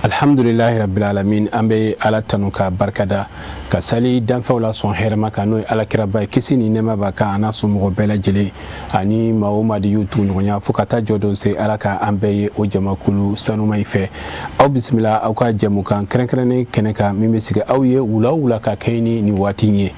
Alhamdulilahi rabbil alamin, an bɛ Ala tanu ka barikada, ka sali danfɛnw la sɔn hɛrɛma kan, n'o ye alakiraba ye, kisi ni nɛɛma b'a kan, a n'a somɔgɔ bɛɛ lajɛlen ani maa o maa de y'u tuguɲɔgɔnya fo ka taa jɔ don se. Ala ka an bɛɛ ye o jamakulu sanuma in fɛ. Aw bisimila aw ka jɛmukan kɛrɛnkɛrɛnnen kɛnɛ kan, min bɛ sigi aw ye wula o wula ka kɛɲɛ ni nin waati in ye.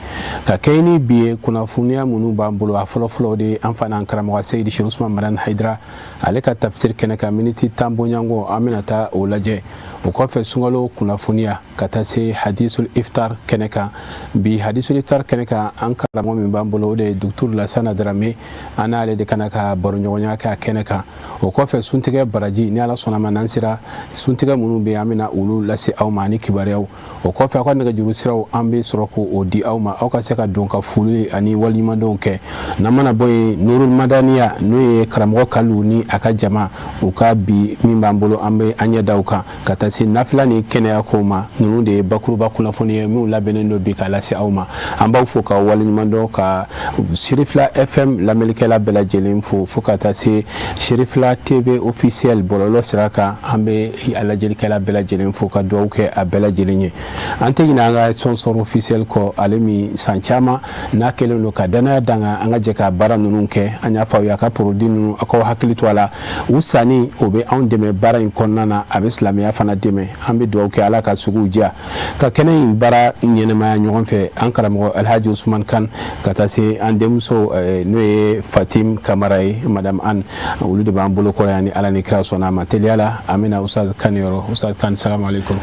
Ka kɛɲɛ ni bi ye, kunnafoniya minnu b'an bolo, a fɔlɔfɔlɔ de ye an fa n'an karamɔgɔ Seyidi Sherif Usman Madani Hayidara, ale ka tafsir kɛnɛ kan, miniti 10 bɔɲɔgɔnko, an bɛna taa o lajɛ. O kɔfɛ, sunkalo kunnafoniya, ka taa se hadisul iftar kɛnɛ kan. Bi hadisul iftar kɛnɛ kan, an karamɔgɔ min b'an bolo, o de ye Docteur Lasana Darame. An n'ale de kana ka baroɲɔgɔnya kɛ a kɛnɛ kan. O kɔfɛ, suntigɛ baraji, ni Ala sɔnna ma, n'an sera suntigɛ minnu bɛ yen, an bɛna olu lase aw ma ani kibaruyaw. O kɔfɛ, aw ka nɛgɛjuru siraw, an bɛ sɔrɔ k'o di aw ma, aw ka se ka don ka foli ani waleɲumandɔnw kɛ. N'an mana bɔ yen, Nurul Madaniya, n'o ye karamɔgɔ Kalu ni a ka jama, u ka bi min b'an bolo, an bɛ an ɲɛ da o kan, ka taa se nafila ni kɛnɛya kow ma. Ninnu de ye bakuruba kunnafoni ye minnu labɛnnen don bi k'a lase aw ma. An b'aw fo ka waleɲumandɔn, ka Sirifila FM lamɛnnikɛla bɛɛ lajɛlen fo, fo ka taa se Sirifila TV officiel bɔlɔlɔ sira kan. An bɛ a lajɛlikɛla bɛɛ lajɛlen fo ka dugawu kɛ a bɛɛ lajɛlen ye. An tɛ ɲinɛ an ka sponsor officiel kɔ, ale min san caman n'a kɛlen don ka danaya dan kan, an ka jɛ ka baara ninnu kɛ. An y'a fɔ aw ye, a ka produit ninnu, aw k'aw hakili to a la, u sanni o bɛ anw dɛmɛ baara in kɔnɔna na, a bɛ silamɛya fana dɛmɛ. An bɛ dugawu kɛ, Ala ka suguw diya, ka kɛnɛ in baara ɲɛnɛmaya ɲɔgɔn fɛ, an karamɔgɔ Alhaji Usman Kan, ka taa se an denmuso n'o ye Fatim Kamara ye, Madame Anne, olu de b'an bolo kɔrɔ yan. Ni Ala ni kira sɔnna a ma, teliya la an bɛna Ustaz Kan yɔrɔ. Ustaz Kan, salamu aleykum.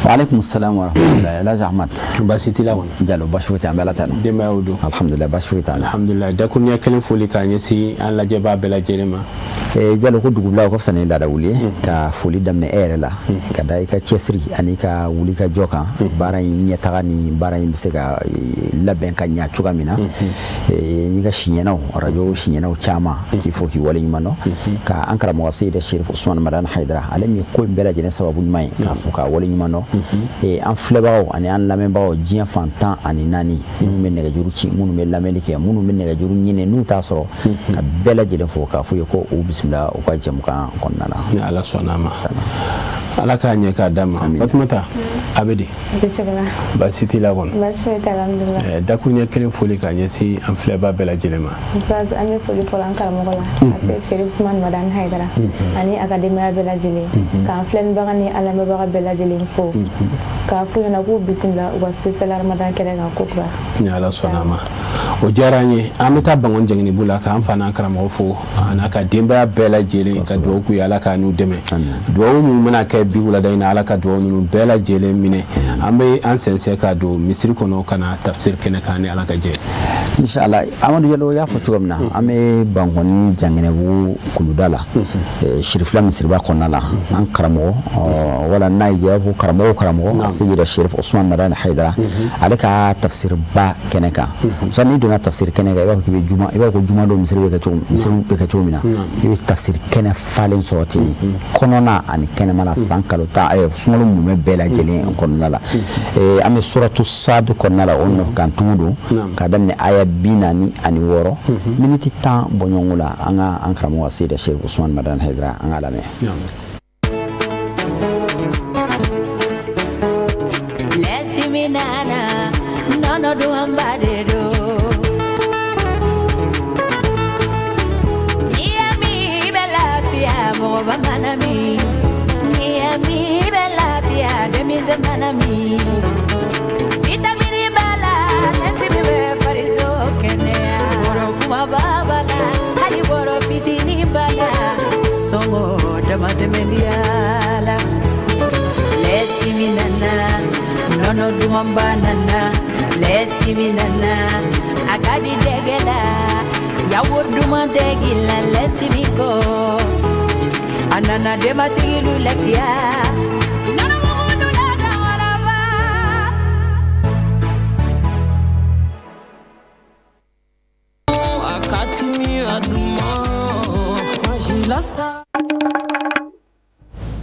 Wa aleykum salam wa rahmatullahi. Alhaji Ahmad. Baasi t'i la kɔni? Jalo, baasi foyi tɛ, an bɛ Ala tanu. Denbayaw don? Alhamdulilah, baasi foyi t'an na. Alhamdulilah. Dakuruɲɛ kelen foli k'a ɲɛsin an lajɛbaa bɛɛ lajɛlen ma. Jalo, ko dugubila o ka fisa ni laada wuli ye. Ka foli daminɛ e yɛrɛ la, ka da i ka cɛsiri ani ka wuli ka jɔ kan, baara in ɲɛtaga ni baara in bɛ se ka labɛn ka ɲa cogoya min na, n'i ka siɲɛnaw, arajo siɲɛnaw caman, k'i fo k'i waleɲuman dɔn, ka an karamɔgɔ Seyida Sherif Usman Madani Hayidara, ale min ye ko in bɛɛ lajɛlen sababu ɲuman ye, k'a fo k'a waleɲuman dɔn. An filɛbagaw ani an lamɛnbagaw diɲɛ fan 14, minnu bɛ nɛgɛjuru ci, minnu bɛ lamɛnni kɛ, minnu bɛ nɛgɛjuru ɲini n'u t'a sɔrɔ, ka bɛɛ lajɛlen fo k'a f'u ye ko u bisimila u ka jɛmukan kɔnɔna na. Ni Ala sɔnna a ma, Ala k'a ɲɛ k'a d'a ma. Fatumata, a bɛ di? Baasi t'i la kɔni? Baasi foyi tɛ, alhamdulilah. Dakuruɲɛ kelen foli k'a ɲɛsin an filɛbaa bɛɛ lajɛlen ma. Ustaz, an bɛ foli fɔlɔ an karamɔgɔ la, a se Sherif Usman Madani Hayidara ani a ka denbaya bɛɛ lajɛlen, k'an filɛlibaga ni an lamɛnbaga bɛɛ lajɛlen fo, k'a f'u ɲɛna k'u bisimila u ka spécial Ramadan kɛnɛ kan kokura. Ni Ala sɔnna a ma, o diyara an ye. An bɛ taa Bankɔni Jɛngɛnibu la k'an fa n'an karamɔgɔ fo, a n'a ka denbaya bɛɛ lajɛlen, ka dugawu k'u ye, Ala k'a n'u dɛmɛ. Dugawu minnu bɛna kɛ bi wulada in na, Ala ka dugawu ninnu bɛɛ lajɛlen minɛ. An bɛ an sɛnsɛn ka don misiri kɔnɔ ka na tafsir kɛnɛ kan, ni Ala ka jɛ. Inshallah. Amadu Jalo y'a fɔ cogo min na, an bɛ Bankɔni Jangɛnɛbugu kuluda la, Sirifila misiriba kɔnɔna la. An karamɔgɔ, wala n'a y'i diya, i b'a fɔ karamɔgɔ o karamɔgɔ Seyida Sherif Usman Madani Hayidara, ale ka tafsirba kɛnɛ kan. Sani n'i donna tafsir kɛnɛ kan, i b'a fɔ k'i bɛ juma, i b'a fɔ ko juma don, misiri bɛ kɛ cogo misiri bɛ kɛ cogo min na, i bɛ tafsir kɛnɛ falen sɔrɔ ten, kɔnɔna ani kɛnɛma la, san kalo 10, sunkalo mumɛ bɛɛ lajɛlen kɔnɔna la. An bɛ suratu Sad kɔnɔna la, o nɔfɛ tugu don, k'a daminɛ aya 46, miniti 10 bɔɲɔgɔnko la. An ka an karamɔgɔ Seyida Sherif Usman Madani Hayidara, an k'a lamɛn. Nɔnɔ dumanba de don. N'i y'a min, i bɛ lafiya, mɔgɔba mana min. N'i y'a min, i bɛ lafiya, denmisɛn mana min. Vitamine b'a la, lɛnsi min bɛ fariso kɛnɛya. Bɔrɔ kumaba b'a la, hali bɔrɔ fitinin b'a la. Sɔngɔ damatɛmɛniya la. Lɛsi min nana, nɔnɔ dumanba nana. Lɛsi min nana, a ka di dɛgɛ la. Yaourt duman tɛ dilan lɛsi min kɔ. A nana denbatigilu lafiya. Nɔnɔ mugu dula dawaraba.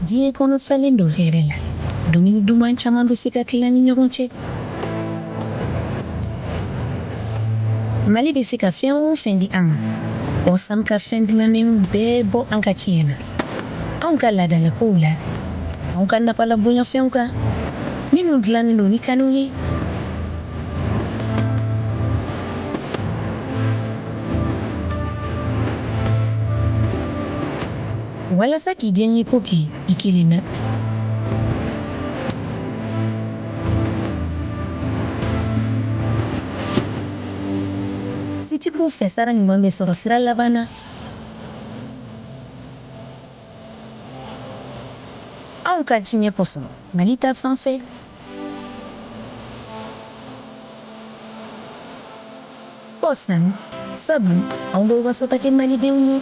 Diɲɛ kɔnɔ falen don hɛrɛ la. Dumuni duman caman bɛ se ka tila ni ɲɔgɔn cɛ. Mali bɛ se ka fɛn o fɛn di an ma, Osam ka fɛn dilannenw bɛɛ bɔ an ka tiɲɛ na, anw ka laadalakow la. Anw ka nafa la bonyafɛnw kan minnu dilannen don ni kanu ye. Walasa k'i diyanyeko kɛ i kelen na. Sitigiw fɛ sara ɲuman bɛ sɔrɔ sira laban na. Anw ka diɲɛ kosɔn Mali ta fan fɛ. Kɔsan sabu anw bɛ waso ka kɛ malidenw ye.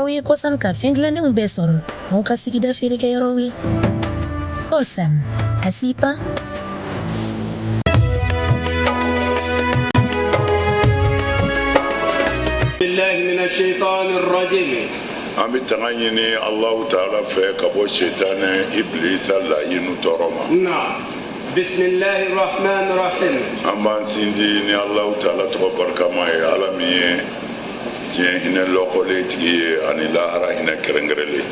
Aw ye kɔsan ka fɛn dilannenw bɛɛ sɔrɔ anw ka sigida feerekɛyɔrɔw ye. Kɔsan, a sipa. An bɛ tanga ɲini Alahu taala fɛ ka bɔ sitanɛ ibilisa layinu tɔɔrɔ ma. An b'an sinsin ni Alahu taala tɔgɔ barikama ye, Ala min ye diɲɛ hinɛ lɔkɔlen tigi ye ani lahara hinɛ kɛrɛnkɛrɛnlen.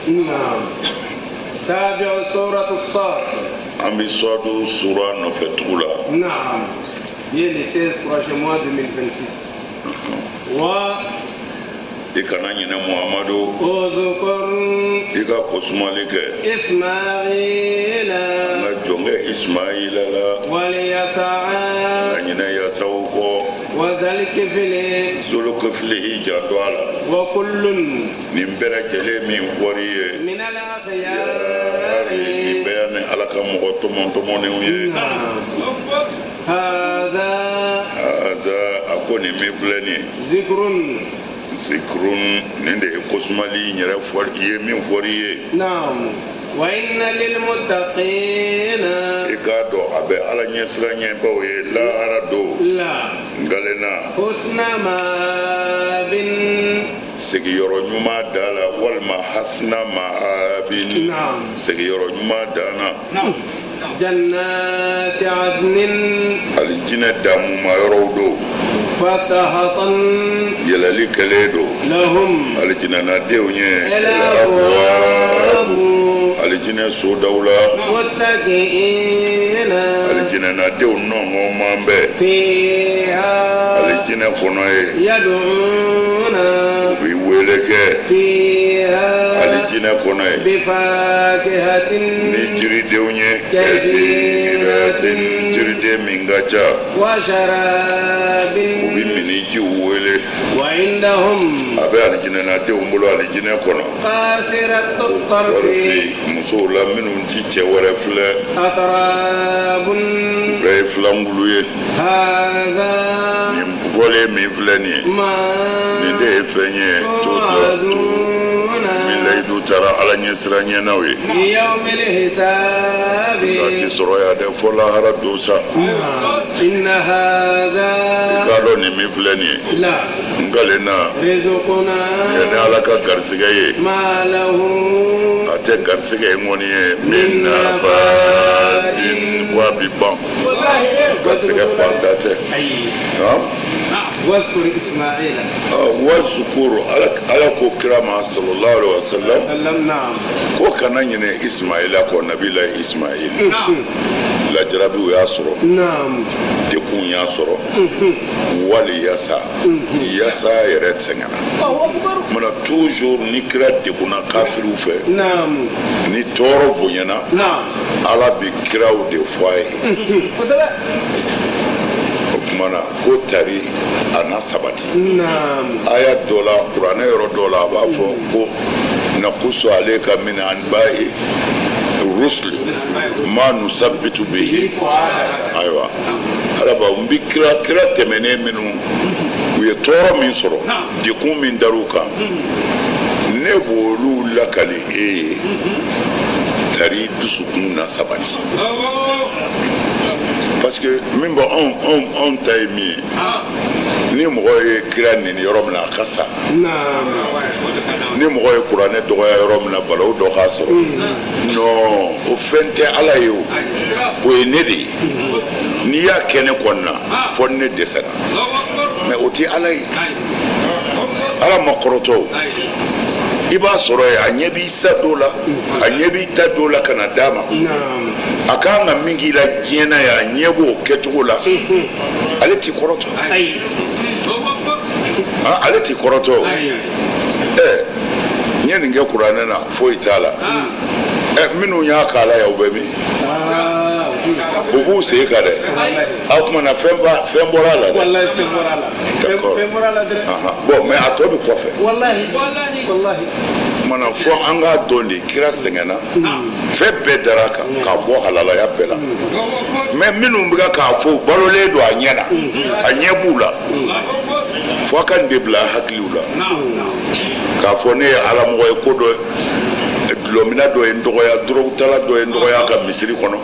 An bɛ sɔadu sura nɔfɛ tugu la. I kana ɲinɛ Muhamadu i ka kosumali kɛ an ka jɔnkɛ Ismaila la kana ɲinɛ Yasaw kɔ Zolokefili i janto a la nin bɛɛ lajɛlen min fɔr'i ye nin bɛɛ ni Ala ka mɔgɔ tɔmɔtɔmɔnenw ye haza a ko nin min filɛ nin ye zikurun nin de ye kosumali in yɛrɛ fɔ i ye min fɔr'i ye wa inna lilmuttaqina i k'a dɔn a bɛ ala ɲɛsiranɲɛbaw ye lahara don la nkalenna husna maabin segiyɔrɔ ɲuman da la walima hasina maabin segiyɔrɔ ɲuman dan na jannati adnin alijinɛ damuma yɔrɔw don fatahatan yɛlɛli kɛlen don lahum alijinɛnadenw ye abwabu alijinɛ sodaw la muttakiina alijinɛnadenw nɔngɔn man bɛ fiha alijinɛ kɔnɔ ye yad'una u bɛ wele kɛ fiha alijinɛ kɔnɔ ye bifakihatin ni jiridenw ye kasiratin jiriden min ka ca wa sharabin u bɛ minnijiw wele wa indahum a bɛ alijinɛnadenw bolo alijinɛ kɔnɔ qasiratu tarfi musow la minnu ti cɛ wɛrɛ filɛ atrabun u bɛɛ ye filankulu ye haza nin fɔlen min filɛ nin ye nin de ye fɛn ye min layidu tara ala ɲɛsiranɲɛnaw ye nka a ti sɔrɔ yan dɛ fo lahara don sa i k'a dɔn nin min filɛ nin ye n kalenna nin ye ala ka garisigɛ ye a tɛ garisigɛ ye ŋɔni ye min nafadin ko a bi ban garisigɛ banda tɛ wazukuru ala ko kira ma sallallahu alaihi wasallam ko kana ɲinɛ ismaila kɔ nabila ismail lajarabiw y'a sɔrɔ dekun y'a sɔrɔ wali yasa yasa yɛrɛ sɛgɛnna mana toujours ni kira degunna kafiriw fɛ ni tɔɔrɔ bonyana ala bɛ kiraw de fɔ a ye o tuma na ko tari a na sabati aya dɔ la kuranɛ yɔrɔ dɔ la a b'a fɔ ko nakusu aleka min anba'i rusuli ma nusabitu bihi ayiwa ala b'a n bi kira kira tɛmɛnen minnu u ye tɔɔrɔ min sɔrɔ dekun min dar'u kan ne b'olu lakali e ye. Tari dusukun na sabati, parce que min bɔ anw anw anw ta ye min ye, ni mɔgɔ ye kira neni yɔrɔ min na, a ka sa. Ni mɔgɔ ye kuranɛ dɔgɔya yɔrɔ min na, balawu dɔ k'a sɔrɔ. Non, o fɛn tɛ Ala ye, o o ye ne de ye. N'i y'a kɛ ne kɔni na, fɔ ni ne dɛsɛra, mais o tɛ Ala ye. Ala ma kɔrɔtɔ. O i b'a sɔrɔ yen, a ɲɛ b'i sa dɔ la, a ɲɛ b'i ta dɔ la ka na d'a ma. A kan ka min k'i la diɲɛ na yan, a ɲɛ b'o kɛcogo la. Ale ti kɔrɔtɔ, ale ti kɔrɔtɔ. Ɛ, n ye nin kɛ kuranɛ na, foyi t'a la. Ɛ, minnu y'a k'a la yan, u bɛ min? U b'u sen kan dɛ. A tuma na, fɛn ba fɛn bɔra a la dɛ. Wallahi, fɛn bɔra a la. D'accord. Fɛn bɔra a la dɛ. Bon, mais a tɔ bɛ kɔfɛ. Wallahi, wallahi. Kumana, fɔ an k'a dɔn de, kira sɛgɛnna, fɛn bɛɛ dara a kan k'a bɔ halalaya bɛɛ la. Mais minnu bɛ k'a fɔ, u balolen don a ɲɛ na, a ɲɛ b'u la. Fo a ka nin de bila hakiliw la k'a fɔ ne ye alamɔgɔ ye, ko dɔ dulɔmina dɔ ye n dɔgɔya, dɔrɔgutala dɔ ye n dɔgɔya ka misiri kɔnɔ,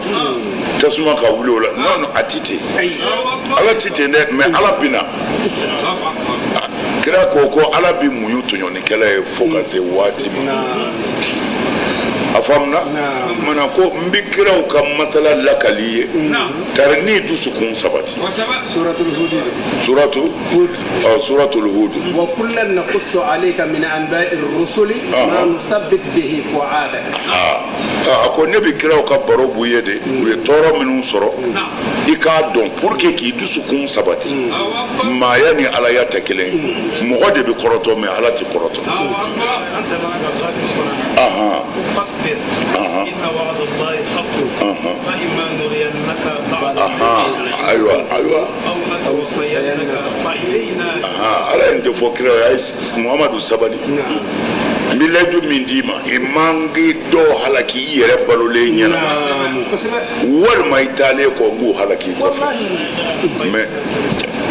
tasuma ka wuli o la. Non, non, a ti ten. Ala ti ten dɛ. Mais Ala bina kira ko ko Ala bi muɲu tɔɲɔnikɛla ye fo ka se waati ma. A faamuna mana ko n bi kiraw ka masala lakali ye, tari n'i dusukun sabati. Suratul Hud. Suratu ɔ, Suratul Hud. Wa kullan naqussu alayka min anba'i rusuli ma nusabbit bihi fu'adak. A ko ne bɛ kiraw ka baro b'u ye de, u ye tɔɔrɔ minnu sɔrɔ, i k'a dɔn pour que k'i dusukun sabati. Maaya ni alaya tɛ kelen ye. Mɔgɔ de bɛ kɔrɔtɔ, mais Ala tɛ kɔrɔtɔ. Ahan. فاصبر إن وعد الله حق فإما نرينك بعض Ahan, ayiwa, ayiwa. أو نتوفينك فإلينا Ahan, Ala ye nin de fɔ kiraw ye: a ye Muhamadu sabali, n bɛ layidu min d'i ma, i man k'i dɔw halaki i yɛrɛ balolen ɲɛna, walima i taalen kɔ, n b'u halaki i kɔfɛ. Mais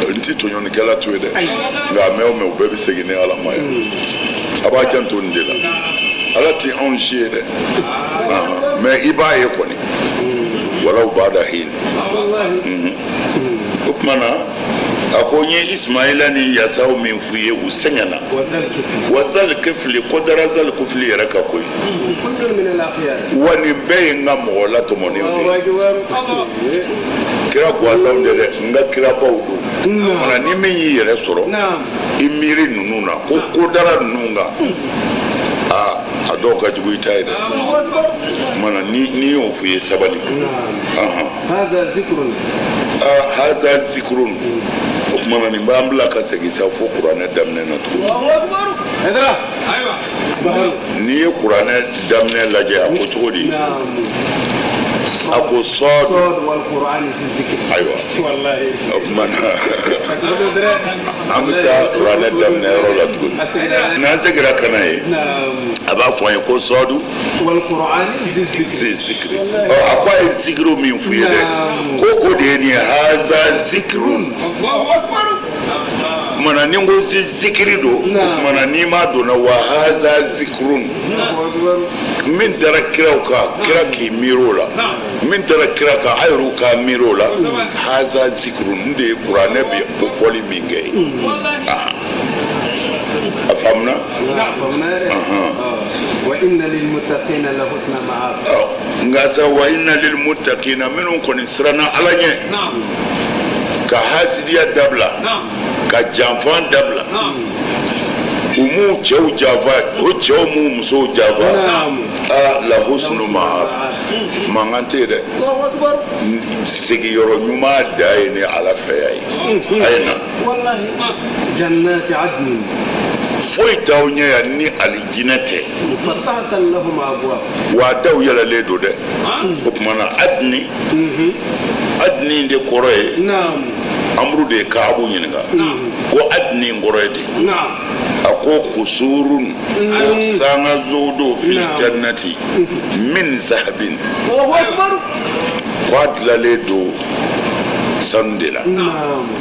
n ti tɔɲɔnikɛla to yen dɛ. Nka a mɛn o mɛn, u bɛɛ bɛ segin ni Ala ma ye. A b'a janto nin de la. Ala ti anw si ye dɛ. Ahan, mais i b'a ye kɔni, walaw bada hin. O tuma na, a ko n ye Ismaila ni Yasaw min f'u ye, u sɛgɛnna. Wa Wa Zal Kifli, ko dara Zal Kifli yɛrɛ ka koyi. kullun min al-akhyar. Wa nin bɛɛ ye n ka mɔgɔ latɔmɔnenw de ye. Allahu akbar. Kira gansanw de dɛ, n ka kirabaw don. Mana ni min y'i yɛrɛ sɔrɔ, i miiri ninnu na ko ko dara ninnu kan, aa, a dɔw ka jugu i ta ye dɛ. Mana ni y'o f'u ye, sabali. Ahan. Hadha zikrun. Aa, haza zikrun. O tuma na, nin b'an bila ka segin sa fo kuranɛ daminɛ na tuguni. Allahu akbar. Haidara. Ayiwa. N'i ye kuranɛ daminɛ lajɛ, a ko cogo di? Naam. A ko sɔɔdu. Sod wal Qur'ani zikr. Ayiwa. Wallahi. O tuma na, an bɛ taa kuranɛ daminɛ yɔrɔ la tuguni. N'an seginna ka na ye, Naam. a b'a fɔ an ye ko sɔɔdu Wal Qur'ani zikr. Si zikiri. Ɔ, a ko a ye zikiru min f'u ye dɛ, ko o de ye nin ye, haza zikirun. Kumana, ni n ko si zikiri don, o kumana n'i m'a donna wa haza zikirun min dara kiraw kan, kira k'i miiri o la, min dara kira kan, a yɛrɛw k'a miiri o la. Haza zikirun n de ye kuranɛ bɛ ko fɔli min kɛ ye. A faamuna? Faamuna yɛrɛ. Wa inna lil muttaqina la husna ma'ab. Ɔ, nka sa, wa inna lil muttaqina, minnu kɔni siranna Ala ɲɛ, ka hasidiya dabila, ka janfan dabila, u m'u cɛw janfa, o cɛw m'u musow janfa. Naam. A la husnu ma'ab, mankan tɛ yen dɛ. Allahu akbar. Sigiyɔrɔ ɲuman da ye ni Ala fɛ yan ye, a ye na. Wallahi. Jannati adnin. Foyi t'aw ɲɛ yan ni alijinɛ tɛ. Mufattahatan lahum abwab. Wa daw yɛlɛlen don dɛ. O tuma na, adini, adini de kɔrɔ ye, Naam. Amuru de ye Kaabu ɲininka ko adini kɔrɔ ye di. Naam. A ko kusurun, ko sangaso do, fil jannati min zahabin. Allahu akbar. Ko a dilanlen don sanu. sanu de la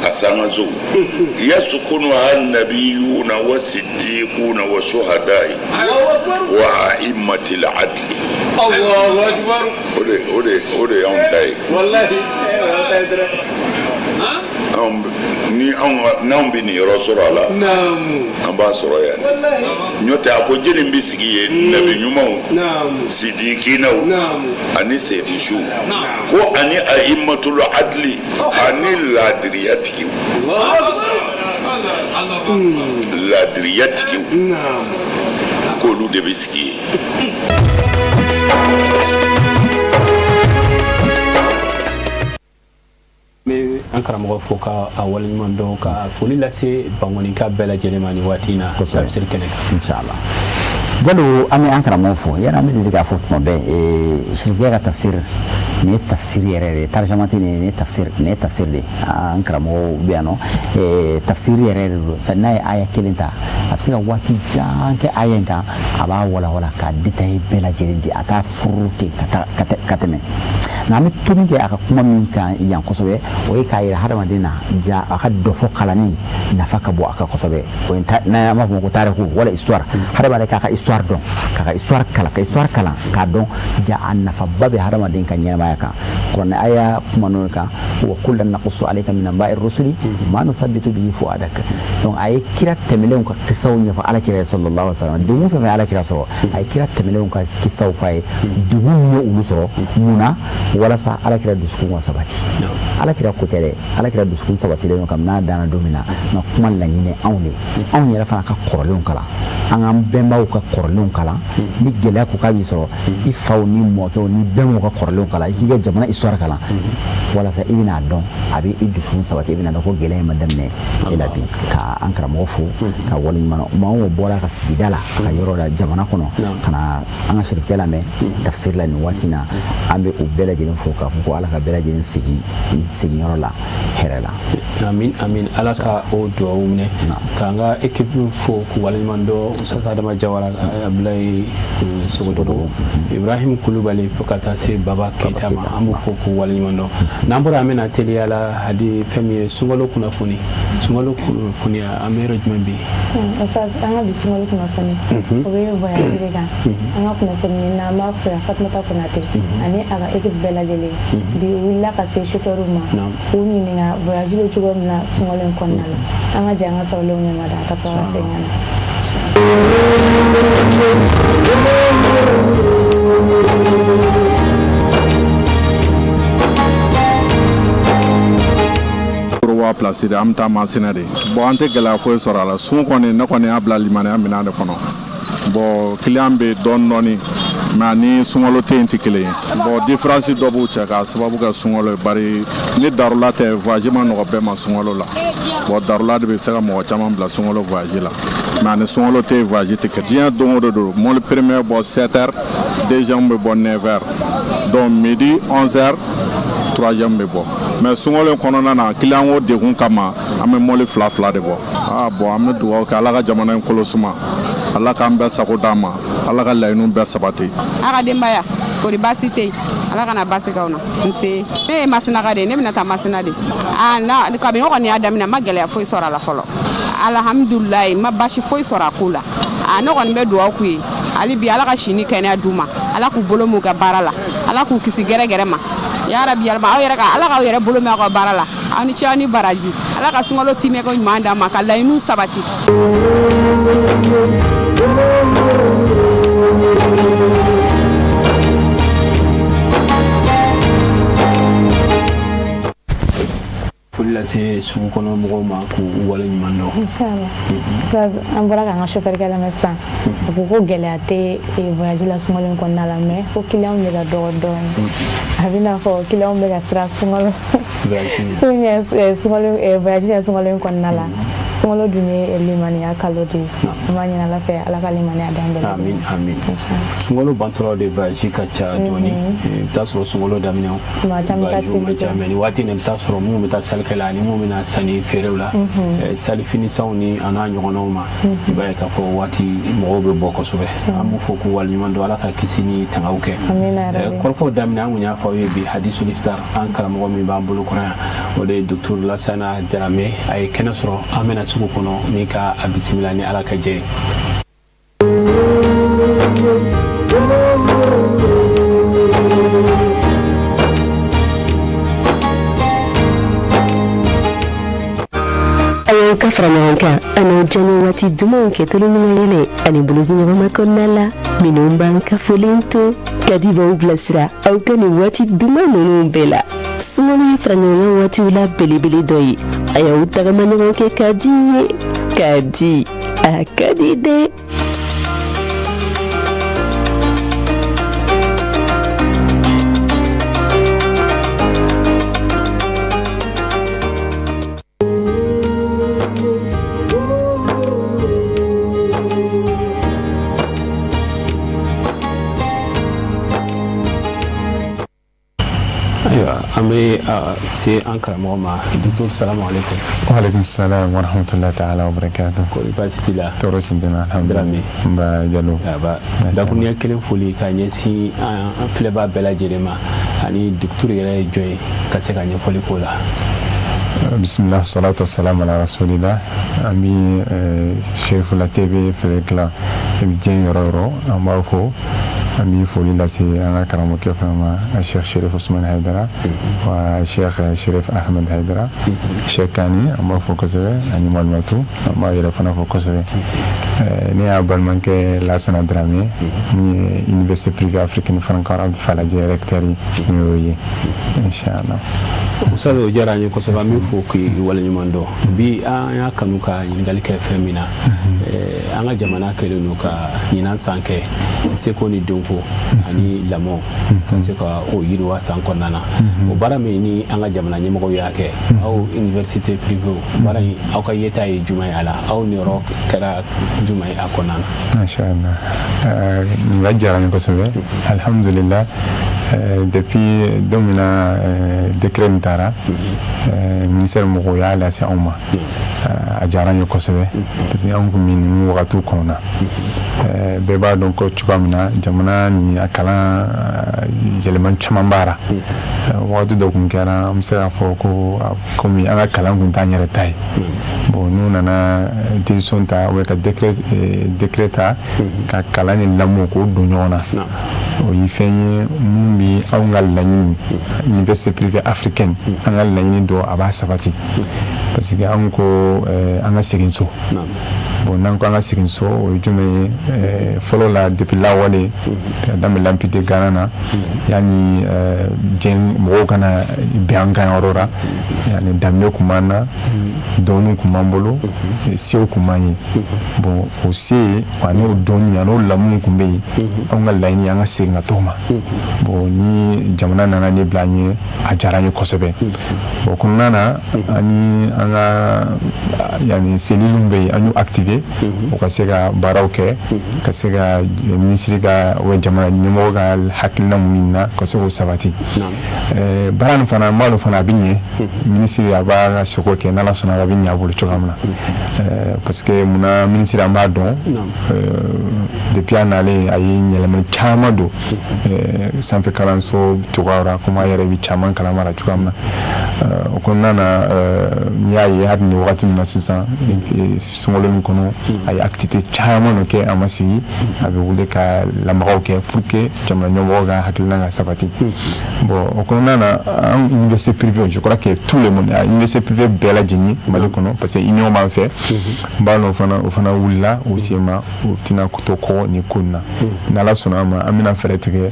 a sangasow yaskunuha nabiyuna wa siddiquna wa shuhada'i wa a'immatil adli. Allahu akbar. O de y'anw ta ye. Wallahi. Ni n'anw bɛ nin yɔrɔ sɔrɔ a la, an b'a sɔrɔ yan. N'o tɛ, a ko jeli bɛ sigi yen, nabi ɲumanw, sidikinaw ani seyidusuw ko ani a'immatul adli ani laadiriya tigiw, laadiriya tigiw, k'olu de bɛ sigi yen. N bɛ an karamɔgɔ fo ka a waleɲuman dɔn, ka foli lase Bankɔnika bɛɛ lajɛlen ma nin waati in na tafsir kɛnɛ kan. Inshallah. Jalo, an bɛ an karamɔgɔ fo. Yani an bɛ deli k'a fɔ tuma bɛɛ, sirifiya ka tafsir nin ye tafsir yɛrɛ de ye, tarjama tɛ nin ye, tafsir nin ye tafsir de ye. An karamɔgɔw bɛ yan nɔ, tafsir yɛrɛ de don. N'a ye aya kelen ta, a bɛ se ka waati jan kɛ aya in kan, a b'a walawala k'a détailler bɛɛ lajɛlen di, a t'a furu ten ka tɛmɛ. Nka an bɛ to min kɛ a ka kuma min kan yan kosɛbɛ, o ye k'a yira hadamaden na ja a ka dɔfɔ kalanni nafa ka bon a kan kosɛbɛ. O ye n'an b'a fɔ ko tariku wala histoire, hadamaden k'a ka histoire dɔn, k'a ka histoire kalan, ka histoire kalan k'a dɔn, ja a nafaba bɛ hadamaden ka ɲɛnamaya kan. Kuranɛ aya kuma n'o kan: wa kullan naqussu alayka min anba'i rusuli ma nuthabbitu bihi fu'adak. Donc a ye kira tɛmɛnlenw ka kisaw ɲɛfɔ ala kira sallallahu alaihi wasallam. Degun fɛn fɛn ala kira sɔrɔ, a ye kira tɛmɛnlenw ka kisaw f'a ye, degun min ye olu sɔrɔ. Mun na? Walasa ala kira dusukun ka sabati. Ala kira ko tɛ dɛ, ala kira dusukun sabatilen don kabini n'a danna don min na. Nka kuma laɲini anw de, anw yɛrɛ fana ka kɔrɔlenw kalan, an k'an bɛnbaw ka kɔrɔlenw kalan. Ni gɛlɛya ko k'a b'i sɔrɔ, i faw ni mɔkɛw ni bɛnbaw ka kɔrɔlenw kalan, i k'i ka jamana histoire kalan, walasa i bɛna dɔn, a bɛ i dusukun sabati, i bɛna dɔn ko gɛlɛya in ma daminɛ e la bi. Ka an karamɔgɔ fo ka waleɲuman dɔn. Maa o bɔra ka sigida la, a ka yɔrɔ la, jamana kɔnɔ, ka na an ka sirikɛ lamɛn tafsir la nin waati in na, an bɛ u bɛɛ lajɛlen fo k'a fɔ ko ala ka bɛɛ lajɛlen segin seginyɔrɔ la hɛrɛ la. Amin, amin. Ala ka o duwawu minɛ. K'an ka équipe fo k'u waleɲuman dɔn: Ustaz Adama Jawara, Abulayi Sogodogo, Ibrahim Kulubali, fo ka taa se Baba Keyita ma. An b'u fo k'u waleɲuman dɔn. N'an bɔra, an bɛna teliya la hadi fɛn min ye sunkalo kunnafoni. Sunkalo kunnafoni, an bɛ yɔrɔ jumɛn bi? Ustaz, an ka bi sunkalo kunnafoni, o bɛ voyage de kan. An ka kunnafoni na, an b'a fo yan Fatumata Konate ani a ka équipe bɛɛ lajɛlen. Bi u wulila ka se chauffeur ma k'u ɲininka voyage bɛ cogo min na sunkalo in kɔnɔna la. An ka jɛ an ka sɔrɔlenw ɲɛmada ka sɔrɔ ka segin ka na. Wa place de an bɛ taa Masina de. Bon, an tɛ gɛlɛya foyi sɔrɔ a la. Sun kɔni, ne kɔni y'a bila limaniya minɛn de kɔnɔ. Bon, client bɛ dɔɔni dɔɔni, mais ani sunkalo tɛ yen tɛ kelen ye. Bon, différence dɔ b'u cɛ k'a sababu kɛ sunkalo ye, bari ni darula tɛ, voyage ma nɔgɔ bɛɛ ma sunkalo la. Bon, darula de bɛ se ka mɔgɔ caman bila sunkalo voyage la, mais ani sunkalo tɛ yen, voyage tɛ kɛ. Diɲɛ don o don don, mobili premier bɔ 7 heures, deuxième bɛ bɔ 9 heures, donc midi 11 heures, troisième bɛ bɔ. Mais sunkalo in kɔnɔna na, client ko degun kama, an bɛ mobili fila fila de bɔ. Ah bon, an bɛ dugawu kɛ, Ala ka jamana in kolo suma, Ala k'an bɛɛ sago d'an ma, Ala ka laɲiniw bɛɛ sabati. A ka denbaya kori, baasi tɛ yen? Ala kana baasi k'aw na. Nse, ne ye Masinaka de ye, ne bɛna taa Masina de. A na kabini kɔni y'a daminɛ, n ma gɛlɛya foyi sɔrɔ a la fɔlɔ, alhamdulilayi, n ma baasi foyi sɔrɔ a ko la. A ne kɔni bɛ dugawu k'u ye hali bi, Ala ka si ni kɛnɛya d'u ma, Ala k'u bolo m'u ka baara la, Ala k'u kisi gɛrɛgɛrɛ ma. Yarabi yalama, aw yɛrɛ ka Ala k'aw yɛrɛ bolo mɛn aw ka baara la. Aw ni ce, aw ni baraji. Ala ka sunkalo timɛko ɲuman d'an ma, ka laɲiniw sabati. Foli lase sugu kɔnɔ mɔgɔw ma k'u wale ɲuman dɔn. Inshallah. Ustaz, an bɔra k'an ka chauffeur kɛ lamɛn sisan. A ko ko gɛlɛya tɛ voyage la sunkalo in kɔnɔna la, mais ko client bɛ ka dɔgɔ dɔɔni. A bɛ n'a fɔ client bɛ ka siran sunkalo sun ɲɛ, sunkalo voyage ɲɛ sunkalo in kɔnɔna la. Sunkalo dun ye limaniya kalo de ye. An b'a ɲini Ala fɛ, Ala ka limaniya d'an bɛɛ lajɛlen. Amin, amin. Sunkalo bantɔla de voyage ka ca dɔɔni. I bɛ taa sɔrɔ sunkalo daminɛ, maa caman bɛ taa seli kɛ. Mais nin waati in na, i bɛ taa sɔrɔ minnu bɛ taa salikɛ la ani minnu bɛ na sanni feerew la, salifinisanw ni a n'a ɲɔgɔnnaw ma, i b'a ye k'a fɔ waati mɔgɔw bɛ bɔ kosɛbɛ. An b'u fo k'u waleɲuman dɔn. Ala ka kisi ni tangaw kɛ. Kɔrɔfɔw daminɛ, an kun y'a fɔ aw ye bi Hadisul Iftar, an karamɔgɔ min b'an bolo kɔrɔ yan, o de ye Docteur Lasana Darame. A ye kɛnɛ sɔrɔ, an bɛna sugu kɔnɔ ni ka a bisimila ni Ala ka jɛ ye. A y'aw ka fara ɲɔgɔn kan an'aw diyaɲɛ waati dumanw kɛ tulonkɛ yɛlɛ ani bolodiɲɔgɔnma kɔnɔna la. Minnu b'an kafolen to kadi b'aw bilasira aw ka nin waati duman ninnu bɛɛ la. Sunkalo ye fara ɲɔgɔn kan waatiw la belebele dɔ ye. A y'aw tagama ɲɔgɔn kɛ ka di ye ka di a ka di dɛ. Ayiwa, an bɛ se an karamɔgɔ ma. Docteur, salamu aleykum. Waaleykum salam wa rahmatullahi ta'ala wa barakatuh. Kɔri baasi t'i la? Tɔɔrɔ si tɛ n na, alhamdulilah. Dramé. Nba Jalo. Aba, dakuruɲɛ kelen foli ka ɲɛsin an filɛbaa bɛɛ lajɛlen ma, ani docteur yɛrɛ ye jɔn ye, ka se ka ɲɛfɔli k'o la. Bisimilah, salatu wasalam ala rasulillah. An bɛ Cherifula TV filɛlikɛla diɲɛ yɔrɔ o yɔrɔ, an b'aw fo. An bɛ foli lase an ka karamɔgɔkɛ fana ma, Cheikh Cherif Ousmane Haidara wa Cheikh Cherif Ahmed Haidara, Cheikh Kani, an b'a fo kosɛbɛ, ani Malimatu, an b'a yɛrɛ fana fo kosɛbɛ. Ne y'a balimakɛ Lasana Dramé min ye Université privée africaine franco-arabe Falajɛ recteur ye, n'o y'o ye, inchallah. Ustaz, o diyara an ye kosɛbɛ. An b'i fo k'i waleɲuman dɔn. Bi an y'a kanu ka ɲininkali kɛ fɛn min na, an ka jamana kɛlen don ka ɲinan san kɛ seko ni dɔnko ani lamɔ ka se ka o yiriwa san kɔnɔna na. O baara min ni an ka jamana ɲɛmɔgɔw y'a kɛ, aw université privée, baara in, aw ka yeta ye jumɛn ye a la? Aw niyɔrɔ kɛra jumɛn ye a kɔnɔna na? Masha Allah, nin diyara n ye kosɛbɛ, alhamdulillah. Depuis don min na décret nin taara, ministère mɔgɔw y'a lase anw ma, a diyara n ye kosɛbɛ, parce que anw tun bɛ ninnu wagatiw kɔnɔna. Bɛɛ b'a dɔn ko cogoya min na jamana ni a kalan yɛlɛma caman b'a la. Wagati dɔ tun kɛra, an bɛ se k'a fɔ ko komi an ka kalan tun t'an yɛrɛ ta ye. Bon, n'u nana décision ta ou ka décret ta ka kalan ni lamɔ k'o don ɲɔgɔn na, o ye fɛn ye mun bɛ anw ka laɲini, université privée africaine, an ka laɲini dɔ a b'a sabati, parce que an ko an ka segin so. Bon, n'an ko an ka segin so, o ye jumɛn ye? Fɔlɔ la, depuis lawale ka daminɛ l'Empire de Ghana na, yanni diɲɛ mɔgɔw ka na bɛn an kan yɔrɔ la, yanni danbe tun b'an na, dɔnni tun b'an bolo, sew tun b'an ye. Bon, o se ani o dɔnni ani o lamɔ tun bɛ yen. Anw ka laɲini, an ka segin ka t'o ma. Bon, ni jamana nana ne bila an ye, a diyara an ye kosɛbɛ. O kɔnɔna na, ani an ka yanni cellule bɛ yen, an y'u activer o ka se ka baaraw kɛ, ka se ka minisiri ka jamana ɲɛmɔgɔ ka hakilina min na, ka se k'o sabati. Baara nin fana, n b'a dɔn fana a bɛ ɲɛ. Minisiri a b'a ka seko kɛ, n'Ala sɔnna a bɛ ɲɛ a bolo cogoya min na, parce que munna minisiri, an b'a dɔn, depuis a nalen, a ye yɛlɛma caman don sanfɛ kalanso cogoya la, komi a yɛrɛ bɛ caman kalama la cogoya min na. O kɔnɔna na, n'i y'a ye hali nin wagati min na sisan, sunkalo min kɔnɔ, a ye activité caman dɔ kɛ. A ma sigi, a bɛ wuli ka lamagaw kɛ pour que jamana ɲɛmɔgɔ ka hakilina ka sabati. Bon, o kɔnɔna na, an université privée, je crois que tout le monde, université privée bɛɛ lajɛlen Mali kɔnɔ, parce que union b'an fɛ, n b'a dɔn fana o fana wulila o sen ma, o tɛna to kɔ nin ko in na. N'Ala sɔnna a ma, an bɛna fɛɛrɛ tigɛ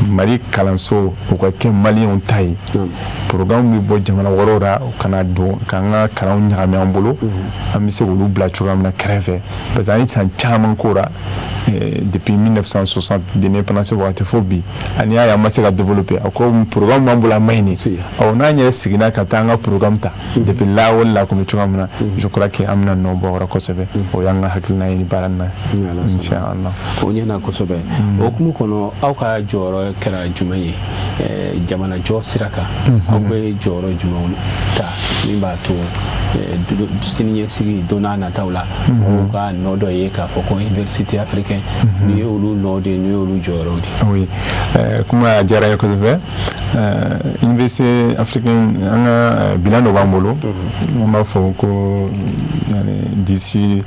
Mali kalanso o ka kɛ maliyɛnw ta ye. Programme bɛ bɔ jamana wɛrɛw la ka na don k'an ka kalanw ɲagami an bolo, an bɛ se k'olu bila cogoya min na kɛrɛfɛ, parce que an ye san caman k'o la depuis 1960 d'indépendance wagati fo bi, ani y'a ye an ma se ka développer. A ko programme b'an bolo, a ma ɲi nin. Ɔ, n'an yɛrɛ seginna ka taa an ka programme ta depuis lawale la, kun bɛ cogoya min na, je crois que an bɛna nɔ bɔ o yɔrɔ kosɛbɛ. O y'an ka hakilina ye ni baara in na, inchallah. O ɲɛna kosɛbɛ. O hukumu kɔnɔ, aw ka jɔyɔrɔ kɛra jumɛn ye jamana jɔ sira kan? Aw bɛ jɔyɔrɔ jumɛnw ta min b'a to siniɲɛsigi don n'a nataw la, mɔgɔw ka nɔ dɔ ye k'a fɔ ko université africaine nin ye olu nɔ de ye, nin ye olu jɔyɔrɔw de ye? Oui, kuma a diyara n ye kosɛbɛ. Université africaine, an ka bilan dɔ b'an bolo, an b'a fɔ ko d'ici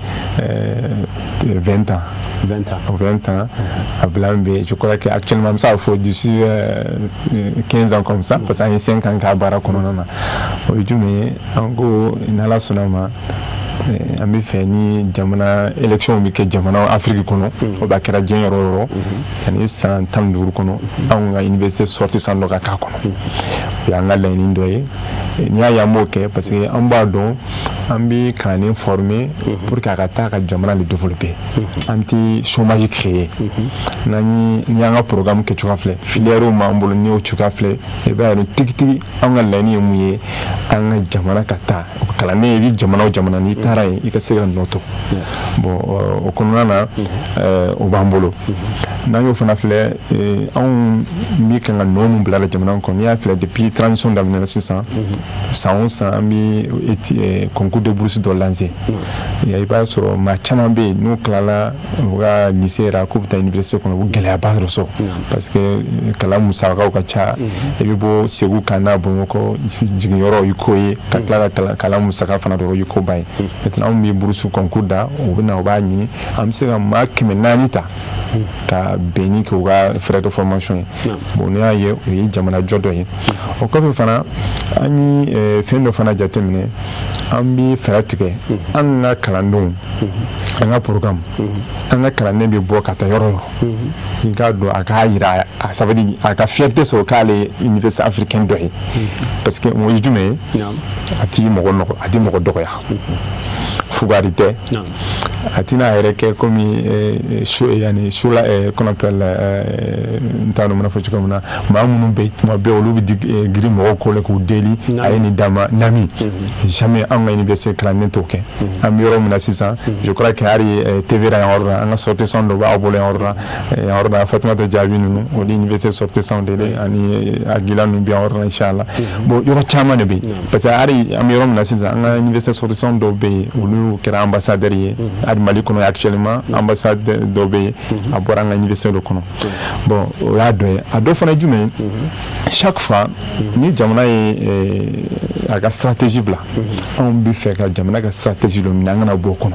20 ans. 20 ans. 20 ans, a bilan bɛ, je crois que actuellement an bɛ se k'a fɔ d'ici 15 ans comme ça, parce que an ye 5 ans k'a baara kɔnɔna na. O ye jumɛn ye? An ko n'Ala sɔnna ma, an bɛ fɛ ni jamana élection bɛ kɛ jamana Afiriki kɔnɔ, o b'a kɛra diɲɛ yɔrɔ o yɔrɔ, ani san 15 kɔnɔ, anw ka université sortissant dɔ ka k'a kɔnɔ. O y'an ka laɲini dɔ ye. N'i y'a ye an b'o kɛ, parce que an b'a dɔn an bɛ kalanden former pour que a ka taa ka jamana de développer, an tɛ chômage créer. N'an ye, n'i y'an ka programme kɛ cogoya filɛ, filière b'an bolo, n'i y'o cogoya filɛ, i b'a ye tigitigi an ka laɲini ye mun ye? An ka jamana ka taa kalanden, i bɛ jamana o jamana, n'i taara yen, i ka se ka nɔ to. Bon, o kɔnɔna na, o b'an bolo. N'an y'o fana filɛ, anw bɛ kan ka nɔ mun bila la jamana kɔnɔ? N'i y'a filɛ, depuis transition daminɛna sisan, san o san an bɛ concours de bourse dɔ lancer. I b'a sɔrɔ maa caman bɛ yen, n'u tilala u ka lycée la k'u bɛ taa université kɔnɔ, u bɛ gɛlɛyaba dɔ sɔrɔ, parce que kalan musakaw ka ca. I bɛ bɔ Segu ka na Bamakɔ, jiginyɔrɔ i ko ye, ka tila ka kalan musaka fana dɔrɔn i ko ba ye. Maintenant, anw bɛ bourse concours da, u bɛ na, u b'a ɲini, an bɛ se ka maa 400 ta ka bɛn ni kɛ u ka frais de formation ye. Bon, n'i y'a ye, o ye jamana jɔ dɔ ye. O kɔfɛ fana, an ye fɛn dɔ fana jateminɛ. An bɛ fɛɛrɛ tigɛ an ka kalandenw, an ka programme, an ka kalanden bɛ bɔ ka taa yɔrɔ o yɔrɔ, i k'a dɔn a k'a yira a, ça veut dire a ka fierté sɔrɔ k'ale ye université africaine dɔ ye, parce que o ye jumɛn ye? A ti mɔgɔ nɔgɔ, a ti mɔgɔ dɔgɔya, fugari tɛ, a tɛna a yɛrɛ kɛ komi yani su la, qu'on appelle, n t'a dɔn n bɛna fɔ cogo min na, maa minnu bɛ tuma bɛɛ olu bɛ girin mɔgɔw kɔ la k'u deli, a ye nin d'a ma nami. Jamais, anw ka université kalanden t'o kɛ. An bɛ yɔrɔ min na sisan, je crois que hali TV la yan yɔrɔ la, an ka sortissant dɔ b'aw bolo yan yɔrɔ la, yan yɔrɔ la, Fatumata Jaabi ninnu, olu université sortissant de ye, ani Agila ninnu bɛ yan yɔrɔ la, inchallah. Bon, yɔrɔ caman de bɛ yen, parce que hali an bɛ yɔrɔ min na sisan, an ka université sortissant dɔw bɛ yen, olu kɛra ambassadeur ye hali Mali kɔnɔ. Actuellement, ambassade dɔ bɛ yen, a bɔra an ka université dɔ kɔnɔ. Bon, o y'a dɔ ye. A dɔ fana ye jumɛn ye? Chaque fois ni jamana ye a ka stratégie bila, anw bɛ fɛ ka jamana ka stratégie dɔ minɛ, an kana bɔ o kɔnɔ.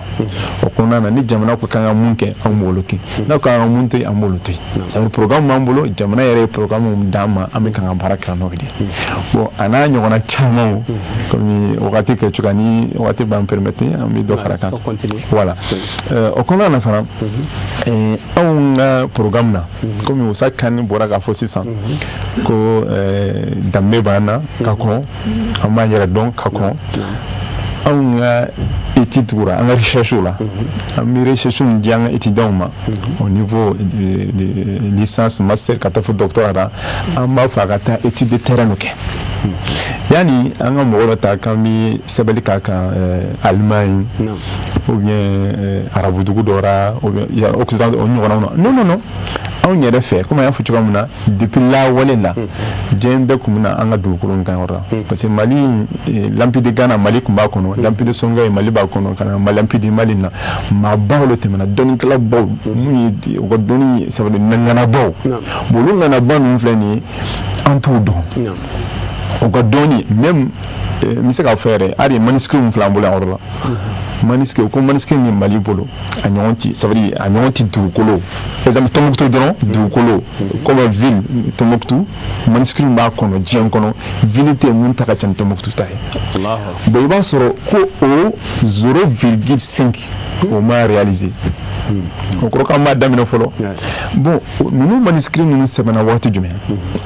O kɔnɔna na, ni jamana ko k'an ka mun kɛ, anw b'olu kɛ, n'a ko k'an ka mun to yen, an b'olu to yen. C'est à dire programme b'an bolo, jamana yɛrɛ ye programme min d'an ma, an bɛ kan ka baara kɛ n'o de ye. Bon, a n'a ɲɔgɔnna camanw, komi wagati kɛ cogoya ni wagati b'an permettre, an bɛ dɔ fara kan. Voilà, o kɔnɔna na fana, anw ka programme na, komi Musa Kane bɔra k'a fɔ sisan ko danbe b'an na ka kɔn, an b'an yɛrɛ dɔn ka kɔn. Anw ka étude la, an ka recherche la, an bɛ recherche min di an ka étudiants ma au niveau de licence, master, ka taa fo doctorat la, an b'a fɔ a ka taa étude de terrain dɔ kɛ yanni an ka mɔgɔ dɔ ta k'an bɛ sɛbɛnni k'a kan Allemagne ou bien arabu dugu dɔ la ou bien Occident o ɲɔgɔnnaw na. Non, non, non, anw yɛrɛ fɛ, komi an y'a fɔ cogoya min na, depuis lawale la, diɲɛ bɛɛ tun bɛ na an ka dugukolo in kan yɔrɔ la, parce que Mali, l'empire de Ghana, Mali tun b'a kɔnɔ, l'empire de Songhai, Mali b'a kɔnɔ, ka na l'empire du Mali na, maabaw de tɛmɛna, dɔnnikɛlabaw mun ye u ka dɔnni, ça veut dire ŋanabaw. Bon, olu ŋanaba ninnu filɛ nin ye, an t'o dɔn u ka dɔnni. Même n bɛ se k'a fɔ yɛrɛ, hali manuscrit min filɛ an bolo yan yɔrɔ la, manuscrit ko manuscrit min Mali bolo, a ɲɔgɔn ti, ça veut dire a ɲɔgɔn ti dugukolo. Par exemple, Tombouctou dɔrɔn, dugukolo comme ville Tombouctou, manuscrit min b'a kɔnɔ diɲɛ kɔnɔ, ville tɛ mun ta ka ca ni Tombouctou ta ye. Bon, i b'a sɔrɔ ko o 0,5 o ma réalisé. O kɔrɔ k'an b'a daminɛ fɔlɔ. Bon, ninnu manuscrit ninnu sɛbɛnna waati jumɛn?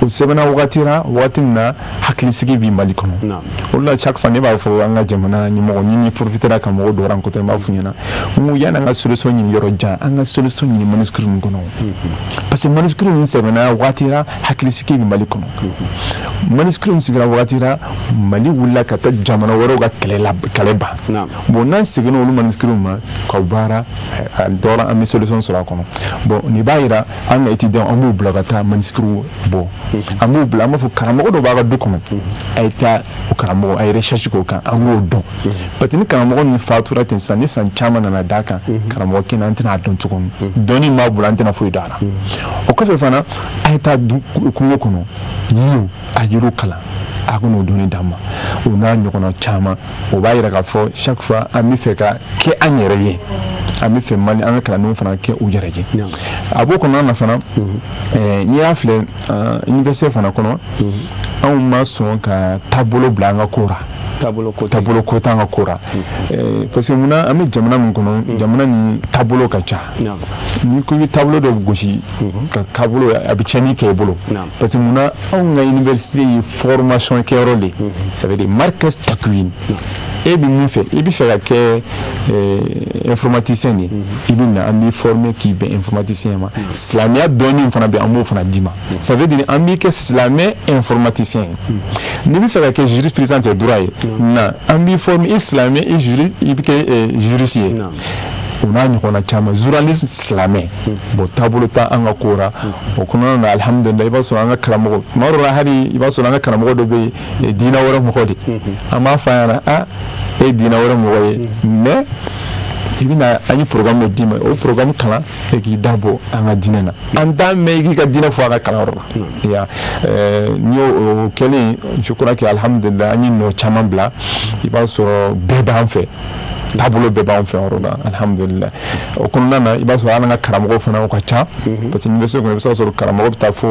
O sɛbɛnna wagati la, waati min na hakilisigi bɛ Mali kɔnɔ. O de la, chaque fois ne b'a fɔ an ka jamana ɲɛmɔgɔ ni profitera ka mɔgɔ dɔ rencontrer, n b'a f'u ɲɛna n ko yanni an ka solution ɲini yɔrɔ jan, an ka solution ɲini manuscrit ninnu kɔnɔ, parce que manuscrit ninnu sɛbɛnna wagati la hakilisigi bɛ Mali kɔnɔ. Manuscrit ninnu sigira wagati la, Mali wulila ka taa jamana wɛrɛw ka kɛlɛ la, kɛlɛ ban. Bon, n'an seginna olu manuscrit ma ka baara a dɔra, an bɛ solution sɔrɔ a kɔnɔ. Bon, nin b'a yira an ka étudiants, an b'u bila ka taa manuscrit bɔ, an b'u bila, an b'a fɔ karamɔgɔ dɔ b'a ka du kɔnɔ, a ye taa o karamɔgɔ, a ye recherche k'o kan, an k'o dɔn, parce que ni karamɔgɔ min fatura ten sisan, ni san caman nana d'a kan, karamɔgɔ kelen an tɛna a dɔn cogo min, dɔnni b'a bolo, an tɛna foyi dɔn a la. O kɔfɛ fana, a ye taa kungo kɔnɔ, yiriw, a yiriw kalan, a ka n'o dɔnni d'an ma, o n'a ɲɔgɔnna caman. O b'a yira k'a fɔ chaque fois an bɛ fɛ ka kɛ an yɛrɛ ye, an bɛ fɛ Mali an ka kalandenw fana kɛ u yɛrɛ ye. A b'o kɔnɔna na fana, n'i y'a filɛ université fana kɔnɔ, anw ma sɔn ka taabolo bila an ka ko la. Taabolo ko t'an ka ko la, parce que munna? An bɛ jamana min kɔnɔ, jamana ni taabolo ka ca. N'i ko i bɛ taabolo dɔ gosi ka taabolo, a bɛ tiɲɛni kɛ i bolo, parce que munna? Anw ka université ye formation kɛyɔrɔ de, ça veut dire markaz takwin. E bɛ min fɛ, i bɛ fɛ ka kɛ informaticien de ye, i bɛ na, an b'i former k'i bɛn informaticien ma. Silamɛya dɔnni fana bɛ, an b'o fana d'i ma, ça veut dire an b'i kɛ silamɛ informaticien ye. N'i bɛ fɛ ka kɛ jurisprudence ye, droit ye, na, an b'i former, i silamɛ, i juriste, i bɛ kɛ juriste ye, o n'a ɲɔgɔnna caman, journalisme silamɛ. Bon, taabolo t'an an ka ko la. O kɔnɔna na, alihamudulila, i b'a sɔrɔ an ka karamɔgɔ, tuma dɔ la hali i b'a sɔrɔ an ka karamɔgɔ dɔ bɛ yen, diinɛ wɛrɛ mɔgɔ de. An b'a fɔ a ɲɛna: a e ye diinɛ wɛrɛ mɔgɔ ye, mais i bɛna, an ye programme dɔ d'i ma, o programme kalan e k'i da bɔ an ka diinɛ na, an t'a mɛn i k'i ka diinɛ fɔ a ka kalanyɔrɔ la ya. N'i y'o kɛlen, je crois que alhamdulillah, an ye nɔ caman bila. I b'a sɔrɔ bɛɛ b'an fɛ, taabolo bɛɛ b'an fɛ yɔrɔ la, alhamdulillah. O kɔnɔna na, i b'a sɔrɔ hali an ka karamɔgɔw fana, o ka ca, parce que université kɔnɔ, i bɛ se ka sɔrɔ karamɔgɔ bɛ taa fo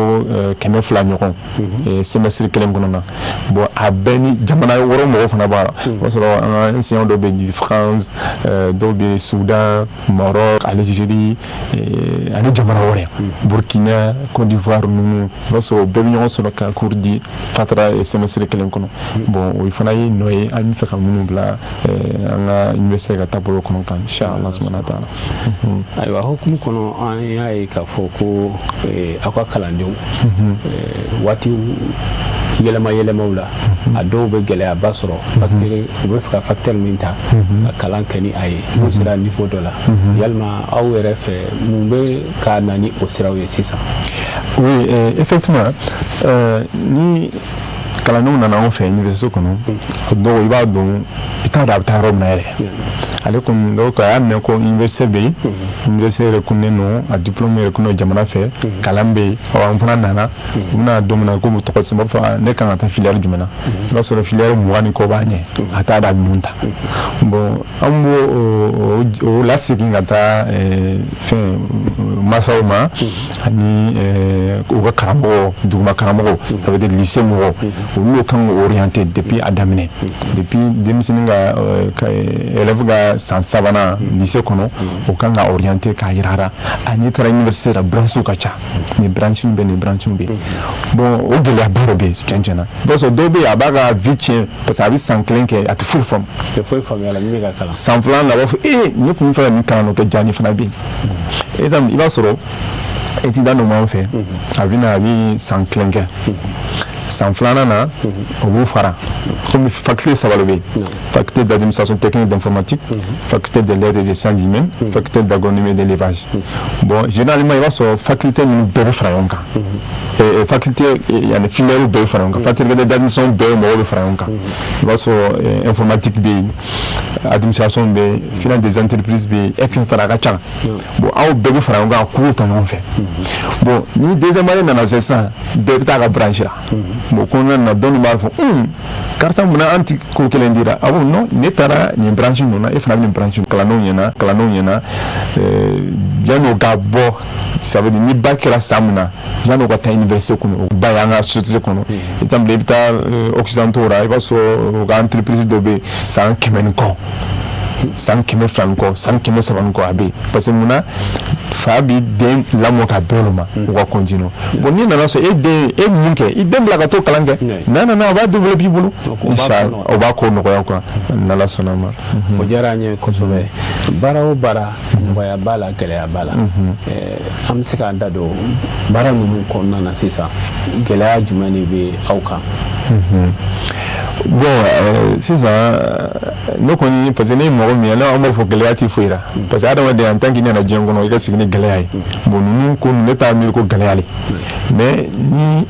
200 ɲɔgɔn semestre kelen kɔnɔ na. Bon, a bɛɛ ni jamana wɛrɛ mɔgɔw fana b'a la. O b'a sɔrɔ an ka enseignants dɔw bɛ France, dɔw bɛ Soudan, Maroc, Algérie ani jamana wɛrɛ, Burkina, Côte d'Ivoire ninnu. I b'a sɔrɔ bɛɛ bɛ ɲɔgɔn sɔrɔ ka cours di fatara semestre kelen kɔnɔ. Bon, o fana ye nɔ ye an bɛ fɛ ka minnu bila an ka université ka taabolo kɔnɔ kan, inshallah subhanahu wa ta'ala. Ayiwa, hukumu kɔnɔ, an y'a ye k'a fɔ ko aw ka kalandenw, waati yɛlɛma yɛlɛmaw la, a dɔw bɛ gɛlɛyaba sɔrɔ u bɛ fɛ ka facteur min ta ka kalan kɛ ni a ye, n'u sera niveau dɔ la. Yalima aw yɛrɛ fɛ, mun bɛ ka na ni o siraw ye sisan? Oui, effectivement, ni kalandenw nana anw fɛ université kɔnɔ, dɔw i b'a dɔn, i t'a dɔn a bɛ taa yɔrɔ min na yɛrɛ. Ale kɔni, dɔw a y'a mɛn ko université bɛ yen, université yɛrɛ kunnen don, a diplôme yɛrɛ kunnen don jamana fɛ, kalan bɛ yen. Ɔ, an fana nana, u bɛna don min na ko tɔgɔ sɛbɛn, b'a fɔ ne kan ka taa filière jumɛn na? I b'a sɔrɔ filière 20 ni kɔ b'a ɲɛ, a t'a dɔn a bɛ mun ta. Bon, an b'o o lasegin ka taa fɛn masaw ma ani u ka karamɔgɔ, duguma karamɔgɔ, ça veut dire lycée mɔgɔw, olu kan k'o orienter depuis a daminɛ, depuis denmisɛnnin ka élève ka san sabanan lycée kɔnɔ, o kan ka orienter k'a yira a la: a n'i taara université la, branche ka ca, nin branche bɛ, nin branche bɛ. Bon, o gɛlɛyaba dɔ bɛ yen tiɲɛ tiɲɛ na. I b'a sɔrɔ dɔw bɛ yen, a b'a ka vie tiɲɛ, parce que a bɛ san kelen kɛ, a tɛ foyi faamu. Tɛ foyi faamuya la min bɛ ka kalan. San filanan na, a b'a fɔ ee, ne tun bɛ fɛ ka nin kalan dɔ kɛ, jaa nin fana bɛ yen. I b'a sɔrɔ étudiant dɔ b'an fɛ, a bɛ na, a bɛ san kelen kɛ, san filanan na, o b'u fara. Komi faculté saba de bɛ yen: faculté d'administration technique d'informatique, faculté de lettres et des sciences humaines, faculté d'agronomie et d'élevage. Bon, généralement, i b'a sɔrɔ faculté ninnu bɛɛ bɛ fara ɲɔgɔn kan, faculté yanni filière bɛɛ bɛ fara ɲɔgɔn kan, faculté d'administration bɛɛ mɔgɔw bɛ fara ɲɔgɔn kan. I b'a sɔrɔ informatique bɛ yen, administration bɛ yen, finance des entreprises bɛ yen, et cetera, a ka ca. Bon, aw bɛɛ bɛ fara ɲɔgɔn kan, cours ta ɲɔgɔn fɛ. Bon, ni deuxième année nana se sisan, bɛɛ bɛ taa ka branche la. Bon, kɔnɔna na, dɔw b'a fɔ: karisa, munna an ti ko kelen dira? A ko non, ne taara nin branche ninnu na, e fana bɛ nin branche. Kalandenw ɲɛna, yan'o ka bɔ, ça veut dire ni bac kɛra san min na, yan'o ka taa université kɔnɔ, o ba y'an ka société kɔnɔ. Exemple, i bɛ taa occidentaux la, i b'a sɔrɔ u ka entreprise dɔ bɛ yen, san 100 ni kɔ. San 200 ni kɔ, san 300 ni kɔ, a bɛ yen, parce que munna fa b'i den lamɔ ka bɛn olu ma, u ka continuer. Bon, n'i nana sɔrɔ e den e mun kɛ, i den bila ka t'o kalan kɛ, n'a nana, a b'a développer i bolo, inchallah, o b'a ko nɔgɔya quoi, n'Ala sɔnna ma. O diyara an ye kosɛbɛ. Baara o baara, nɔgɔya b'a la, gɛlɛya b'a la. An bɛ se k'an da don baara ninnu kɔnɔna na sisan, gɛlɛya jumɛn de bɛ aw kan? Bon, sisan ne kɔni, parce que ne ye mɔgɔ min ye, an b'a fɔ gɛlɛya tɛ foyi la, parce que adamaden, en tant que nana diɲɛ kɔnɔ, i ka sigi ni gɛlɛya ye. Bon, ninnu ko ne t'a miiri ko gɛlɛya le, mais ni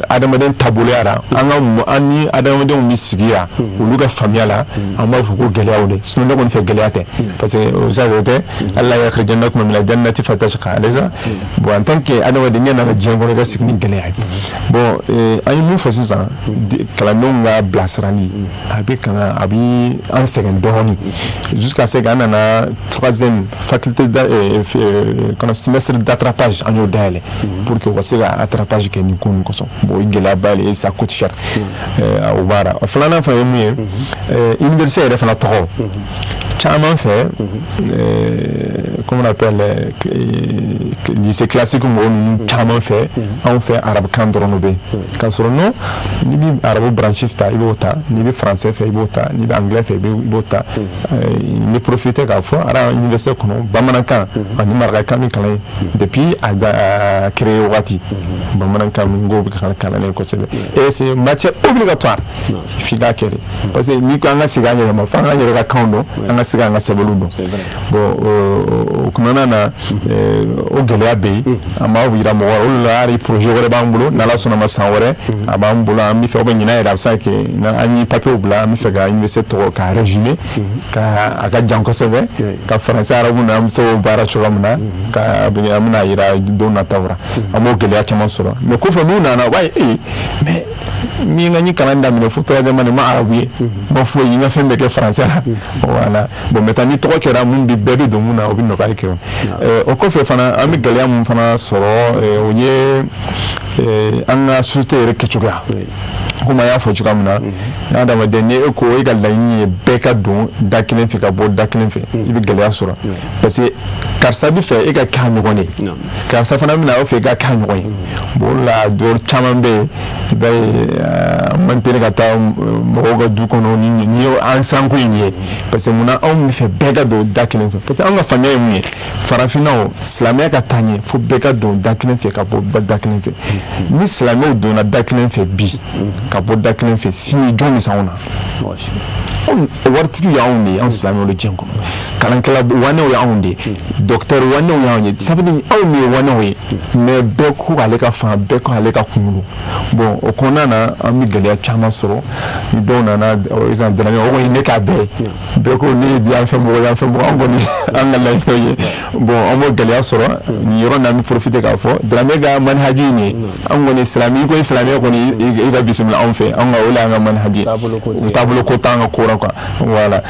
adamaden taaboloya la, an ka an ni adamadenw bɛ sigi yan, olu ka faamuya la, an b'a fɔ ko gɛlɛyaw de. Sinon ne kɔni fɛ, gɛlɛya tɛ, parce que o bɛ se ka kɛ o tɛ ala yakhrijannakum min al-jannati fatashqa alaysa. Bon, en tant que adamaden, ne nana diɲɛ kɔnɔ, i ka sigi ni gɛlɛya ye. Bon, an ye mun fɔ sisan? Kalandenw ka bilasirali, a bɛ kan, a bɛ an sɛgɛn dɔɔnin, jusqu'à ce qu'an nana troisième faculté kɔnɔ, semestre d'attrapage, an y'o dayɛlɛ pour que u ka se ka attrapage kɛ nin ko ninnu kosɔn. Bon, o ye gɛlɛyaba de ye, ça coûte cher, o b'a la. Filanan fana ye mun ye? Université yɛrɛ fana tɔgɔ caman fɛ, comment on appelle, lycée classique mɔgɔ ninnu caman fɛ, anw fɛ arabukan dɔrɔn de bɛ yen, k'a sɔrɔ non, n'i bɛ arabu branche ta, i b'o ta, n'i bɛ français fɛ, i b'o ta, n'i bɛ anglais fɛ, i b'o ta. N bɛ profiter k'a fɔ ara université kɔnɔ, bamanankan ani marakakan bɛ kalan yen depuis a créé wagati. Bamanankan min ko bɛ kalan yen kosɛbɛ, et c'est une matière obligatoire, f'i k'a kɛ de, parce que n'i ko an ka segin an yɛrɛ ma, f'an k'an yɛrɛ ka kanw dɔn, an ka se k'an ka sɛbɛnniw dɔn. Bon, o kɔnɔna na, o gɛlɛya bɛ yen, an b'a yira mɔgɔ la. O de la, hali projet wɛrɛ b'an bolo, n'Ala sɔnna ma, san wɛrɛ a b'an bolo, an bɛ fɛ, o bɛ ɲinan yɛrɛ, a bɛ se ka kɛ an ye papiyew bila, an bɛ fɛ ka université tɔgɔ k'a résumer, ka a ka jan kosɛbɛ, ka français, arabu na, an bɛ se k'o baara cogoya min na, ka an bɛna yira don nataw la. An b'o gɛlɛya caman sɔrɔ, mais kɔfɛ n'u nana, u b'a ye ee, mais min ka n kalan daminɛ fo troisième année, ma arabu ye, ma foyi, n ka fɛn bɛɛ kɛ français la. Voilà. Bon, maintenant ni tɔgɔ kɛra mun bi, bɛɛ bɛ don mun na, o bɛ nɔgɔya kɛ. O kɔfɛ fana, an bɛ gɛlɛya mun fana sɔrɔ, o ye an ka société yɛrɛ kɛcogoya. Komi an y'a fɔ cogoya min na, adamaden, ni e ko e ka laɲini ye bɛɛ ka don da kelen fɛ ka bɔ da kelen fɛ, i bɛ gɛlɛya sɔrɔ, parce que karisa bɛ fɛ e ka kɛ a ɲɔgɔn ye, karisa fana bɛna aw fɛ i ka kɛ a ɲɔgɔn ye. Bon, o la dɔw caman bɛ yen, i b'a ye, an man teli ka taa mɔgɔw ka du kɔnɔ ni an siranko in ye, parce que munna anw bɛ fɛ bɛɛ ka don da kelen fɛ? Parce que anw ka faamuya ye mun ye? Farafinna o, silamɛya ka taa ɲɛ, fo bɛɛ ka don da kelen fɛ ka bɔ da kelen fɛ. Ni silamɛw donna da kelen fɛ bi ka bɔ da kelen fɛ sini, jɔn bɛ s'anw na? Anw waritigi ye anw de ye, anw silamɛw de diɲɛ kɔnɔ, kalankɛla wanɛw ye anw de ye, docteur wanɛw ye anw ye, ça veut dire anw de ye wanɛw ye. Mais bɛɛ ko ale ka fan, bɛɛ ko ale ka kunkolo. Bon, o kɔnɔna na, an bɛ gɛlɛya caman sɔrɔ. Ni dɔw nana, exemple Dramé, o kɔni ne k'a bɛɛ ye, bɛɛ ko ne ye yan fɛn mɔgɔ, yan fɛn mɔgɔ, an kɔni an ka laɲini ye. Bon, an b'o gɛlɛya sɔrɔ nin yɔrɔ in na. An bɛ profiter k'a fɔ Dramé ka manhaji ye nin ye. An kɔni silamɛ, i ko silamɛ kɔni, i ka bisimila anw fɛ, an ka o de y'an ka manhaji ye, o taabolo ko t'an ka ko la quoi. Voilà.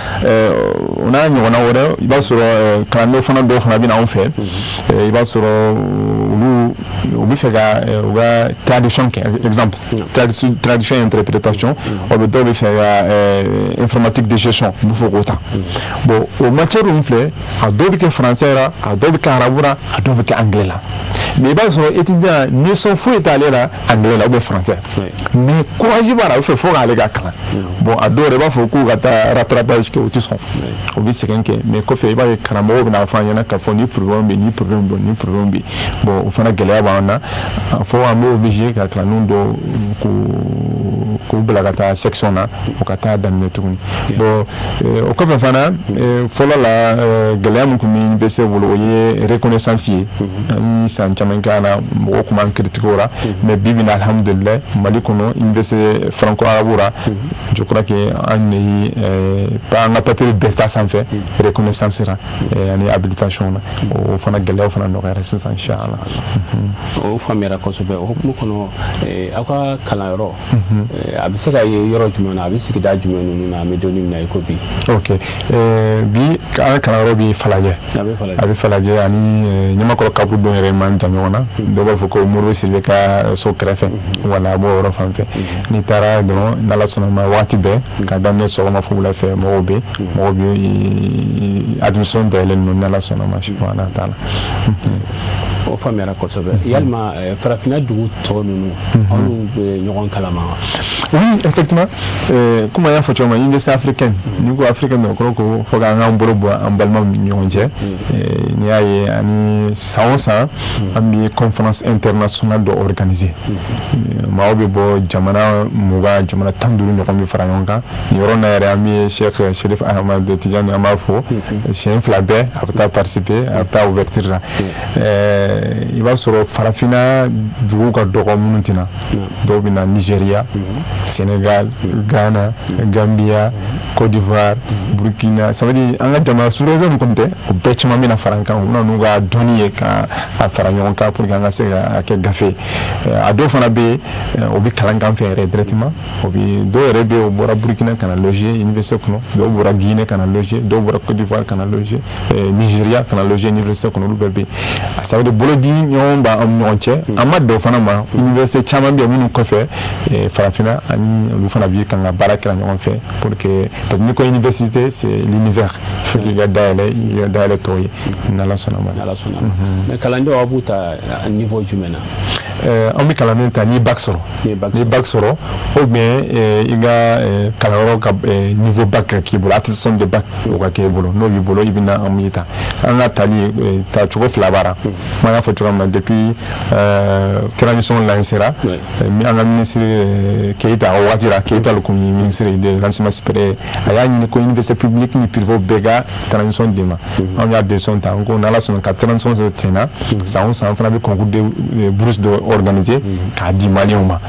O n'a ɲɔgɔnna wɛrɛ, i b'a sɔrɔ kalanden fana dɔw fana bɛ na anw fɛ, i b'a sɔrɔ olu u bɛ fɛ ka u ka traduction kɛ, exemple traduction interprétation, o bɛ dɔw bɛ fɛ ka informatique de gestion, u bɛ fɛ k'o ta. Bon, o matière ninnu filɛ, a dɔw bɛ kɛ français la, a dɔw bɛ kɛ arabu la, a dɔw bɛ kɛ anglais la. Mais i b'a sɔrɔ étudiant notion foyi t'ale la anglais la ou bien français, mais courage b'a la, a bɛ fɛ fo k'ale ka kalan. Bon, a dɔw yɛrɛ b'a fɔ k'u ka taa rattrapage kɛ, u tɛ sɔn, u bɛ sɛgɛn kɛ. Mais kɔfɛ, i b'a ye karamɔgɔw bɛna fɔ an ɲɛna k'a fɔ ni problème bɛ yen, ni problème bɛ yen, ni problème bɛ yen. Bon, o fana gɛlɛya b'an na fo an bɛ obligé ka kalandenw dɔw k'u bila ka taa section na, u ka taa daminɛ tuguni. Bon, o kɔfɛ fana, fɔlɔ la, gɛlɛya min tun bɛ université bolo, o ye reconnaissance ye. An ye san caman kɛ a la, mɔgɔw tun b'an critiquer o la, mais bi bi in na, alhamdulilayi, Mali kɔnɔ, université franco arabe la, je crois que an de ye an ka papier bɛɛ ta sanfɛ reconnaissance la ani habilitation na. O fana gɛlɛyaw fana nɔgɔyara sisan, inchallah. O faamuyara kosɛbɛ. O hukumu kɔnɔ, aw ka kalanyɔrɔ A bɛ se ka ye yɔrɔ jumɛn na, a bɛ sigida jumɛn ninnu na, an bɛ don min na i ko bi? Ok, bi an ka kalanyɔrɔ bɛ Falajɛ, a bɛ Falajɛ ani Ɲamakɔrɔ kaburudon yɛrɛ man jan ɲɔgɔn na. Dɔw b'a fɔ ko Moribo Sidibe ka so kɛrɛfɛ, wala a b'o yɔrɔ fan fɛ. N'i taara dɔrɔn, n'Ala sɔnna ma, waati bɛɛ ka daminɛ sɔgɔma fo wula fɛ, mɔgɔw bɛ mɔgɔw bɛ admission dayɛlɛlen don, n'Ala sɔnna ma, subahana taala. O faamuyara kosɛbɛ. Yalima farafinna dugu tɔ ninnu, aw n'u bɛ ɲɔgɔn kalama wa? Oui, effectivement, komi an y'a fɔ cogo min na, université africaine, n'i ko africaine, o kɔrɔ ko fo k'an k'an bolo bɔ an balimaw ni ɲɔgɔn cɛ. N'i y'a ye, ani san o san an bɛ conférence internationale dɔ organiser. Maaw bɛ bɔ jamana 20, jamana 15 ɲɔgɔn bɛ fara ɲɔgɔn kan nin yɔrɔ na yɛrɛ. An bɛ Cheikh Chérif Ahmad Tidiane, an b'a fo siɲɛ fila bɛɛ, a bɛ taa participer, a bɛ taa ouverture la. I b'a sɔrɔ farafinna duguw ka dɔgɔ minnu tɛna, dɔw bɛ na Nigéria, Sénégal, Ghana, Gambia, Côte d'Ivoire, Burkina. Ça veut dire an ka jamana sous-région nin kɔni tɛ, o bɛɛ caman bɛna fara an kan. U bɛna n'u ka dɔnni ye ka a fara ɲɔgɔn kan pour que an ka se ka kɛ gafe ye. A dɔw fana bɛ yen, o bɛ kalan k'an fɛ yɛrɛ directement. O bɛ dɔw yɛrɛ bɛ yen, o bɔra Burkina ka na loger université kɔnɔ, dɔw bɔra Guinée ka na loger, dɔw bɔra Côte d'Ivoire ka na loger, Nigéria ka na loger université kɔnɔ, olu bɛɛ bɛ yen. Ça veut dire bolodi ɲɔgɔn b'an ni ɲɔgɔn cɛ. An ma dɔw fana ma, université caman bɛ yen minnu kɔfɛ farafinna, ani olu fana bɛ kan ka baara kɛ ɲɔgɔn fɛ pour que, parce que n'i ko université, c'est l'univers, il faut k'i ka dayɛlɛ, i ka dayɛlɛ tɔw ye, n'Ala sɔnna ma. N'Ala sɔnna ma. Mais kalandenw, aw b'u ta niveau jumɛn na? An bɛ kalanden ta n'i bac sɔrɔ, n'i bac sɔrɔ, ou bien i ka kalanyɔrɔ ka niveau bac ka k'i bolo, attestation de bac o ka k'e bolo. N'o b'i bolo, i bɛ na, an b'i ta. An ka tali tacogo fila b'a la. An y'a fɔ cogoya min na, depuis transition lancera, an ka ministre Keyita, o waati la Keyita le kun ye ministre de l'enseignement supérieur, a y'a ɲini ko université publique ni privé bɛɛ ka transition d'i ma. Anw y'a décision ta, an ko n'Ala sɔnna ka transition sɔrɔ ten na, san o san an fana bɛ concours de bourse dɔ organiser k'a di maliyɛnw ma.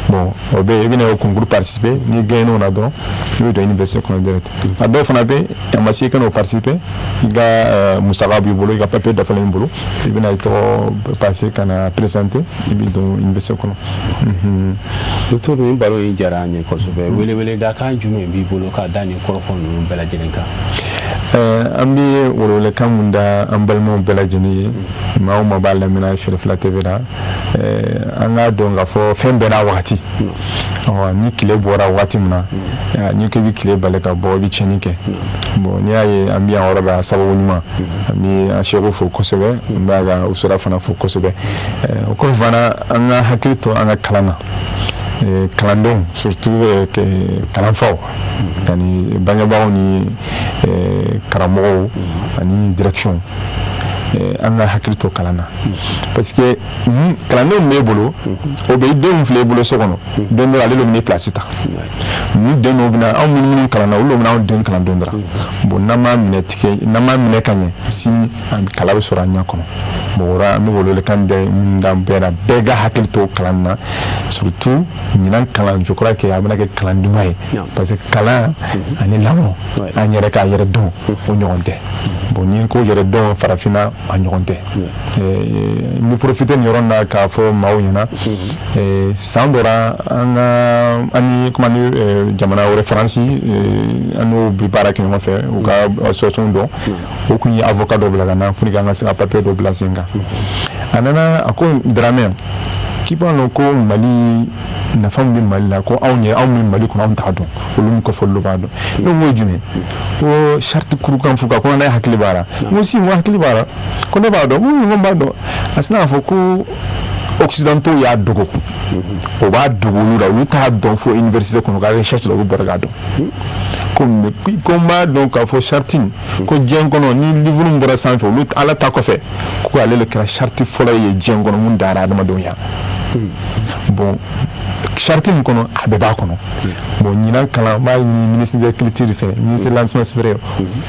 Bon, o bɛ i bɛna o concours participer, n'i gagné o la dɔrɔn, i bɛ don université kɔnɔ direct. A dɔw fana bɛ yen, a ma se i ka n'o participer, i ka musaka b'i bolo, i ka papier dafalen b'i bolo, i bɛna i tɔgɔ passer ka na présenter, i bɛ don université kɔnɔ. Docteur, nin baro in diyara an ye kosɛbɛ. Weleweledakan jumɛn b'i bolo k'a da nin kɔrɔfɔ ninnu bɛɛ lajɛlen kan? An bɛ welewelekan mun da an balimaw bɛɛ lajɛlen ye, maa o maa b'a lamɛnna Cherifila TV la, an k'a dɔn k'a fɔ fɛn bɛɛ n'a wagati. Ni tile bɔra waati min na, n'i ko i bɛ tile bali ka bɔ, i bɛ tiɲɛni kɛ. Bon, n'i y'a ye an bɛ yan yɔrɔ la, sababu ɲuman, an bɛ an seko fo kosɛbɛ, an b'a ka usura fana fo kosɛbɛ. O kɔfɛ fana, an ka hakili to an ka kalan na, kalandenw, surtout kalanfaw ani bangebagaw ni karamɔgɔw ani direction, an ka hakili to kalan na, parce que kalandenw b'e bolo, o bɛ i denw filɛ i bolo so kɔnɔ, don dɔ ale de bɛ place ta. Ni den dɔw bɛna, anw minnu kalan na, olu de bɛna anw den kalan don dɔ la. Bon, n'an m'a minɛ tigɛ, n'an m'a minɛ ka ɲɛ, sini kala bɛ sɔrɔ an ɲɛ kɔnɔ. Bon, o la an bɛ welewelekan da min da bɛɛ la, bɛɛ ka hakili to kalan na, surtout ɲinan kalan. Je crois que a bɛna kɛ kalan duman ye, parce que kalan ani lamɔ, an yɛrɛ k'a yɛrɛ dɔn, o ɲɔgɔn tɛ. Bon, ni ko yɛrɛ dɔn farafinna, a ɲɔgɔn tɛ. N bɛ profiter nin yɔrɔ in na k'a fɔ maaw ɲɛna, san dɔ la, an ka an ni kuma ni jamana wɛrɛ, Faransi, an n'o bɛ baara kɛ ɲɔgɔn fɛ, u ka association dɔ, o kun ye avocat dɔ bila ka na pour que an ka se ka papier dɔ bila sen kan. A nana, a ko: "Dramɛ, k'i b'a dɔn ko Mali nafa min bɛ Mali la, ko anw ye anw min Mali kɔnɔ, anw t'a dɔn, olu min kɔfɛ olu b'a dɔn." Ne ko: "Ye jumɛn?" Ko charte kurukan fuga, ko ne hakili b'a la. N ko: "Si, n ko hakili b'a la, ko ne b'a dɔn." N ko b'a dɔn. A sinna k'a fɔ ko occidentaux y'a dogo, o b'a dogo olu la, olu t'a dɔn fo université kɔnɔ ka recherche la, olu bɔra k'a dɔn. Ko ko n b'a dɔn k'a fɔ charte in, ko diɲɛ kɔnɔ ni livre min bɔra sanfɛ, olu Ala ta kɔfɛ, ko ale de kɛra charte fɔlɔ ye diɲɛ kɔnɔ mun dara adamadenw ya. Bon, charte min kɔnɔ, a bɛɛ b'a kɔnɔ. Bon, ɲinan kalan, n b'a ɲini ministre de culture fɛ, ministre de l'enseignement supérieur,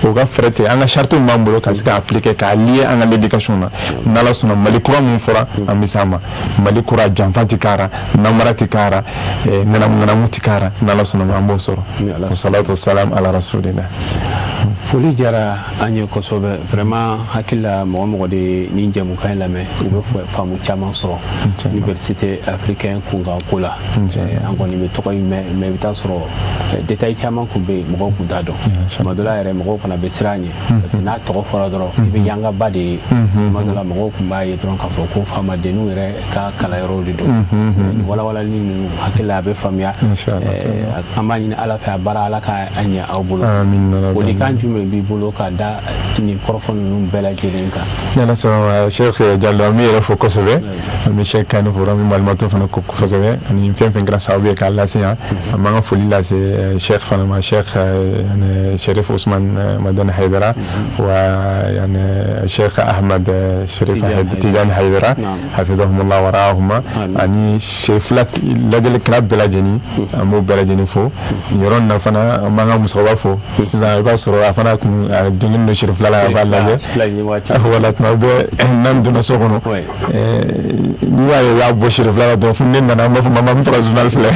o ka fɛɛrɛ tigɛ an ka charte min b'an bolo ka se k'a appliquer, k'a lier an ka l'éducation na. N'Ala sɔnna, Mali kura min fɔra, an bɛ s'a ma. Mali kura, janfa ti k'a ra, namara ti k'a ra, ŋanamu ŋanamu ti k'a ra. N'Ala sɔnna ma, an b'o sɔrɔ. Wasalatu wasalam ala rasulillah. Foli diyara an ye kosɛbɛ vraiment. Hakili la, mɔgɔ mɔgɔ de ye nin jɛmukan in lamɛn, u bɛ faamu caman sɔrɔ université africaine kunkan ko la. An kɔni bɛ tɔgɔ in mɛn, mais i bɛ taa sɔrɔ détail caman tun bɛ yen, mɔgɔw tun t'a dɔn. Tuma dɔ la yɛrɛ, mɔgɔw fana bɛ siran a ɲɛ, parce que n'a tɔgɔ fɔra dɔrɔn, i bɛ yangaba de ye. Tuma dɔ la, mɔgɔw tun b'a ye dɔrɔn k'a fɔ ko faamadenninw yɛrɛ ka kalanyɔrɔw de don. Nin walawalali ninnu, hakili la, a bɛ faamuya. An b'a ɲini Ala fɛ, a baara, Ala ka a ɲɛ aw bolo. Folikan jumɛn b'i bolo ka da nin kɔrɔfɔ ninnu bɛɛ lajɛlen kan? Ni Ala sɔnna, Cheikh Diallo, an b'i yɛrɛ fo kosɛbɛ, an bɛ Cheikh Kane fo, an bɛ Malimatɔ fana ko kosɛbɛ, ani fɛn fɛn kɛra sababu ye k'a lase yan. An b'an ka foli lase Cheikh fana ma, Cheikh Sherif Ousmane Madani Haidara wa yani Cheikh Ahmad Sherif Tijani Haidara, hafizahumullah wa ra'ahuma, ani Sherif lajɛlikɛla bɛɛ lajɛlen, an b'o bɛɛ lajɛlen fo. Nin yɔrɔ in na fana, an b'an ka musokɔrɔba fo. Sisan i b'a sɔrɔ a fana kun a donnen don Sherifila la, a b'a lajɛ wala. Tuma bɛɛ n'an donna so kɔnɔ, n'i y'a ye u y'a bɔ Sherifila la dɔrɔn, fo ne nana, an b'a fɔ mama, n bɛ fɛ ka journal filɛ.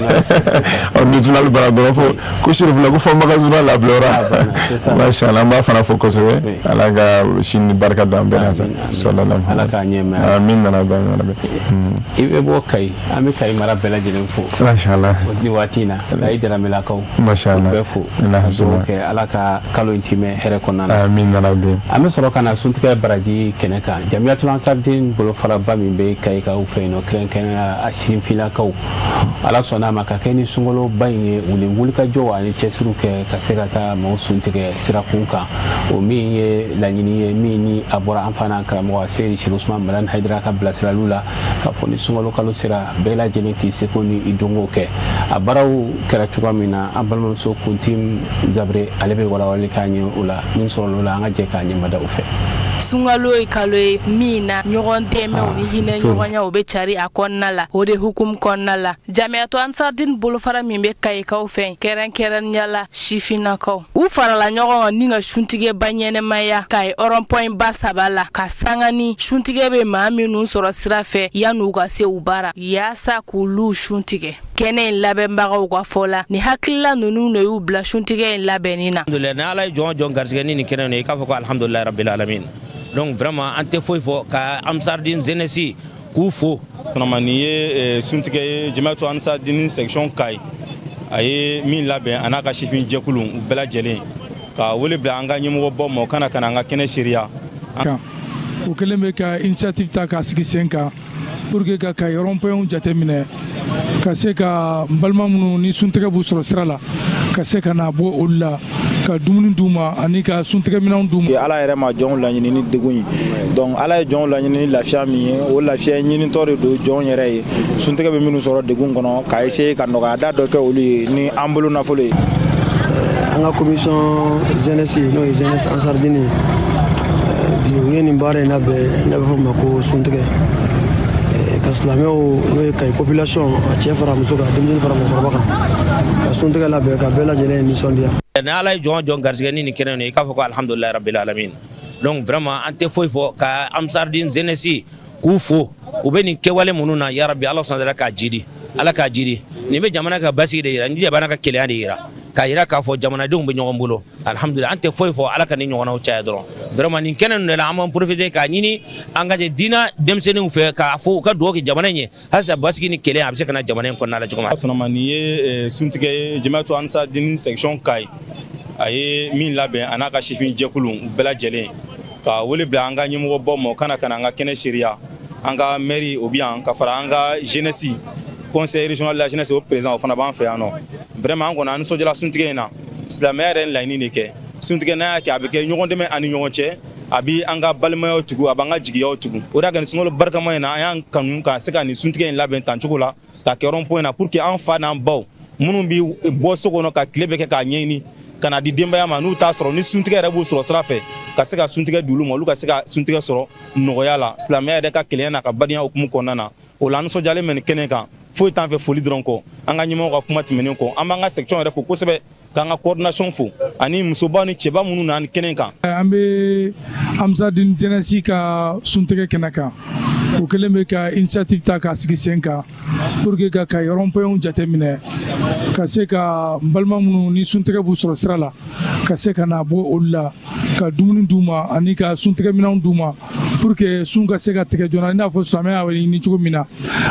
Ɔ, ni journal banna dɔrɔn, fo ko Sherifila, ko fo n ka journal labila yɔrɔ. Masha Allah, an b'a fana fo kosɛbɛ. Ala ka sini ni barika don an bɛɛ la sa, sallallahu. Ala k'a ɲɛ mɛn. Amin, nana bɛ. I bɛ bɔ Kayi, an bɛ Kayi mara bɛɛ lajɛlen fo. Masha Allah. Ni waati in na, Kayi Daramelakaw. Masha Allah. Bɛɛ fo. Dugawu kɛ Ala ka kalo in timɛ hɛrɛ kɔnɔna na. Amin, nana bɛ. An bɛ sɔrɔ ka na suntigɛ baraji kɛnɛ kan. Jamiyatul Ansardin bolofaraba min bɛ Kayikaw fɛ yen nɔ, kɛrɛnkɛrɛnnenya a sinfinnakaw, Ala sɔnna a ma ka kɛ ni sunkaloba in ye, u ni wulikajɔw ani cɛsiriw kɛ ka se ka taa maaw suntigɛ sirakun kan. O min ye laɲini ye, min ni a bɔra an fana karamɔgɔ Seyidi Sherif Usman Madani Hayidara ka bilasiraliw la, k'a fɔ ni sunkalo kalo sera, bɛɛ lajɛlen k'i seko ni i donko kɛ. A baaraw kɛra cogoya min na, an balimamuso Kuntim Zabire, ale bɛ walawalali k'an ye o la. Min sɔrɔla o la, an ka jɛ k'a ɲɛmada o fɛ. Sunkalo ye kalo ye min na ɲɔgɔn dɛmɛw ni hinɛ ɲɔgɔnya o bɛ cari a kɔnɔna la. O de hukumu kɔnɔna la, Jamiyatu Ansardin bolofara min bɛ Kayikaw fɛ, kɛrɛnkɛrɛnnenya la sifinnakaw, u farala ɲɔgɔn kan ni ka suntigɛba ɲɛnɛmaya Kayi rond-point ba saba la, ka sanga ni suntigɛ bɛ maa minnu sɔrɔ sira fɛ yan'u ka se u bara, yaasa k'olu suntigɛ. Kɛnɛ in labɛnbagaw ka fɔ la, ni hakilila ninnu de y'u bila suntigɛ in labɛnni na. Ni Ala ye jɔn jɔn garisɛgɛ ni nin kɛnɛ i k'a fɔ ko alhamdulilayi rabbil alamin. Donc vraiment, an tɛ foyi fɔ ka Ansardin jeunesse k'u fo. Nin ye suntigɛ ye, Jamiyatu Ansardin section Kayi a ye min labɛn, a n'a ka sifin jɛkulu u bɛɛ lajɛlen, ka wele bila an ka ɲɛmɔgɔbaw ma, u kana ka na an ka kɛnɛ seereya. U kɛlen bɛ ka initiative ta k'a sigi sen kan pour que ka Kayi rond-point jateminɛ, ka se ka n balima minnu ni suntigɛ b'u sɔrɔ sira la, ka se ka na bɔ olu la, ka dumuni d'u ma ani ka suntigɛminɛnw d'u ma. Ala yɛrɛ ma jɔnw laɲini ni degun ye, donc Ala ye jɔnw laɲini ni lafiya min ye, o lafiya ɲinitɔ de don jɔn yɛrɛ ye. Suntigɛ bɛ minnu sɔrɔ degun kɔnɔ, k'a essayer ka nɔgɔya da dɔ kɛ olu ye ni an bolo nafolo ye. An ka commission jeunesse, n'o ye jeunesse Ansardine ye, bi u ye nin baara in labɛn n'a bɛ fɔ o ma ko suntigɛ, ka silamɛw, n'o ye Kayi population, a cɛ fara muso kan, denmisɛnnin fara mɔgɔkɔrɔba kan, ka suntigɛ labɛn ka bɛɛ lajɛlen nisɔndiya. Ni Ala ye jɔn jɔn garisɛgɛ ni nin kɛnɛ i k'a fɔ ko alhamdulilayi rabbil alamin. Donc vraiment, an tɛ foyi fɔ ka Ansardin jeunesse k'u fo. U bɛ nin kɛwale minnu na, yarabi Ala sɔnna k'a jidi, Ala k'a jidi. Nin bɛ jamana ka basigi de yira, nin jamana ka kelenya de yira, k'a yira k'a fɔ jamanadenw bɛ ɲɔgɔn bolo. Alhamdulillah, an tɛ foyi fɔ, Ala ka nin ɲɔgɔnnaw caya dɔrɔn. Vraiment, nin kɛnɛ ninnu de la, an b'an profiter k'a ɲini an ka diinɛ denmisɛnninw fɛ, k'a fɔ u ka dugawu kɛ jamana in ye halisa, basigi ni kelenya a bɛ se ka na jamana in kɔnɔna la cogo min. Sɔnna, nin ye suntigɛ ye, Jamiyatu Ansardin section Kayi a ye min labɛn, a n'a ka sifin jɛkulu u bɛɛ lajɛlen, ka wele bila an ka ɲɛmɔgɔbaw ma, u kana ka na an ka kɛnɛ seereya. An ka maire o bɛ yan, ka fara an ka jeunesse, conseil régional de la jeunesse, o président, o fana b'an fɛ yan nɔ. Vraiment, an kɔni, an nisɔndiyara suntigɛ in na. Silamɛya yɛrɛ ye laɲini de kɛ. Suntigɛ n'a y'a kɛ, a bɛ kɛ ɲɔgɔn dɛmɛ ani ɲɔgɔn cɛ, a bɛ an ka balimayaw tugu, a b'an ka jigiyaw tugu. O de y'a kɛ nin sunkalo barikama in na, an y'an kanu ka se ka nin suntigɛ in labɛn tan cogo la, ka kɛ rond point na, pour que an fa n'an baw minnu bɛ bɔ so kɔnɔ ka tile bɛɛ kɛ k'a ɲɛɲini ka na di denbaya ma, n'u t'a sɔrɔ, ni suntigɛ yɛrɛ b'u sɔrɔ sira fɛ, ka se ka suntigɛ di olu ma, olu ka se ka suntigɛ sɔrɔ nɔgɔya la, silamɛya yɛrɛ ka kelenya n'a ka badenya hukumu kɔnɔna na. O la, an nisɔndiyalen bɛ nin kɛnɛ kan. Foyi t'an fɛ foli dɔrɔn kɔ, an ka ɲɛmɔgɔw ka kuma tɛmɛnen kɔ. An b'an ka section yɛrɛ fo kosɛbɛ, k'an ka coordination fo, ani musobaw ni cɛba minnu na nin kɛnɛ kan. An bɛ Ansardine jeunesse ka suntigɛ kɛnɛ kan. U kɛlen bɛ ka initiative ta k'a sigi sen kan pour que ka Kayi rond-point jateminɛ, ka se ka n balima minnu ni suntigɛ b'u sɔrɔ sira la, ka se ka na bɔ olu la, ka dumuni d'u ma ani ka suntigɛminɛnw d'u ma, pour que sun ka se ka tigɛ joona. I n'a fɔ silamɛya y'a ɲini cogo min na,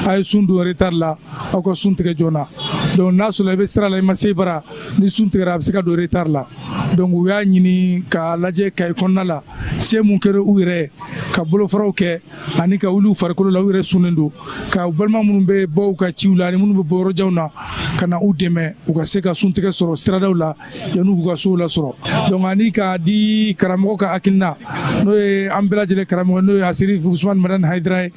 a ye sun don retard la, aw ka sun tigɛ joona. Donc n'a sɔrɔ i bɛ sira la, i ma se i bara, ni sun tigɛra, a bɛ se ka don retard la. Donc u y'a ɲini k'a lajɛ Kayi kɔnɔna la, se mun kɛra u yɛrɛ ye ka bolofaraw kɛ ani ka wuli u farikolo la, u yɛrɛ sunnen don, ka u balima minnu bɛ bɔ u ka ciw la ani minnu bɛ bɔ yɔrɔjanw na, ka na u dɛmɛ u ka se ka suntigɛ sɔrɔ siradaw la yan'u k'u ka sow lasɔrɔ. Donc ani k'a di karamɔgɔ ka hakilina, n'o ye an bɛɛ lajɛlen karamɔgɔ, n'o ye Asirif Usumani Madani Hayidara ye,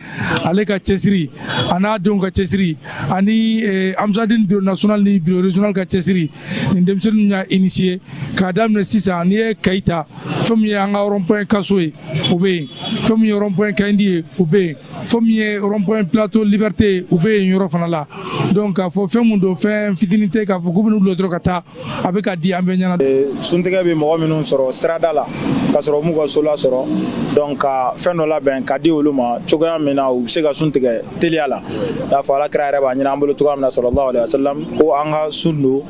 ale ka cɛsiri a n'a denw ka cɛsiri ani Ansardine bureau national ni bureau régional ka cɛsiri, nin denmisɛnninw y'a initier k'a daminɛ sisan. N'i ye Kayi ta, fɛn min ye an ka rond point kaso ye, o bɛ yen. Fɛn min ye rond point Kayindi ye, o bɛ yen. Fɛn min ye rond point plateau Liberté ye, o bɛ yen yɔrɔ fana la. Donc k'a fɔ fɛn mun don, fɛn fitinin tɛ k'a fɔ k'u bɛn'u bila dɔrɔn ka taa, a bɛ ka di an bɛɛ ɲɛna. Suntigɛ bɛ mɔgɔ minnu sɔrɔ sirada la ka sɔrɔ u m'u ka so lasɔrɔ, donc ka fɛn dɔ labɛn ka di olu ma cogoya min na u bɛ se ka sun tigɛ teliya la. I n'a fɔ Ala kira yɛrɛ b'a ɲini an bolo cogoya min na, sallallahu alaihi wasallam, ko an ka sun don,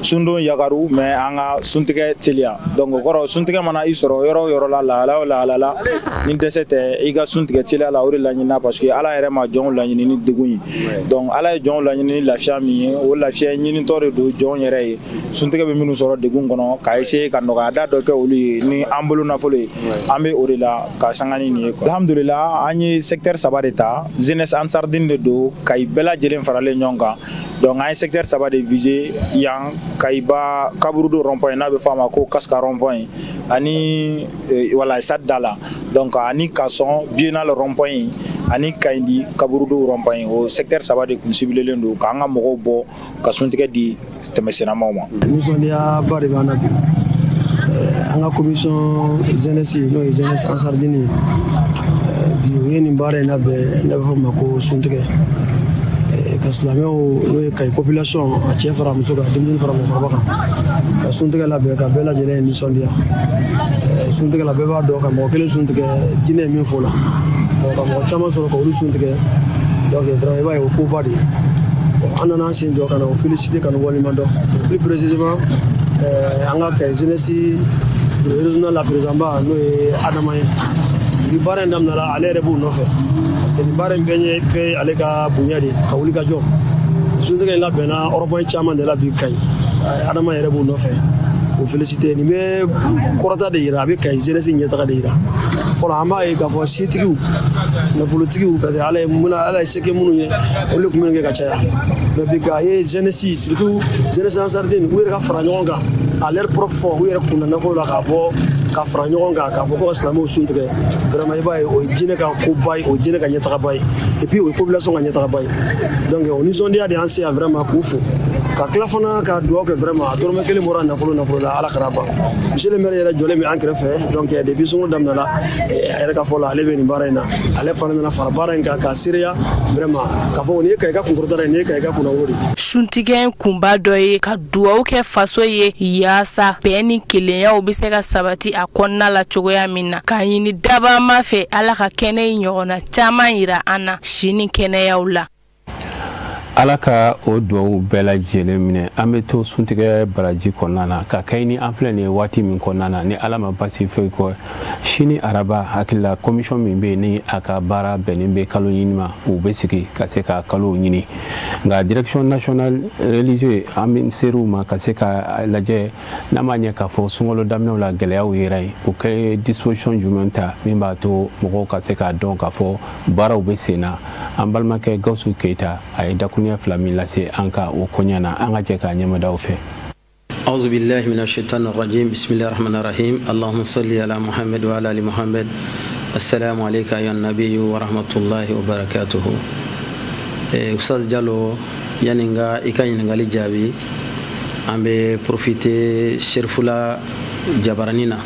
sundon yakaru, mais an ka suntigɛ teliya. Donc o kɔrɔ, suntigɛ mana i sɔrɔ yɔrɔ o yɔrɔ la, lahala o lahala la, ni dɛsɛ tɛ, i ka sun tigɛ teliya la, o de laɲinina, parce que Ala yɛrɛ ma jɔnw laɲini ni degun ye. Donc Ala ye jɔnw laɲini ni lafiya min ye, o lafiya ɲinitɔ de don jɔnw yɛrɛ ye. Suntigɛ bɛ minnu sɔrɔ degun kɔnɔ, ka essayer ka nɔgɔya da dɔ kɛ olu ye ni an bolo nafolo ye, an bɛ o de la ka sanga ni nin ye. Alhamdulillah, an ye secteur saba de ta. Jeunesse Ansardine de don, Kayi bɛɛ lajɛlen faralen ɲɔgɔn kan. Donc an ye secteur saba de viser yan: Kayiba kaburudo rond point, n'a bɛ fɔ a ma ko Kaska rond point, ani wala stade da la, donc ani Kasɔn Biennale rond point, ani Kayindi kaburudo rond point. O secteur saba de kun ciblelen don k'an ka mɔgɔw bɔ ka suntigɛ di tɛmɛsennamaw ma. Nisɔndiyaba de b'an na bi. An ka commission jeunesse, n'o ye jeunesse Ansardine ye, bi u ye nin baara in labɛn, n'a bɛ fɔ o ma ko suntigɛ, ka silamɛw, n'o ye Kayi population, a cɛ fara muso kan, denmisɛnnin fara mɔgɔkɔrɔba kan, ka suntigɛ labɛn ka bɛɛ lajɛlen nisɔndiya. Suntigɛ la, bɛɛ b'a dɔn ka mɔgɔ kelen sun tigɛ, diinɛ ye min fɔ la, ka mɔgɔ caman sɔrɔ ka olu sun tigɛ, donc vraiment i b'a ye o koba de ye. An nana an sen jɔ ka na o féliciter, ka na waleɲuman dɔn, plus précisément an ka Kayi jeunesse régional la président ba, n'o ye Adama ye. Bi baara in daminɛla, ale yɛrɛ b'u nɔfɛ, parce que nin baara in bɛɛ ye bɛɛ ye ale ka bonya de ka wuli ka jɔ. Suntigɛ in labɛnna rond-point caman de la bi Kayi, Adama yɛrɛ b'u nɔfɛ, o féliciter. Nin bɛ kɔrɔta de yira, a bɛ Kayi jeunesse ɲɛtaga de yira. Fɔlɔ, an b'a ye k'a fɔ setigiw, nafolotigiw, parce que Ala ye mun, Ala ye se kɛ minnu ye, olu de tun bɛ nin kɛ ka caya. Mais bi k'a ye jeunesse, surtout jeunesse Ansardine, u yɛrɛ ka fara ɲɔgɔn kan à leur propre fonds, u yɛrɛ kunna nafolo la, k'a bɔ ka fara ɲɔgɔn kan k'a fɔ ko ka silamɛw sun tigɛ, vraiment i b'a ye o ye diinɛ ka koba ye, o ye diinɛ ka ɲɛtagaba ye, et puis o ye population ka ɲɛtagaba ye. Donc o nisɔndiya de y'an se yan vraiment k'u fo, ka tila fana ka dugawu kɛ. Vraiment, a dɔrɔmɛ kelen bɔra nafolo la, Ala kana ban. Monsieur le maire yɛrɛ jɔlen bɛ an kɛrɛfɛ. Donc depuis sunkalo daminɛla, a yɛrɛ ka fɔ la, ale bɛ nin baara in na. Ale fana nana fara baara in kan k'a seereya vraiment k'a fɔ nin ye Kayi ka kunkɔrɔta ye, nin ye Kayi ka kunnawolo de ye. Suntigɛ in kunba dɔ ye ka duwawu kɛ faso ye, yaasa bɛn ni kelenyaw bɛ se ka sabati a kɔnɔna la cogoya min na, k'a ɲini dabama fɛ, Ala ka kɛnɛ in ɲɔgɔnna caman yira an na si ni kɛnɛyaw la. Ala ka o duwawu bɛɛ lajɛlen minɛ. An bɛ to suntigɛ baraji kɔnɔna na ka kɛ ni an filɛ nin ye waati min kɔnɔna na, ni Ala ma basi foyi kɔ, sini araba, hakilila commission min bɛ yen ni a ka baara bɛnnen bɛ kalo ɲini ma, u bɛ sigi ka se ka kalo ɲini. Nka direction nationale religieuse, an bɛ ser'u ma ka se ka lajɛ n'a ma ɲɛ k'a fɔ sunkalo daminɛw la gɛlɛyaw yera yen, u kɛ disposition jumɛn ta min b'a to mɔgɔw ka se k'a dɔn k'a fɔ baaraw bɛ sen na. An balimakɛ Gawusu Keyita, a ye dakuruɲɛ fila min lase an ka o koɲɛ na, an ka jɛ k'a ɲɛmadaw fɛ. أعوذ بالله من الشيطان الرجيم، بسم الله الرحمن الرحيم، اللهم صل على محمد وعلى آل محمد. السلام عليك يا النبي ورحمة الله وبركاته. Ustaz Jalo, yani n ka i ka ɲininkali jaabi, an bɛ profiter Serifula jabarani na.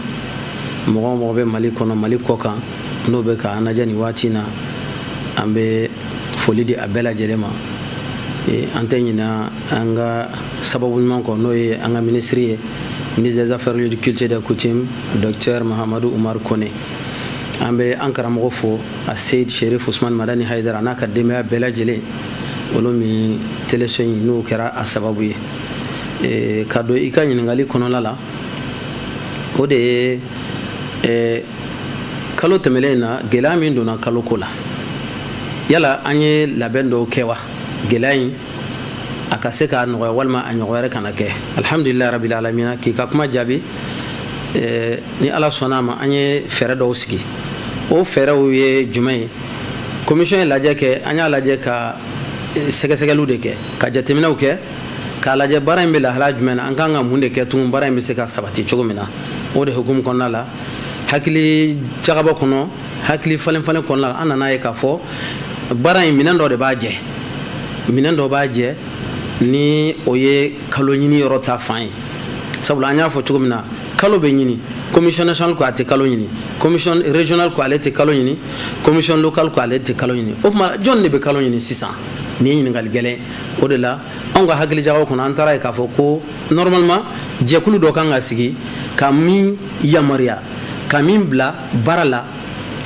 Mɔgɔ o mɔgɔ bɛ Mali kɔnɔ, Mali kɔ kan, n'o bɛ k'an lajɛ nin waati in na, an bɛ foli di a bɛɛ lajɛlen ma. An tɛ ɲina an ka sababu ɲuman kɔ, n'o ye an ka minisiri ye, ministre des Affaires religieuses, culture des coutumes, docteur Mahamadu Umar Kone. An bɛ an karamɔgɔ fo, a Seyid Sherif Usman Madani Hayidara n'a ka denbaya bɛɛ lajɛlen, olu min teleso in n'o kɛra a sababu ye. Ka don i ka ɲininkali kɔnɔla la, o de ye kalo tɛmɛlen in na, gɛlɛya min donna kalo ko la, yala an ye labɛn dɔw kɛ wa, gɛlɛya in a ka se k'a nɔgɔya walima a ɲɔgɔn wɛrɛ kana kɛ? Alhamdulilayi rabil alamina, k'i ka kuma jaabi, ni Ala sɔnna a ma, an ye fɛɛrɛ dɔw sigi. O fɛɛrɛw ye jumɛn ye? Commission ye lajɛ kɛ, an y'a lajɛ ka sɛgɛsɛgɛliw de kɛ, ka jateminɛw kɛ, k'a lajɛ baara in bɛ lahala jumɛn na, an kan ka mun de kɛ tugun baara in bɛ se ka sabati cogo min na. O de hukumu kɔnɔna la, hakili jagabɔ kɔnɔ, hakili falen falen kɔnɔna la, an nana ye k'a fɔ baara in, minɛn dɔ de b'a jɛ, minɛn dɔ b'a jɛ, ni o ye kalo ɲini yɔrɔ ta fan ye. Sabula an y'a fɔ cogo min na, kalo bɛ ɲini, commission nationale ko a tɛ kalo ɲini, commission régionale ko ale tɛ kalo ɲini, commission locale ko ale tɛ kalo ɲini. O tuma, jɔn de bɛ kalo ɲini sisan? Nin ye ɲininkali gɛlɛn. O de la, anw ka hakilijagabɔ kɔnɔ, an taara ye k'a fɔ ko normalement jɛkulu dɔ kan ka sigi ka min yamaruya, ka min bila baara la,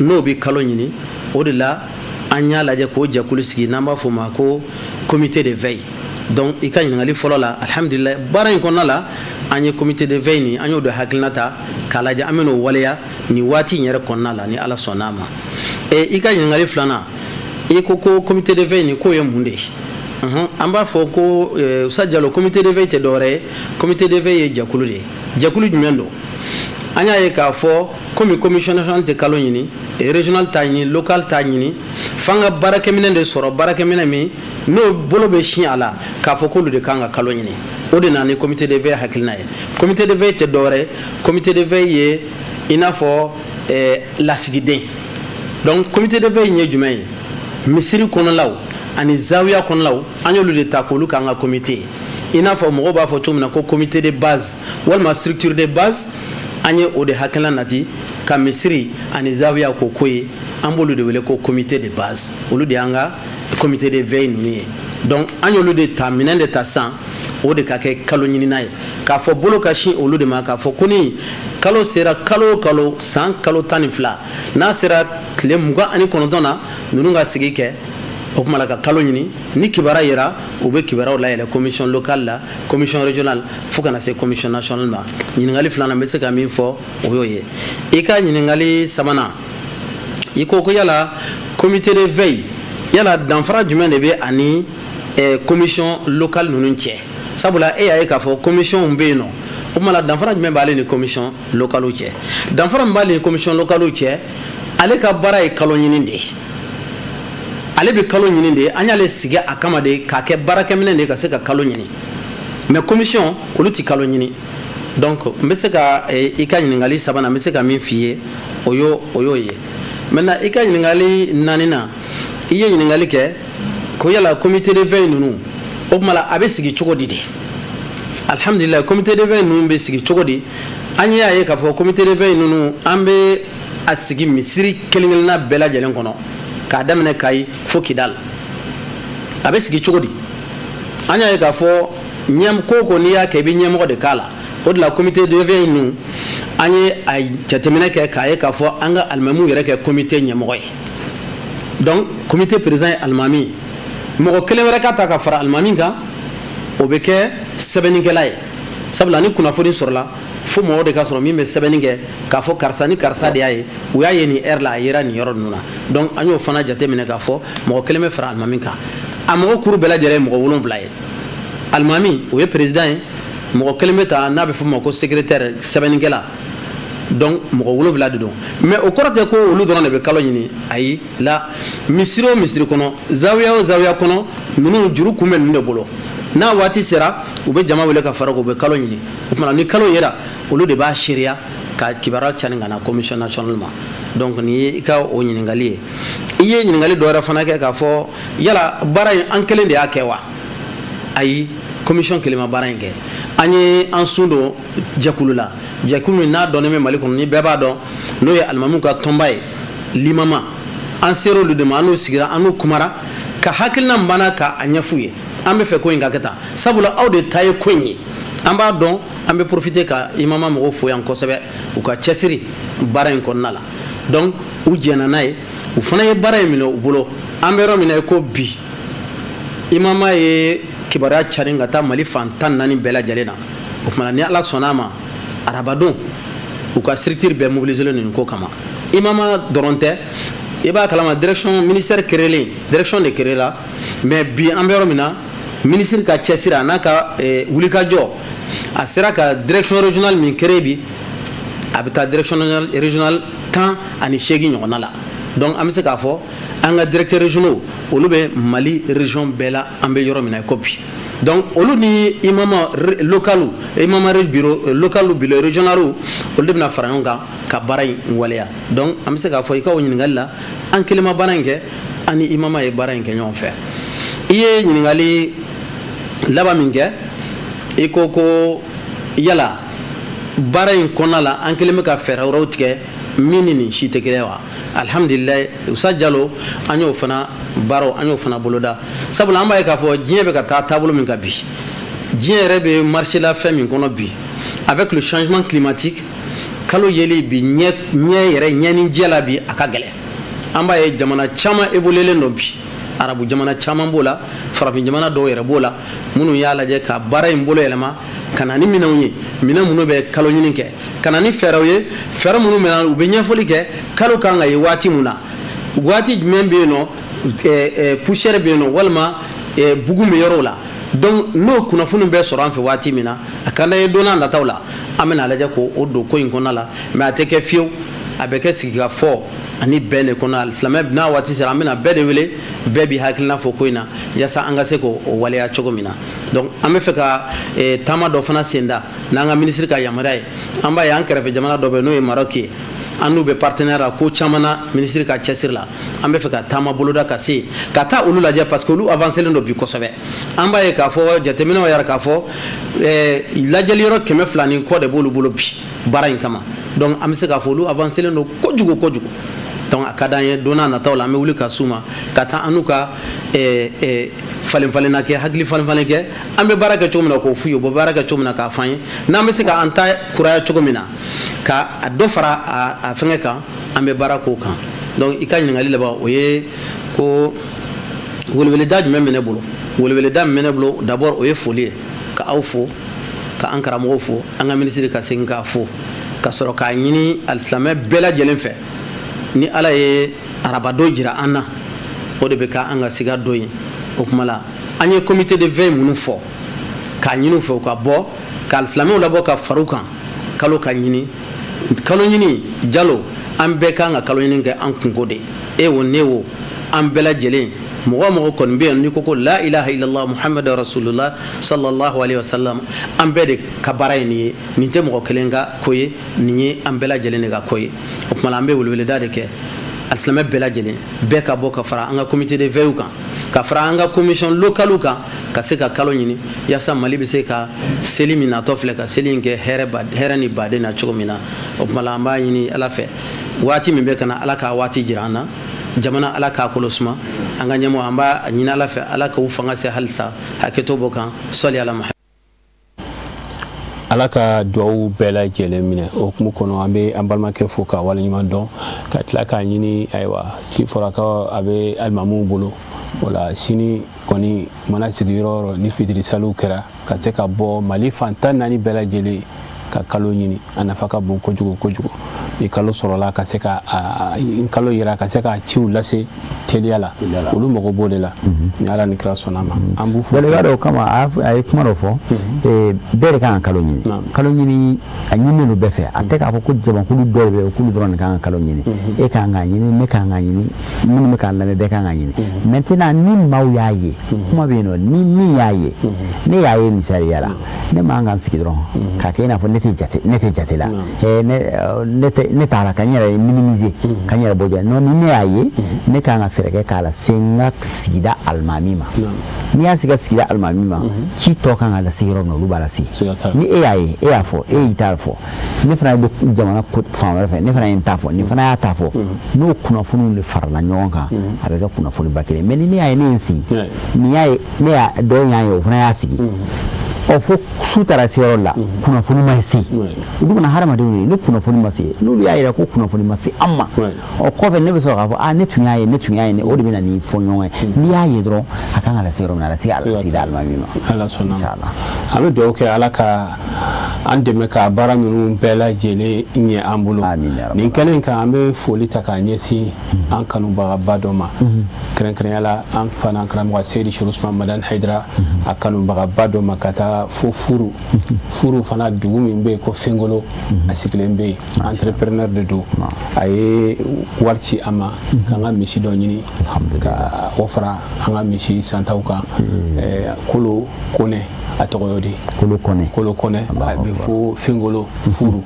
n'o bɛ kalo ɲini. O de la, an y'a lajɛ k'o jɛkulu sigi, n'an b'a fɔ o ma ko comité de veille. Donc i ka ɲininkali fɔlɔ la, alhamdulillah, baara in kɔnɔna la, an ye comité de veille nin, an y'o de hakilina ta k'a lajɛ, an bɛn'o waleya nin waati in yɛrɛ kɔnɔna la, ni Ala sɔnna a ma. I ka ɲininkali filanan, i ko ko comité de veille nin, k'o ye mun de ye? An b'a fɔ ko, Usa Jalo, comité de veille tɛ dɔwɛrɛ ye. Comité de veille ye jɛkulu de ye. Jɛkulu jumɛn don? An y'a ye k'a fɔ komi commission nationale tɛ kalo ɲini, régional t'a ɲini, local t'a ɲini, f'an ka baarakɛminɛn de sɔrɔ, baarakɛminɛn min n'o bolo bɛ sin a la k'a fɔ k'olu de kan ka kalo ɲini. O de nana ni comité de veille hakilina ye. Comité de veille tɛ dɔwɛrɛ ye. Comité de veille ye i n'a fɔ lasigiden. Donc comité de veille ye jumɛn ye? Misiri kɔnɔlaw ani zawiya kɔnɔlaw, an y'olu de ta k'olu k'an ka comité ye. I n'a fɔ mɔgɔw b'a fɔ cogo min na ko comité de base walima structure de base, an ye o de hakilina nati ka misiri ani zawiya k'o ko ye. An b'olu de wele ko comité de base. Olu de y'an ka comité de veille ninnu ye. Donc an y'olu de ta, minɛn de ta sisan, o de ka kɛ kalo ɲinina ye, k'a fɔ bolo ka sin olu de ma, k'a fɔ ko ni kalo sera, kalo o kalo, san kalo 12, n'a sera tile 29 na, ninnu ka sigi kɛ, o tuma la ka kalo ɲini. Ni kibaruya yera, u bɛ kibaruyaw layɛlɛ commission locale la, commission régionale, fo ka na se commission nationale ma. Ɲininkali filanan, n bɛ se ka min fɔ, o y'o ye. I ka ɲininkali sabanan, i ko ko yala comité de veille, yala danfara jumɛn de bɛ ani commission locale ninnu cɛ? Sabula e y'a ye k'a fɔ commission bɛ yen nɔ. O tuma la, danfara jumɛn b'ale ni commission locale cɛ? Danfara min b'ale ni commission locale cɛ, ale ka baara ye kalo ɲini de ye. Ale bɛ kalo ɲini de. An y'ale sigi a kama de k'a kɛ baarakɛminɛ de ka se ka kalo ɲini. Mais commission, olu ti kalo ɲini. Donc n bɛ se ka i ka ɲininkali sabanan, n bɛ se ka min f'i ye, o y'o ye. Maintenant, i ka ɲininkali naaninan, i ye ɲininkali kɛ ko yala comité de veille ninnu, o tuma la, a bɛ sigi cogo di de? Alhamdulilayi, comité de veille ninnu bɛ sigi cogo di? An y'a ye k'a fɔ comité de veille ninnu, an bɛ a sigi misiri kelen kelenna bɛɛ lajɛlen kɔnɔ, k'a daminɛ Kayi fo Kidal. A bɛ sigi cogo di? An y'a ye k'a fɔ ɲɛ ko o ko, n'i y'a kɛ, i bɛ ɲɛmɔgɔ de k'a la. O de la, comité de veille ninnu, an ye a jateminɛ kɛ k'a ye k'a fɔ an ka alimamiw yɛrɛ kɛ comité ɲɛmɔgɔ ye. Donc comité président ye alimami ye. Mɔgɔ kelen wɛrɛ ka ta ka fara alimami kan, o bɛ kɛ sɛbɛnnikɛla ye. Sabula ni kunnafoni sɔrɔla, fo mɔgɔ de ka sɔrɔ min bɛ sɛbɛnni kɛ k'a fɔ karisa ni karisa de y'a ye, u y'a ye nin heure la, a yera nin yɔrɔ ninnu na. Donc an y'o fana jateminɛ k'a fɔ mɔgɔ kelen bɛ fara alimami kan. A mɔgɔ kuru bɛɛ lajɛlen ye mɔgɔ 7 ye. Alimami, o ye président ye. Mɔgɔ kelen bɛ ta n'a bɛ fɔ o ma ko secrétaire, sɛbɛnnikɛla. Donc mɔgɔ 7 de don. Mais o kɔrɔ tɛ ko olu dɔrɔn de bɛ kalo ɲini, ayi la. Misiri o misiri kɔnɔ, zawiya o zawiya kɔnɔ, ninnu juru kun bɛ ninnu de bolo. N'a waati sera, u bɛ jama wele ka fara, u bɛ kalo ɲini. O tuma, ni kalo yera, olu de b'a seereya ka kibaruya cani ka na commission nationale ma. Donc nin ye i ka o ɲininkali ye. I ye ɲininkali dɔ wɛrɛ fana kɛ k'a fɔ yala baara in, an kelen de y'a kɛ wa? Ayi, commission kelen ma baara in kɛ. An ye an sun don jɛkulu la, jɛkulu min n'a dɔnnen bɛ Mali kɔnɔ, ni bɛɛ b'a dɔn, n'o ye alimamiw ka tɔnba ye, limama. An sera olu de ma, an n'u sigira, an n'u kumara ka hakilina min banna k'a ɲɛf'u ye. An bɛ fɛ ko in ka kɛ tan, sabula aw de ta ye ko in ye, an b'a dɔn. An bɛ profiter ka imama mɔgɔw fo yan kosɛbɛ, u ka cɛsiri baara in kɔnɔna la. Donc U jɛnna n'a ye, u fana ye baara in minɛ u bolo. An bɛ yɔrɔ min na i ko bi, imama ye kibaruya carin ka taa Mali fan 14 bɛɛ lajɛlen na. O tuma ni Ala sɔnna a ma, arabadon u ka structure bɛɛ mobiliser nin ko kama. Imama dɔrɔn tɛ, i b'a kalama, direction ministère créelen, direction de créé la. Mais bi an bɛ yɔrɔ min na, ministre ka cɛsiri a n'a ka wulikajɔ, a sera ka direction régionale min créé, bi a bɛ taa direction régionale 18 ɲɔgɔnna la. Donc an bɛ se k'a fɔ an ka directeurs régionaux, olu bɛ Mali région bɛɛ la, an bɛ yɔrɔ min na i ko bi. Donc olu ni imama local, imama bureau local, bureau régional, olu de bɛna fara ɲɔgɔn kan ka baara in waleya. Donc an bɛ se k'a fɔ i ka o ɲininkali la, an kelen ma baara in kɛ, an ni imama ye baara in kɛ ɲɔgɔn fɛ. I ye ɲininkali laban min kɛ, i ko ko yala baara in kɔnɔna la, an kelen bɛ ka fɛɛrɛ wɛrɛw tigɛ min ni nin si tɛ kelen wa? Alihamdulilayi, Usa Jalo, an y'o fana baaraw, an y'o fana boloda, sabula an b'a ye k'a fɔ diɲɛ bɛ ka taa taabolo min kan bi, diɲɛ yɛrɛ bɛ marché la fɛn min kɔnɔ bi, avec le changement climatique, kalo yeli bi ɲɛ ɲɛ yɛrɛ ɲɛ ni jɛ la bi, a ka gɛlɛn. An b'a ye jamana caman évoluelen don bi, arabu jamana caman b'o la, farafin jamana dɔw yɛrɛ b'o la, minnu y'a lajɛ ka baara in bolo yɛlɛma ka na ni minɛnw ye, minɛn minnu bɛ kalo ɲini kɛ, ka na ni fɛɛrɛw ye, fɛɛrɛ minnu bɛ u bɛ ɲɛfɔli kɛ kalo kan ka ye waati mun na, waati jumɛn bɛ yen nɔ, poussière bɛ yen nɔ, walima bugun bɛ yɔrɔw la. Donc n'o kunnafoni bɛɛ sɔrɔ an fɛ waati min na, a ka d'an ye don n'a nataw la, an bɛna lajɛ k'o don ko in kɔnɔna la. Mais a tɛ kɛ fiyewu, a bɛ kɛ sigikafɔ ani bɛn de kɔnɔ. Silamɛ n'a waati sera, an bɛna bɛɛ de wele, bɛɛ b'i hakilina fɔ ko in na, yaasa an ka se k'o waleya cogo min na. Donc an bɛ fɛ ka taama dɔ fana senda n'an ka minisiri ka yamaruya ye. An b'a ye an kɛrɛfɛ jamana dɔ bɛ, n'o ye Maroc ye, an n'u bɛ partenaire la ko caman na. Minisiri ka cɛsiri la, an bɛ fɛ ka taama boloda ka se ka taa olu lajɛ, parce que olu avancelen don bi kosɛbɛ. An b'a ye k'a fɔ jateminɛw yɛrɛ k'a fɔ lajɛli yɔrɔ 200 ni kɔ de b'olu bolo bi baara in kama. Donc an bɛ se k'a fɔ olu avancelen don kojugu kojugu. Donc a ka d'an ye, don n'a nataw la, an bɛ wuli ka s'u ma, ka taa an n'u ka falen falenna kɛ, hakili falen falen kɛ, an bɛ baara kɛ cogo min na k'o f'u ye, u bɛ baara kɛ cogo min na k'a f'an ye, n'an bɛ se ka an ta kuraya cogo min na, ka a dɔ fara a fɛngɛ kan, an bɛ baara k'o kan. Donc i ka ɲininkali laban, o ye ko weleweleda jumɛn bɛ ne bolo? Weleweleda min bɛ ne bolo, d'abord o ye foli ye, ka aw fo, ka an karamɔgɔw fo, an ka minisiri ka segin k'a fo, ka sɔrɔ k'a ɲini alisilamɛ bɛɛ lajɛlen fɛ, ni Ala ye arabadon jira an na, o de bɛ kɛ an ka siga don ye. O tuma la, an ye comité de veille minnu fɔ, k'a ɲini u fɛ u ka bɔ ka alisilamɛw labɔ ka far'u kan kalo ka ɲini. Kalo ɲini, Jalo, an bɛɛ kan ka kalo ɲini kɛ an kunko de e o ne o an bɛɛ lajɛlen. Mɔgɔ o mɔgɔ kɔni bɛ yen n'i ko ko la ilaha illallah muhammadu rasulullah sallallahu alaihi wasallam, an bɛɛ de ka baara ye nin ye. Nin tɛ mɔgɔ kelen ka ko ye, nin ye an bɛɛ lajɛlen de ka ko ye. O tuma an bɛ weleweleda de kɛ alisilamɛ bɛɛ lajɛlen, bɛɛ ka bɔ ka fara an ka comité de veille kan, ka fara an ka commission locale kan, ka se ka kalo ɲini, yaasa Mali bɛ se ka seli min natɔ filɛ, ka seli in kɛ hɛrɛ ni baden na cogo min na. O tuma la, an b'a ɲini Ala fɛ, waati min bɛ ka na, Ala k'a waati jira an na. Jamana, Ala k'a kolo suma. An ka ɲɛmɔgɔ, an b'a ɲini Ala fɛ, Ala k'u fanga se halisa. Hakɛto b'o kan. Sɔli ala Muhammad. Ala ka duwawu bɛɛ lajɛlen minɛ. O hukumu kɔnɔ, an bɛ an balimakɛ fo ka waleɲuman dɔn, ka tila k'a ɲini. Ayiwa, ci fɔra ko a bɛ alimamuw bolo o la, sini kɔni mana sigi yɔrɔ o yɔrɔ ni fitiri saliw kɛra, ka se ka bɔ Mali fan 14 bɛɛ lajɛlen ka kalo ɲini. A nafa ka bon kojugu kojugu. Ni kalo sɔrɔla, ka se ka kalo yira, ka se ka ciw lase teliya la, olu mago b'o de la. Ni Ala ni kira sɔnna ma, an b'u fo. I b'a dɔn o kama, a ye kuma dɔ fɔ, bɛɛ de kan ka kalo ɲini. Kalo ɲini, a ɲininen don bɛɛ fɛ. A tɛ k'a fɔ ko jamakulu dɔw bɛ yen, k'olu dɔrɔn de kan ka kalo ɲini. E kan k'a ɲini, ne kan k'a ɲini, minnu bɛ k'an lamɛn, bɛɛ kan k'a ɲini. Maintenant, ni maaw y'a ye, kuma bɛ yen nɔ, ni min y'a ye, ne y'a ye misaliya la, ne man kan sigi dɔrɔn k'a kɛ i n'a fɔ ne tɛ jate, ne tɛ jate la, ne tɛ, ne t'a la, ka n yɛrɛ minimiser, ka n yɛrɛ bɔ jate. Non, ni ne y'a ye, ne kan ka fɛɛrɛ kɛ k'a lase n ka sigida alimami ma. N'i y'a sigi sigida alimami ma, ci tɔ kan ka lase yɔrɔ min na, olu b'a lase. Ni e y'a ye, e y'a fɔ, e y'i ta fɔ, ne fana bɛ jamana fan wɛrɛ fɛ, ne fana ye n ta fɔ, nin fana y'a ta fɔ, n'o kunnafoniw de farala ɲɔgɔn kan, a bɛ kɛ kunnafoniba kelen. Mais ni ne y'a ye, ne ye n sigi, nin y'a ye, ne y'a dɔw y'a ye, o fana y'a sigi. Ɔ, fo su taara se yɔrɔ la, kunnafoni ma se. Olu kana hadamadenw ye, ni kunnafoni ma se, n'olu y'a yira ko kunnafoni ma se an ma, ɔ, kɔfɛ ne bɛ sɔrɔ k'a fɔ aa, ne tun y'a ye, ne tun y'a ye. O de bɛ na ni fɔ ɲɔgɔn ye. N'i y'a ye dɔrɔn, a kan ka lase yɔrɔ min na, a lase a sigida alimami ma. Ala sɔnna ma, an bɛ dugawu kɛ, Ala ka an dɛmɛ ka baara ninnu bɛɛ lajɛlen ɲɛ an bolo. Nin kɛnɛ in kan, an bɛ foli ta k'a ɲɛsin an kanubagaba dɔ ma, kɛrɛnkɛrɛnya la an fana karamɔgɔ Seyidi Sherif Usman Madani Hayidara, a kanubagaba dɔ ma ka taa fo Furu. Furu fana, dugu min bɛ yen ko Fengolo, a sigilen bɛ yen, entrepreneur de don. A ye wari ci an ma k'an ka misi dɔ ɲini ka o fara an ka misi santaw kan. Kolo Kone, a tɔgɔ y'o de ye. Kolo Kɔnɛ. Kolo Kɔnɛ, a bɛ fo Fengolo, Furu.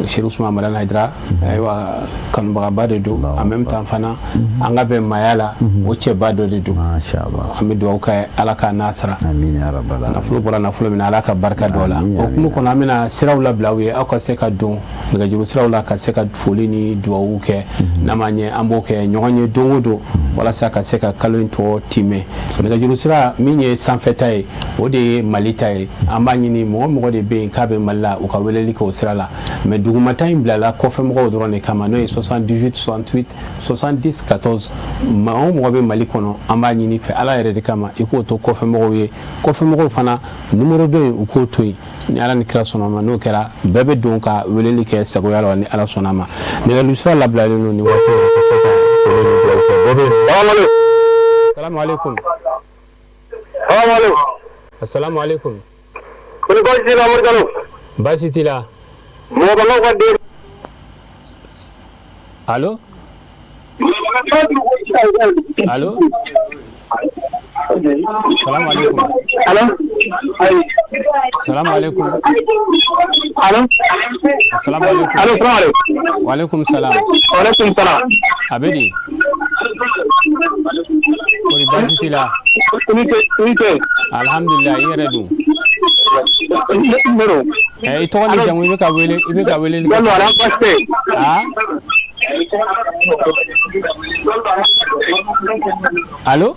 Sherif Usman Madani Hayidara, ayiwa, kanubagaba de don. En même temps fana, an ka bɛn maaya la, o cɛba dɔ de don. An bɛ dugawu kɛ, Ala k'a n'a sara. Nafolo bɔra nafolo min na, Ala ka barika don a la. O hukumu kɔnɔ, an bɛna siraw labila aw ye, aw ka se ka don nɛgɛjuru siraw la ka se ka foli ni dugawu kɛ. N'a ma ɲɛ, an b'o kɛ ɲɔgɔn ye don o don walasa ka se ka kalo in tɔ timɛ. Nɛgɛjuru sira min ye sanfɛta ye, o de ye Mali ta ye. An b'a ɲini mɔgɔ mɔgɔ de bɛ yen k'a bɛ Mali la, u ka weleli kɛ o sira la. Mais dugumata in bilala kɔfɛmɔgɔw dɔrɔn de kama, n'o ye 78 68 70 14. Maa o mɔgɔ bɛ Mali kɔnɔ, an b'a ɲini fɛ, Ala yɛrɛ de kama, i k'o to kɔfɛmɔgɔw ye. Kɔfɛmɔgɔw fana, numéro dɔ yen, u k'o to yen. Ni Ala ni kira sɔnna ma, n'o kɛra, bɛɛ bɛ don ka weleli kɛ sagoya la. Ni Ala sɔnna ma, nɛgɛjuru sira labilalen don nin waati in na ka se ka foli ni dugawu kɛ. Dɔ bɛ yen. Salamu aleykum. Asalamu aleykum. Kɔni baasi t'i la, Amadu Jalo? Baasi t'i la. Mɔgɔbakaw ka den. Allo, allo, salamu aleykum. Allo. Salamu aleykum. Allo. Asalamu aleykum. Allo, salamu aleykum. Waaleykum salam. Waaleykum salam. A bɛ di? Kɔri baasi t'i la? I ni ce, i ni ce. Alhamdulilah, i yɛrɛ dun? Ne don. I tɔgɔ ni jamu, i bɛ ka wele, i bɛ ka weleli kɛ? Jalo, ala baasi tɛ yen. Ah, allo.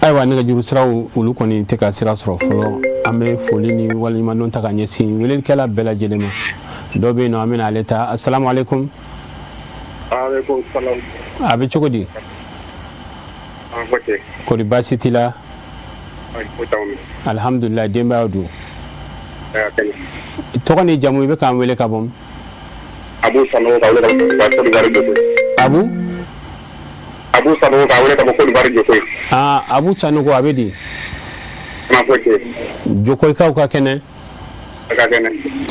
Ayiwa, nɛgɛjuru siraw, olu kɔni tɛ ka sira sɔrɔ fɔlɔ. An bɛ foli ni waleɲumandɔn ta ka ɲɛsin welelikɛla bɛɛ lajɛlen ma. Dɔ bɛ yen nɔ, an bɛna ale ta. Asalamu aleykum. Aleykum salam. A bɛ cogo di? An ko ten. Kɔri baasi t'i la? Ayi, foyi t'anw na. Alhamdulilah, denbayaw dun? Ɛ, kɛnɛ. Tɔgɔ ni jamu, i bɛ k'an wele ka bɔ min? Abu Sanogo, ka wele ka bɔ Côte d'Ivoire, Jokoyi. Abu? Abu Sanogo, ka wele ka bɔ Côte d'Ivoire, Jokoyi. Ah, Abu Sanogo, a bɛ di? An ko ten. Jokoyikaw ka kɛnɛ? A ka kɛnɛ.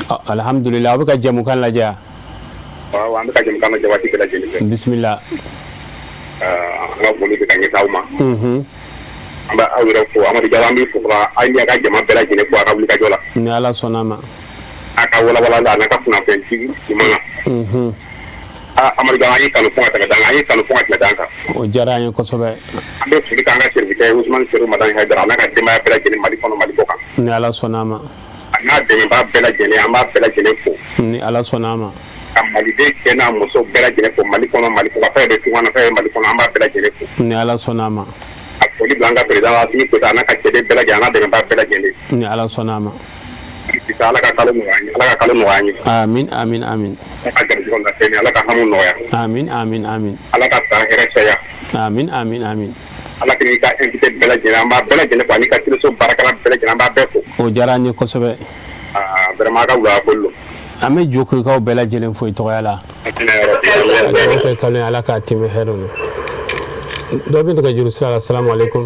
Ah, alhamdulilah. Aw bɛ ka jɛmukan lajɛ? Awɔ, an bɛ ka jɛmukan lajɛ waati bɛɛ lajɛlen fɛ. Bisimila. An ka foli bɛ ka ɲɛsin aw ma. An bɛ aw yɛrɛ fo, Amadu Jalo, an b'i fo ka aw ni a ka jama bɛɛ lajɛlen fo a ka wulikajɔ la. Ni Ala sɔnna ma. A ka walawalali a n'a ka kunnafoni ɲuman na. Aa, Amadu Jalo, an y'i kanu fo ka tɛmɛ dan kan, an y'i kanu fo ka tɛmɛ dan kan. O diyara an ye kosɛbɛ. An bɛ foli k'an ka serikɛ Usumani Seru Madani Hayidara, a n'a ka denbaya bɛɛ lajɛlen, Mali kɔnɔ, Mali kɔ kan. Ni Ala sɔnna ma. A n'a dɛmɛbaa bɛɛ lajɛlen, an b'a bɛɛ lajɛlen fo. Ni Ala sɔnna ma. Ka maliden cɛ n'a muso bɛɛ lajɛlen fo, Mali kɔnɔ, Mali kɔ kan, fɛn bɛ tunga na, fɛn bɛ Mali kɔnɔ, an b'a bɛɛ lajɛlen fo. Ni Ala sɔnna ma. A foli bila an ka président Asimi Goyita, a n'a ka cɛden bɛɛ lajɛlen, a n'a dɛmɛbaa bɛɛ lajɛlen. Ni Ala sɔnna ma. Sisan, Ala ka kalo nɔgɔya an ye, Ala ka kalo nɔgɔya an ye. Amin, amin, amin. Ala ka garijɛgɛw lase, Ala ka hamiw nɔgɔya. Amin, amin, amin. Ala ka san hɛrɛ caya. Amin, amin, amin. Ala k'i ka invité bɛɛ lajɛlen, an b'a bɛɛ lajɛlen fo, ani ka teleso baarakɛla bɛɛ lajɛlen, an b'a bɛɛ fo. O diyara an ye kosɛbɛ. Aa, vraiment, a ka wula foli don. An bɛ Jokoyikaw bɛɛ lajɛlen fo i tɔgɔya la. Ka dugawu kɛ kalo ye, Ala k'a tɛmɛ hɛrɛ na. Dɔ bɛ nɛgɛjuru sira la. Salamu aleykum.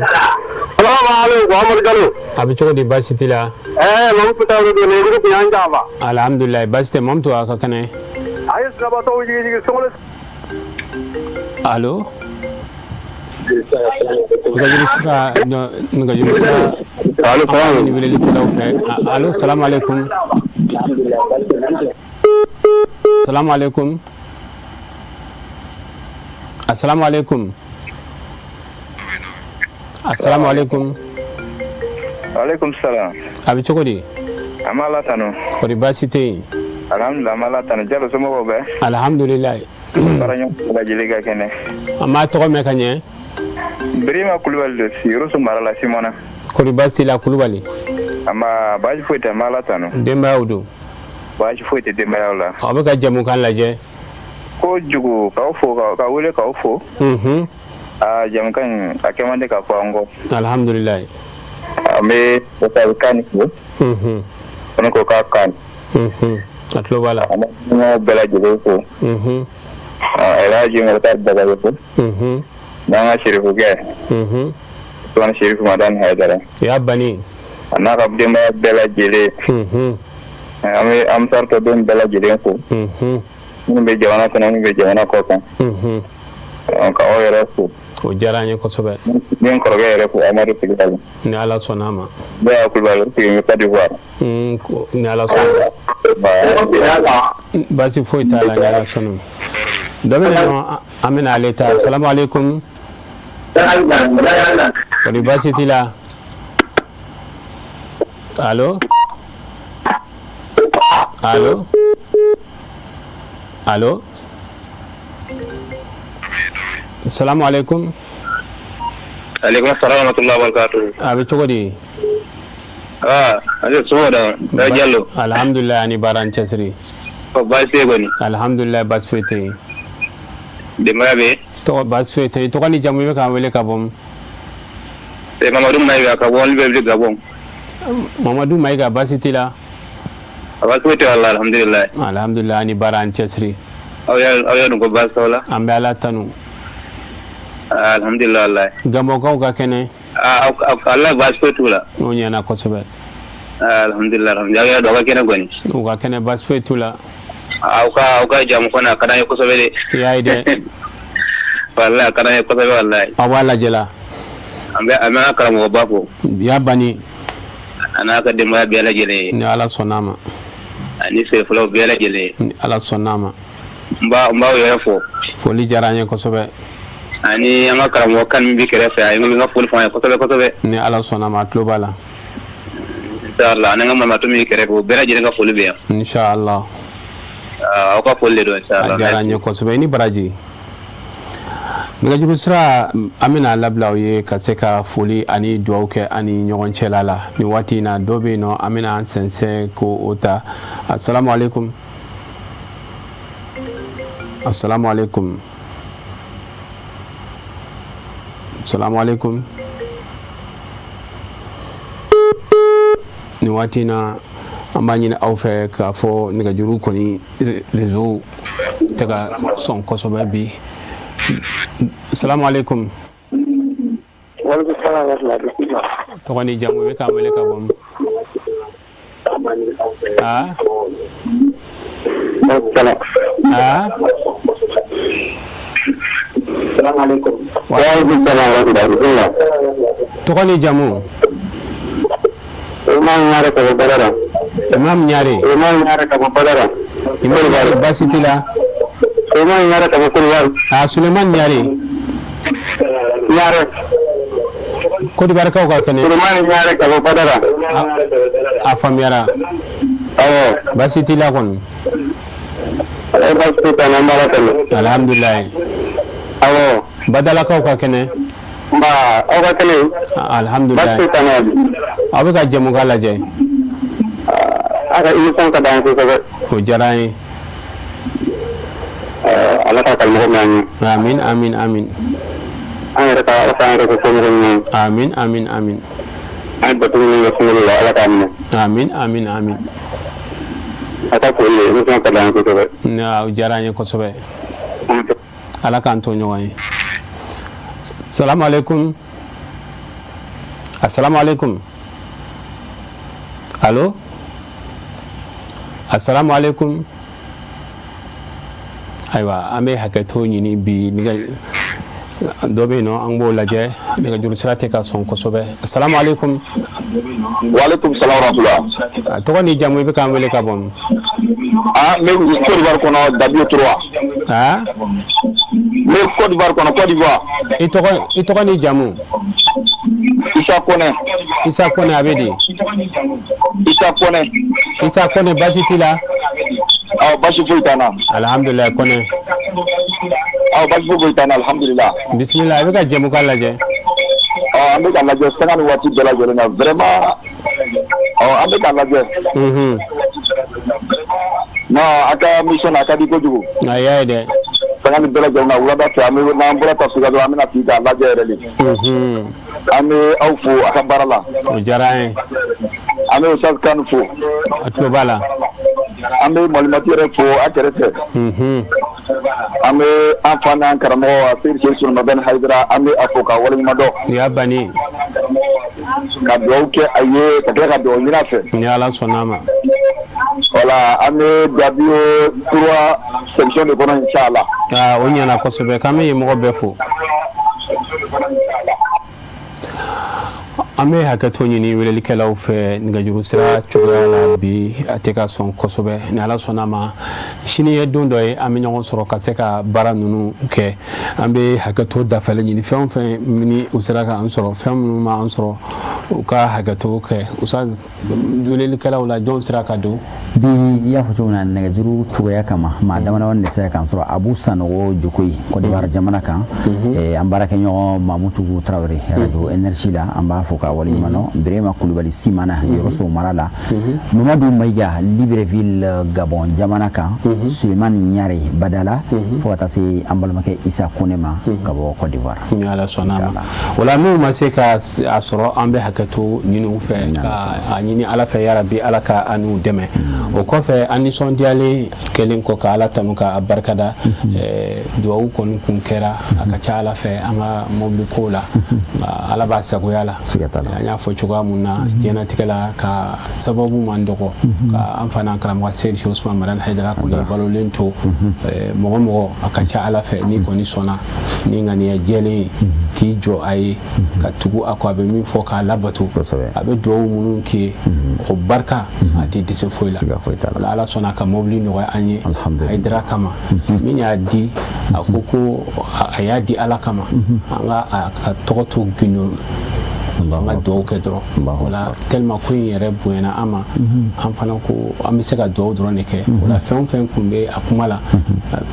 Salamu aleykum, Amadu Jalo. A bɛ cogo di? Baasi t'i la? Ɛɛ, Mamutu Tarawele don, nɛgɛjuru tun y'an janfa. Alhamdulilayi, baasi tɛ. Mamutu, a ka kɛnɛ? A ye sirabatɔw jigi jigi sɔngɔ. Allo, nɛgɛjuru sira, nɛgɛjuru sira. Allo. An b'a ɲini welelikɛlaw fɛ. Allo, salamu aleykum. Salamu aleykum. Asalamu aleykum. Asalamu aleykum. Aleykum salam. A bɛ cogo di? An b'Ala tanu. Kɔri baasi tɛ yen? Alhamdulilah, an b'Ala tanu. Jalo, somɔgɔw bɛ? Alhamdulilayi. Baara ɲɔgɔn bɛɛ lajɛlen ka kɛnɛ? An b'a tɔgɔ mɛn ka ɲɛ. Birima Kulubali don, Yoroso mara la, Simɔna. Kɔri baasi t'i la Kulubali? Anba, baasi foyi tɛ, n bɛ Ala tanu. Denbayaw dun? Baasi foyi tɛ denbayaw la. Aw bɛ ka jɛmukan lajɛ. Kojugu, k'aw fo, ka wele k'aw fo. Unhun. Aa jɛmukan in a kɛ man di ka fɔ an kɔ. Alhamdulilayi. An bɛ Mukutari Kani fo. Unhun. Ko ne ko k'a kan. Unhun. A tulo b'a la. An bɛ ɲɛmɔgɔw bɛɛ lajɛlen fo. Unhun. Elhaji Mukutari Bagayogo. Unhun. N'an ka Serifukɛ. Unhun. Usumani Serifu Madani Hayidara. Ya bani. A n'a ka denbaya bɛɛ lajɛlen. Unhun. An bɛ Ansar tɔden bɛɛ lajɛlen fo. Unhun. Minnu bɛ jamana kɔnɔ minnu bɛ jamana kɔ kan. Unhun. Ka aw yɛrɛ fo. O diyara an ye kosɛbɛ. N bɛ n kɔrɔkɛ yɛrɛ fo Amadu Kulubali. Ni Ala sɔnna a ma. Ne y'a Kulubali o sigilen bɛ Côte d'Ivoire. Ni Ala sɔnna. Baasi foyi t'a la ni Ala sɔnna. Dɔ bɛ na nɔ an bɛna ale ta. Salamu aleykum. Kɔri baasi t'i la? Allo? Allo? Allo? Salamu aleykum. Aleykum salaam wa rahmatullahi wa barakatuh. A bɛ cogo di? Aa, ale somɔgɔw da da Jalo. Alhamdulilayi ani baara ni cɛsiri. Ɔ baasi tɛ yen kɔni. Alhamdulilayi baasi foyi tɛ yen. Denbaya bɛ yen? Tɔgɔ baasi foyi tɛ yen. Tɔgɔ ni jamu i bɛ k'an wele ka bɔ min? Mamadu Mayiga ka bɔ Libreville Gabon. Mamadu Mayiga baasi t'i la? Baasi foyi tɛ walahi alhamdulilayi. Alhamdulilayi ani baara ani cɛsiri. Aw yɛrɛ dun ko baasi t'aw la? An bɛ Ala tanu. Alhamdulilayi walahi. Gabɔnkaw ka kɛnɛ? Aa walahi baasi foyi t'u la. O ɲɛna kosɛbɛ. Alhamdulilayi aw yɛrɛ dun aw ka kɛnɛ kɔni? U ka kɛnɛ baasi foyi t'u la. Aw ka jamu kɔni a ka d'an ye kosɛbɛ dɛ. I y'a ye dɛ. Walahi a ka d'an ye kosɛbɛ walahi. Aw b'a lajɛ la. An bɛ an ka karamɔgɔba fo. Ya bani. A n'a ka denbaya bɛɛ lajɛlen ye. Ni Ala sɔnn'a ma. Ani sɛfulaw bɛɛ lajɛlen ye. Ni Ala sɔnn'a ma. N b'aw yɛrɛ fo. Foli diyara an ye kosɛbɛ. Ani an ka karamɔgɔ kan min bɛ kɛrɛfɛ a ye n ka foli fɔ an ye kosɛbɛ kosɛbɛ. Ni Ala sɔnn'a ma a tulo b'a la. Inshallah ani an ka mamatu min kɛrɛfɛ o bɛɛ lajɛlen ka foli bɛ yan. Inshallah. Aw ka foli de don inshallah. A diyara an ye kosɛbɛ i ni baraji. Nɛgɛjuru sira an bɛna labila aw ye ka se ka foli ani dugawu kɛ an ni ɲɔgɔn cɛla la nin waati in na dɔ bɛ yen nɔ an bɛna an sɛnsɛn k'o ta. Asalamu aleykum. Asalamu aleykum. Asalamu aleykum. Nin waati in na an b'a ɲini aw fɛ k'a fɔ nɛgɛjuru kɔni réseau tɛ ka sɔn kosɛbɛ bi. Salamu aleykum. Tɔgɔ ni jamu i bɛ k'an wele ka bɔ min? Aa? Aa? Tɔgɔ ni jamu? Imam Ɲare ka bɔ Badara. Imam Ɲare. Imam Ɲare ka bɔ Badara. Imam Ɲare baasi t'i la? Sulemani Ɲare ka bɔ Kodowari. Ah Sulemani Ɲare. Ɲare. Kodiwarikaw ka kɛnɛ. Sulemani Ɲare ka bɔ Badara. A faamuyara. Awɔ. Baasi t'i la kɔni? Ala baasi foyi t'an na an b'Ala tanu. Alhamdulilayi. Awɔ. Badalakaw ka kɛnɛ. Nba aw ka kɛnɛ. Alhamdulilayi. Baasi foyi t'an na. Aw bɛ ka jɛmukan lajɛ. A ka émission ka d'an ye kosɛbɛ. O diyara an ye. Ala ka karamɔgɔ mɛn an ye. Amin amin amin. An yɛrɛ ka Ala k'an yɛrɛ kɛ somɔgɔ ɲuman ye. Amin amin amin. An ye bato min kɛ sunkalo la Ala k'a minɛ. Amin amin amin. A ka foli émission ka d'an ye kosɛbɛ. O diyara an ye kosɛbɛ. Ala k'an to ɲɔgɔn ye. Salamu aleykum. Asalamu aleykum. Allo. Asalamu aleykum. Ayiwa an bɛ hakɛto ɲini bi nɛgɛ dɔ bɛ yen nɔ an b'o lajɛ nɛgɛjuru sira tɛ ka sɔn kosɛbɛ. Asalamu aleykum. Waaleykum salaam wa rahmatulah. A tɔgɔ ni jamu i bɛ k'an wele ka bɔ min? Ah, n bɛ Côte d'Ivoire kɔnɔ Dabio 3. Ah? N bɛ Côte d'Ivoire kɔnɔ Côte d'Ivoire. I tɔgɔ ni jamu? Isa Kɔnɛ. Isa Kɔnɛ a bɛ di? Isa Kɔnɛ. Isa Kɔnɛ baasi t'i la? Awɔ baasi foyi t'an na. Alihamdulilayi Kɔnɛ. Awɔ baasi foyi t'an na alihamdulilayi. Bisimila i bɛ ka jɛmukan lajɛ. Ɔ, an bɛ k'a lajɛ sanga ni waati bɛɛ lajɛlen na, vraiment, ɔ, an bɛ k'a lajɛ. Non, a ka émission na, a ka di kojugu. A y'a ye dɛ. Sanga ni bɛɛ lajɛlen na, wulada fɛ, an bɛ, n'an bɔra tafsir la dɔrɔn, an bɛna sigi k'a lajɛ yɛrɛ de. An bɛ aw fo a ka baara la. O diyara an ye. An bɛ Ustaz Kane fo. A tulo b'a la. An bɛ Malimati yɛrɛ fo a kɛrɛfɛ. An bɛ an fa n'an karamɔgɔ Seyidi Cherif Madani Hayidara, an bɛ a fo k'a waleɲuman dɔn. Nin y'a bannen. Ka dugawu kɛ a ye, ka tila ka dugawu ɲini a fɛ. Ni Ala sɔnna a ma. Voilà, an bɛ Gabiyo 3 section de kɔnɔ, inchallah. Aa, o ɲɛna kosɛbɛ, k'an bɛ yen mɔgɔ bɛɛ fo. An bɛ hakɛto ɲini welelikɛlaw fɛ, nɛgɛjuru sira cogoya la bi, a tɛ ka sɔn kosɛbɛ. Ni Ala sɔnna a ma, sini ye don dɔ ye, an bɛ ɲɔgɔn sɔrɔ ka se ka baara ninnu kɛ. An bɛ hakɛto dafalen ɲini fɛn o fɛn ni u sera ka an sɔrɔ, fɛn minnu ma an sɔrɔ, u ka hakɛto kɛ. Usa, welelikɛlaw la, jɔn sera ka don? Bi, i y'a fɔ cogo min na, nɛgɛjuru cogoya kama, maa dama dama de sera k'an sɔrɔ. Abu Sanogo Jokoyi, Côte d'Ivoire jamana kan, an baarakɛɲɔgɔn Mamutu Tarawele, radio énergie la, an b'a fɔ k'a waleɲuman dɔn. Birema Kulubali Simana, Yɔrɔso mara la, Mamadu Mayiga, Libreville, Gabon jamana kan, Sulemani Ɲare Badala, fo ka taa se an balimakɛ Isa Kone ma ka bɔ Côte d'Ivoire. Ni Ala sɔnna a ma. O la, minnu ma se ka a sɔrɔ, an bɛ hakɛto ɲini u fɛ, ka a ɲini Ala fɛ, yarabi Ala ka an n'u dɛmɛ. O kɔfɛ, an nisɔndiyalen kɛlen kɔ ka Ala tanu ka a barikada, duwawu kɔni kun kɛra, a ka ca Ala fɛ, an ka mobili ko la, nka Ala b'a sagoya la. An y'a fɔ cogoya mun na, diɲɛnatigɛ la, ka sababu man dɔgɔ ka an fana karamɔgɔ Seyidi Usman Madani Hayidara kɔni balolen to. Mɔgɔ mɔgɔ, a ka ca Ala fɛ, n'i kɔni sɔnna ni ŋaniya jɛlen ye k'i jɔ a ye, ka tugu a kɔ, a bɛ min fɔ k'a labato, a bɛ duwawu minnu k'i ye, o barika, a tɛ dɛsɛ foyi la. Ala sɔnna ka mobili nɔgɔya an ye Hayidara kama. Min y'a di, a ko ko a y'a di Ala kama, an ka a ka tɔgɔ to gindo, an ka duwawu kɛ dɔrɔn. O la, tellement ko in yɛrɛ bonyana an ma, an fana ko an bɛ se ka duwawu dɔrɔn de kɛ. O la, fɛn o fɛn kun bɛ a kuma la,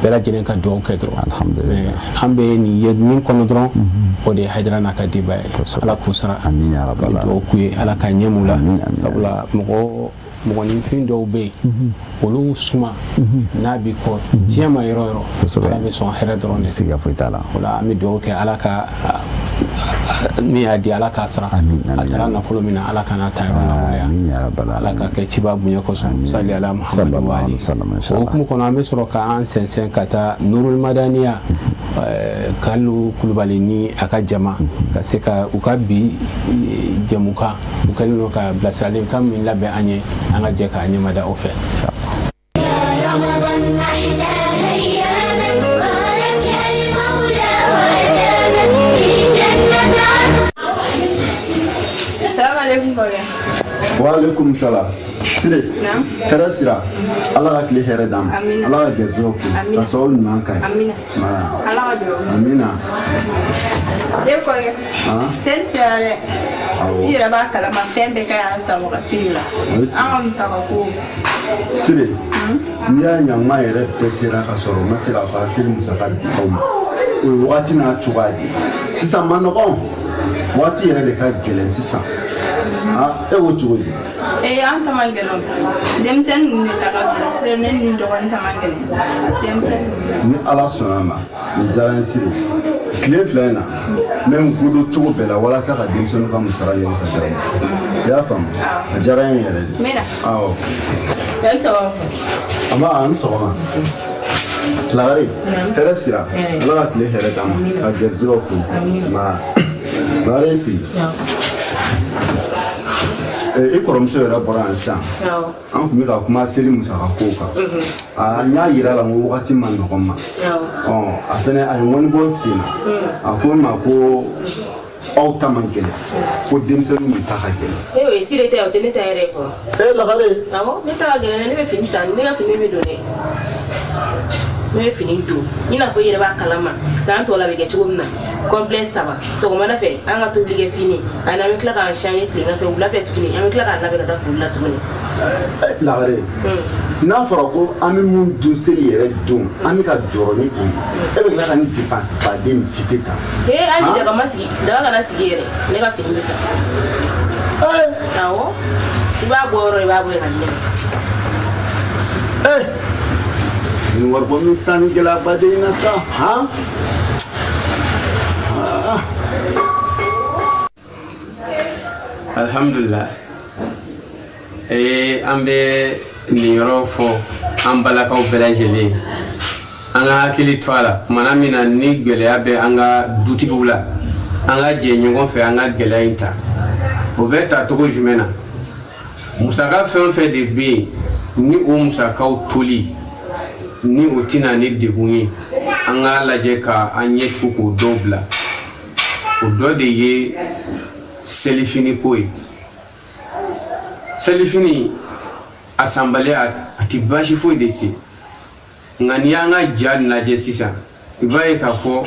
bɛɛ lajɛlen ka duwawu kɛ dɔrɔn. An bɛ nin ye min kɔnɔ dɔrɔn, o de ye Hayidara n'a ka denbaya ye. Ala k'u sara. An bɛ duwawu k'u ye, Ala ka ɲɛ m'u la, sabula mɔgɔ mɔgɔninfin dɔw bɛ yen, olu suma n'a b'i kɔ diɲɛ ma yɔrɔ yɔrɔ, Ala bɛ sɔn hɛrɛ dɔrɔn de. Siga foyi t'a la. O la, an bɛ dugawu kɛ, Ala ka min y'a di, Ala k'a sara. A taara nafolo min na, Ala kana ta yɔrɔ la, Ala ka kɛ ciba bonya kosɔn. Sali ala Muhamadu wa ali. O hukumu kɔnɔ, an bɛ sɔrɔ k'an sɛnsɛn ka taa Nurul Madaniya, Kalilu Kulubali ni a ka jama, ka se ka u ka bi jɛmukan, u kɛlen don ka bilasirali kan min labɛn an ye, an ka jɛ k'a ɲɛmada o fɛ. Waaleykum salam. Sire, hɛrɛ sira. Ala ka tile hɛrɛ d'an ma. Ala ka gɛrɛsɛgɛw fo. Ka sababu ɲuman k'a ye. Ala ka dugawu. Amina. E kɔrɔkɛ, seli sera dɛ. I yɛrɛ b'a kalama, fɛn bɛɛ ka ɲi an san wagati de la. An ka musaka ko. Sire, n'i y'a ɲama yɛrɛ bɛɛ sera ka sɔrɔ n ma se k'a fɔ a seli musaka di aw ma. O ye wagati n'a cogoya de ye. Sisan man nɔgɔn. Waati yɛrɛ de ka gɛlɛn sisan. E ko cogo di? Ee, an ta man gɛlɛn. Denmisɛnnin ninnu de ta ka gɛlɛn. Sire, ne ni n dɔgɔnin ta man gɛlɛn. Denmisɛnnin ninnu. Ni Ala sɔnna a ma, nin diyara n ye Sire. Tile 2 in na, n bɛ n kodon cogo bɛɛ la walasa ka denmisɛnninw ka musaka ɲini ka d'a ma. I y'a faamu? A diyara n ye yɛrɛ de. N bɛ na. Awɔ. Cɛ, sɔgɔma. A ma, a ni sɔgɔma. Lagare, hɛrɛ sira. Ala ka tile hɛrɛ d'an ma. Ka gɛrisigɛw fo. Lagare, i sigi. I kɔrɔmuso yɛrɛ bɔra yan sisan. An tun bɛ ka kuma seli musaka kow kan. Aa, n y'a yira a la n ko wagati ma nɔgɔn ma. Ɔ, a fɛnɛ a ye ŋɔni bɔ n sen na. A ko n ma ko aw ta man gɛlɛn, ko denmisɛnninw de ta ka gɛlɛn. E, o ye Sire ta ye, o tɛ ne ta yɛrɛ ye kɔrɔ. E Lagare. Awɔ, ne ta ka gɛlɛn dɛ, ne bɛ fini san, ne ka fini bɛ don dɛ. Ne bɛ fini don i n'a fɔ i yɛrɛ b'a kalama san tɔ la bɛ kɛ cogo min na complet saba sɔgɔmada fɛ an ka tobili kɛ fini ani an bɛ tila k'an changer tilegan fɛ wula fɛ tuguni an bɛ tila k'an labɛn ka taa foli la tuguni. Lagare, n'a fɔra ko an bɛ mun dun seli yɛrɛ don, an bɛ ka jɔrɔ ni o ye, e bɛ tila ka nin dépense baden nin citer tan. Ee, hali daga ma sigi, daga kana sigi yɛrɛ, ne ka fini bɛ san. Awɔ, i b'a bɔ yɔrɔ, i b'a bɔ yen ka di ne ma. Nin waribɔ min san ni gɛlɛyaba de in na sa han. Ah. Alhamdulillah, an bɛ nin yɔrɔ fɔ an balakaw bɛɛ lajɛlen ye, an ka hakili to a la kumana min na ni gɛlɛya bɛ an ka dutigiw la, an ka jɛ ɲɔgɔn fɛ an ka gɛlɛya in ta. O bɛ ta cogo jumɛn na? Musaka fɛn o fɛn de bɛ yen ni o musakaw toli ni o tɛna ni degun ye, an k'a lajɛ ka an ɲɛ tugu k'o dɔw bila. O dɔ de ye selifini ko ye. Selifini a sanbaliya, a tɛ baasi foyi de se, nka n'i y'an ka ja lajɛ sisan, i b'a ye k'a fɔ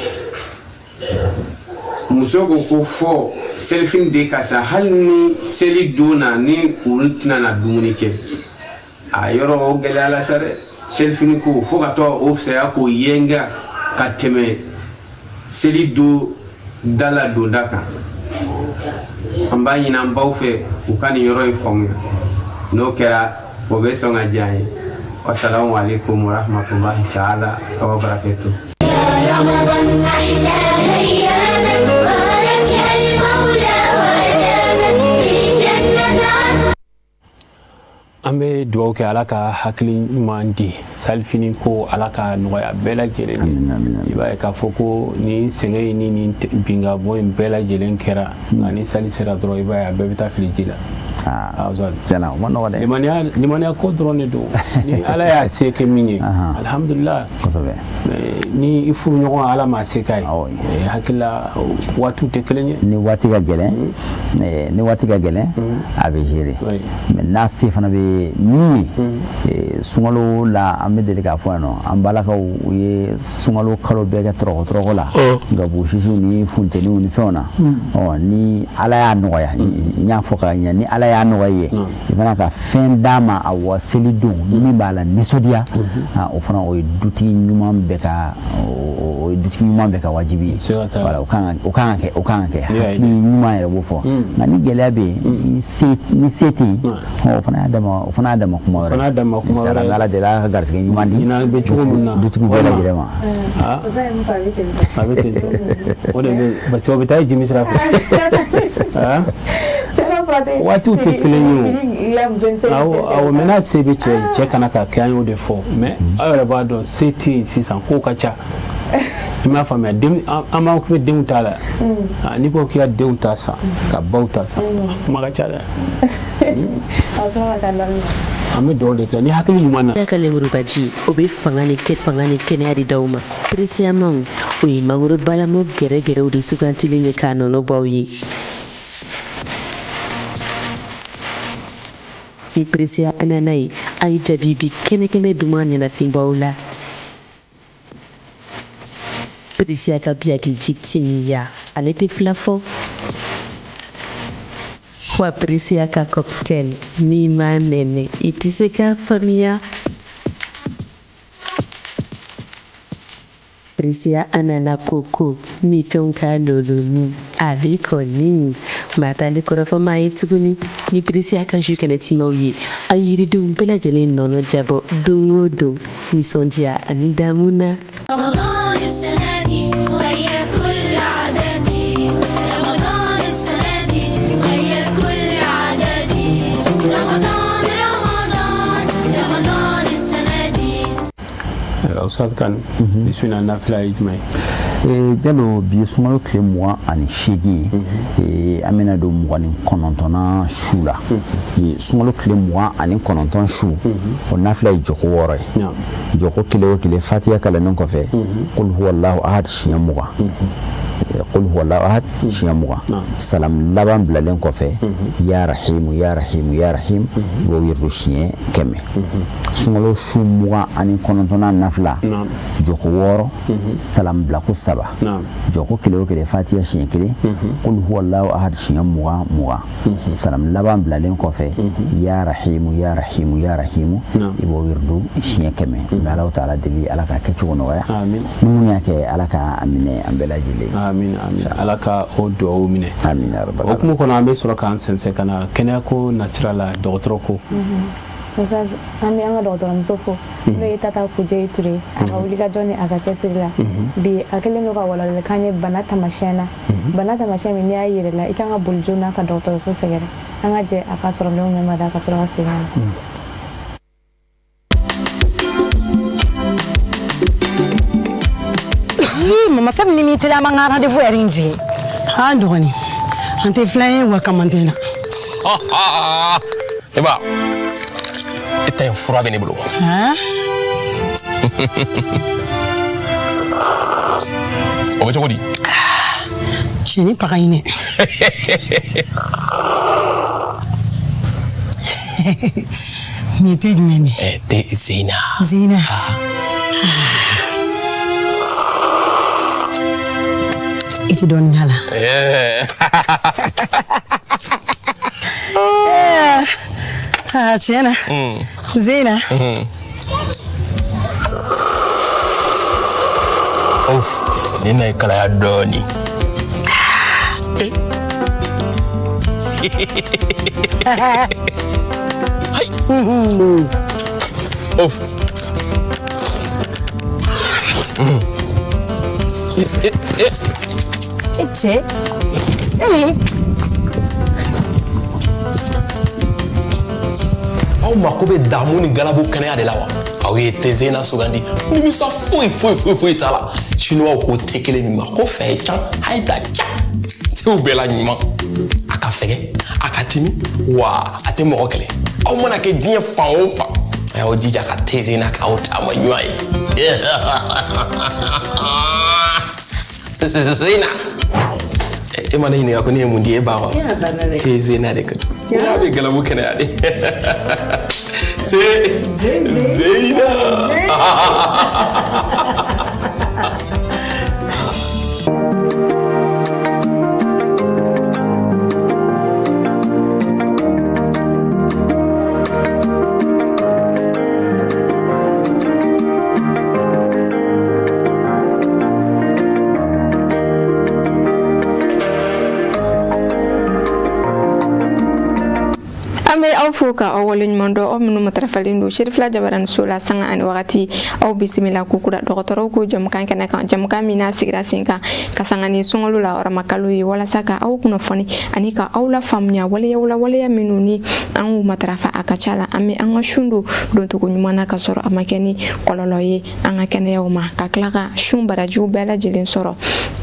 muso ko ko fɔ selifini de ka san, hali ni seli don na ni olu tɛna na dumuni kɛ. A yɔrɔ o gɛlɛya la sa dɛ. Selifini ko fo ka taa o fisaya k'o yɛnga ka tɛmɛ seli don da la donda kan. An b'a ɲini an baw fɛ u ka nin yɔrɔ in faamuya. N'o kɛra, o bɛ sɔn ka diya an ye. Wasalamu alaikum warahmatullahi taala wabarakatuh. رمضان أحلى أيامك باركها المولى وأدامك بالجنة. An bɛ dugawu kɛ, Ala ka hakili ɲuman di. Salifini ko, Ala ka nɔgɔya bɛɛ lajɛlen ye. I b'a ye k'a fɔ ko ni sɛgɛn in ni nin binkabɔ in bɛɛ lajɛlen kɛra, nka ni sali sera dɔrɔn, i b'a ye a bɛɛ bɛ taa fili ji la. Tiɲɛna, o ma nɔgɔ dɛ. Limaniya, limaniya ko dɔrɔn de don. Ni Ala y'a se kɛ min ye, alhamdulillah. Ni i furuɲɔgɔn, Ala m'a se k'a ye, hakili la waatiw tɛ kelen ye. Ni waati ka gɛlɛn, ni waati ka gɛlɛn, a bɛ gérer, mais n'a se fana bɛ min ye, sunkalo la, an bɛ deli k'a fɔ yan nɔ, an balakaw u ye sunkalo kalo bɛɛ kɛ tɔrɔkɔ tɔrɔkɔ la, gabugu ni funteniw ni fɛnw na. Ɔ, ni Ala y'a nɔgɔya, n y'a fɔ ka ɲɛ, ni Ala y'a nɔgɔya i ye, i fana ka fɛn d'a ma a wa seli don min b'a la nisɔndiya, o fana o ye dutigi ɲuman bɛɛ ka o ye dutigi ɲuman bɛɛ ka wajibi ye. Voilà, o kan ka kɛ, o kan ka kɛ, hakili ɲuman yɛrɛ b'o fɔ. Nka ni gɛlɛya bɛ yen, ni se tɛ yen, o fana y'a dama kuma wɛrɛ. O fana y'a dama kuma wɛrɛ. Inshallah, Ala deli, Ala ka garisɛgɛ ɲuman di ɲinan bɛ cogo min na dutigiw bɛɛ lajɛlen ma. A bɛ ten tɔ, o de bɛ, parce que o bɛ taa jimi sira fɛ. Waatiw tɛ kelen ye o. Awɔ, awɔ, mais n'a se bɛ cɛ ye, cɛ kana ka kɛ, an y'o de fɔ. Mais aw yɛrɛ b'a dɔn, se tɛ yen sisan, kow ka ca, i m'a faamuya. Den, an b'an bɛ denw ta la. N'i ko k'i ka denw ta san, ka baw ta san, kuma ka ca dɛ. An bɛ dugawu de kɛ ni hakili ɲuman na. Ka lemurubaji, o bɛ fanga ni kɛ fanga ni kɛnɛya de d'aw ma. Presiyamaw, o ye mangoro balamu gɛrɛgɛrɛw de sugantilen ye k'a nɔnɔ bɔ aw ye. Ni Presiya nana ye, a ye jaabi bi kɛnɛ kɛnɛ duman ɲɛnafin b'aw la. Presiya ka biyakiji timiya, ale tɛ fila fɔ wa. Presiya ka cocktail n'i m'a nɛnɛ, i tɛ se k'a faamuya. Presiya ananas coco ni fɛnw ka loloni, ale kɔni maa t'ale kɔrɔfɔ maa ye tuguni. Ni Presiya ka jus kɛnɛ timaw ye, a yiridenw bɛɛ lajɛlen nɔnɔ jabɔ don o don, nisɔndiya ani damu na. رمضان السنة دي غير كل عاداتي، رمضان السنة دي غير كل عاداتي، رمضان رمضان رمضان السنة دي. Ustaz Kanu, bi su in na, nafila ye jumɛn ye? Jalo, bi ye sunkalo tile 28 ye, an bɛna don 29nan su la. Sunkalo tile 29 su, o nafila ye jɔko 6 ye. Jɔko kelen o kelen, fatiya kalannen kɔfɛ, qul huwallahu ahad siɲɛ 20, qul huwallahu ahad siɲɛ 20. Salam laban bilalen kɔfɛ, ya rahimu ya rahimu ya rahim, i b'o yiridu siɲɛ 100. Sunkalo su 29nan nafila, jɔko 6, salamu bilako 3, jɔko kelen o kelen fatiya siɲɛ kelen, kul huwallahu ahad siɲɛ 20 20, salamu laban bilalen kɔfɛ ya rahimu ya rahimu ya rahimu, i b'o wirdu siɲɛ 100. N bɛ Alahu taala deli Ala ka kɛcogo nɔgɔya, ni minnu y'a kɛ Ala ka a minɛ an bɛɛ lajɛlen. Amin amin, Ala ka o dugawu minɛ. Amin ya rabbal O hukumu kɔnɔ, an bɛ sɔrɔ k'an sɛnsɛn ka na kɛnɛyako nasira la, dɔgɔtɔrɔ ko. Ustaz, an bɛ an ka dɔgɔtɔrɔmuso fo, n'o ye Tata Kuje Ture, a ka wulikajɔ ni a ka cɛsiri la. Bi a kɛlen don ka walawalali ye bana tamasiyɛn na, bana tamasiyɛn min n'i y'a yɛrɛ la, i kan ka boli joona ka dɔgɔtɔrɔso sɛgɛrɛ. An ka jɛ a ka sɔrɔlenw mɛn ka sɔrɔ ka segin ka na. Ii, mama, fɛn min ni teliya, an b'an ka rendez-vous yɛrɛ in jigin. An dɔgɔnin, an tɛ filan ye wa kamantɛ na. E ba, e ta in fura bɛ ne bolo. Han? O bɛ cogo di? Cɛni paga in dɛ. Nin ye te jumɛn de ye? Te Zeyina. Zeyina. I tɛ dɔɔnin k'a la. Ah, tiɲɛ na. Zeyina. Of, nin na ye kalaya dɔɔnin. Of. E cɛ. Aw mako bɛ damu ni galabu kɛnɛya de la wa? Aw ye te Zeyina sugandi, nimisa foyi foyi foyi foyi t'a la. Chinois ko te kelen min ma ko fɛn can hayi ta ca, tew bɛɛ la ɲuman. A ka fɛgɛ, a ka timi, wa a tɛ mɔgɔ kɛlɛ. Aw mana kɛ diɲɛ fan o fan, a y'aw jija ka te Zeyina k'aw taama ɲuman ye. Zeyina, e ma ne ɲininka ko ne ye mun di e ba wa? Te Zeyina de ka di n'a bɛ galabu kɛnɛya de. Te Zeyina. An bɛ aw fo ka aw waleɲuman dɔn, aw minnu matarafalen don Serifila Jabaraniso la sanga ani wagati. Aw bisimila kokura dɔgɔtɔrɔw ko jamukan kɛnɛ kan, jamukan min n'a sigira sen kan ka sanga ni sunkalo la hɔrɔmakalo ye, walasa ka aw kunnafoni ani ka aw lafaamuya waleyaw la, waleya minnu ni an k'u matarafa, a ka ca la an bɛ an ka sun don doncogo ɲuman na, ka sɔrɔ a ma kɛ ni kɔlɔlɔ ye an ka kɛnɛyaw ma, ka tila ka sun barajiw bɛɛ lajɛlen sɔrɔ.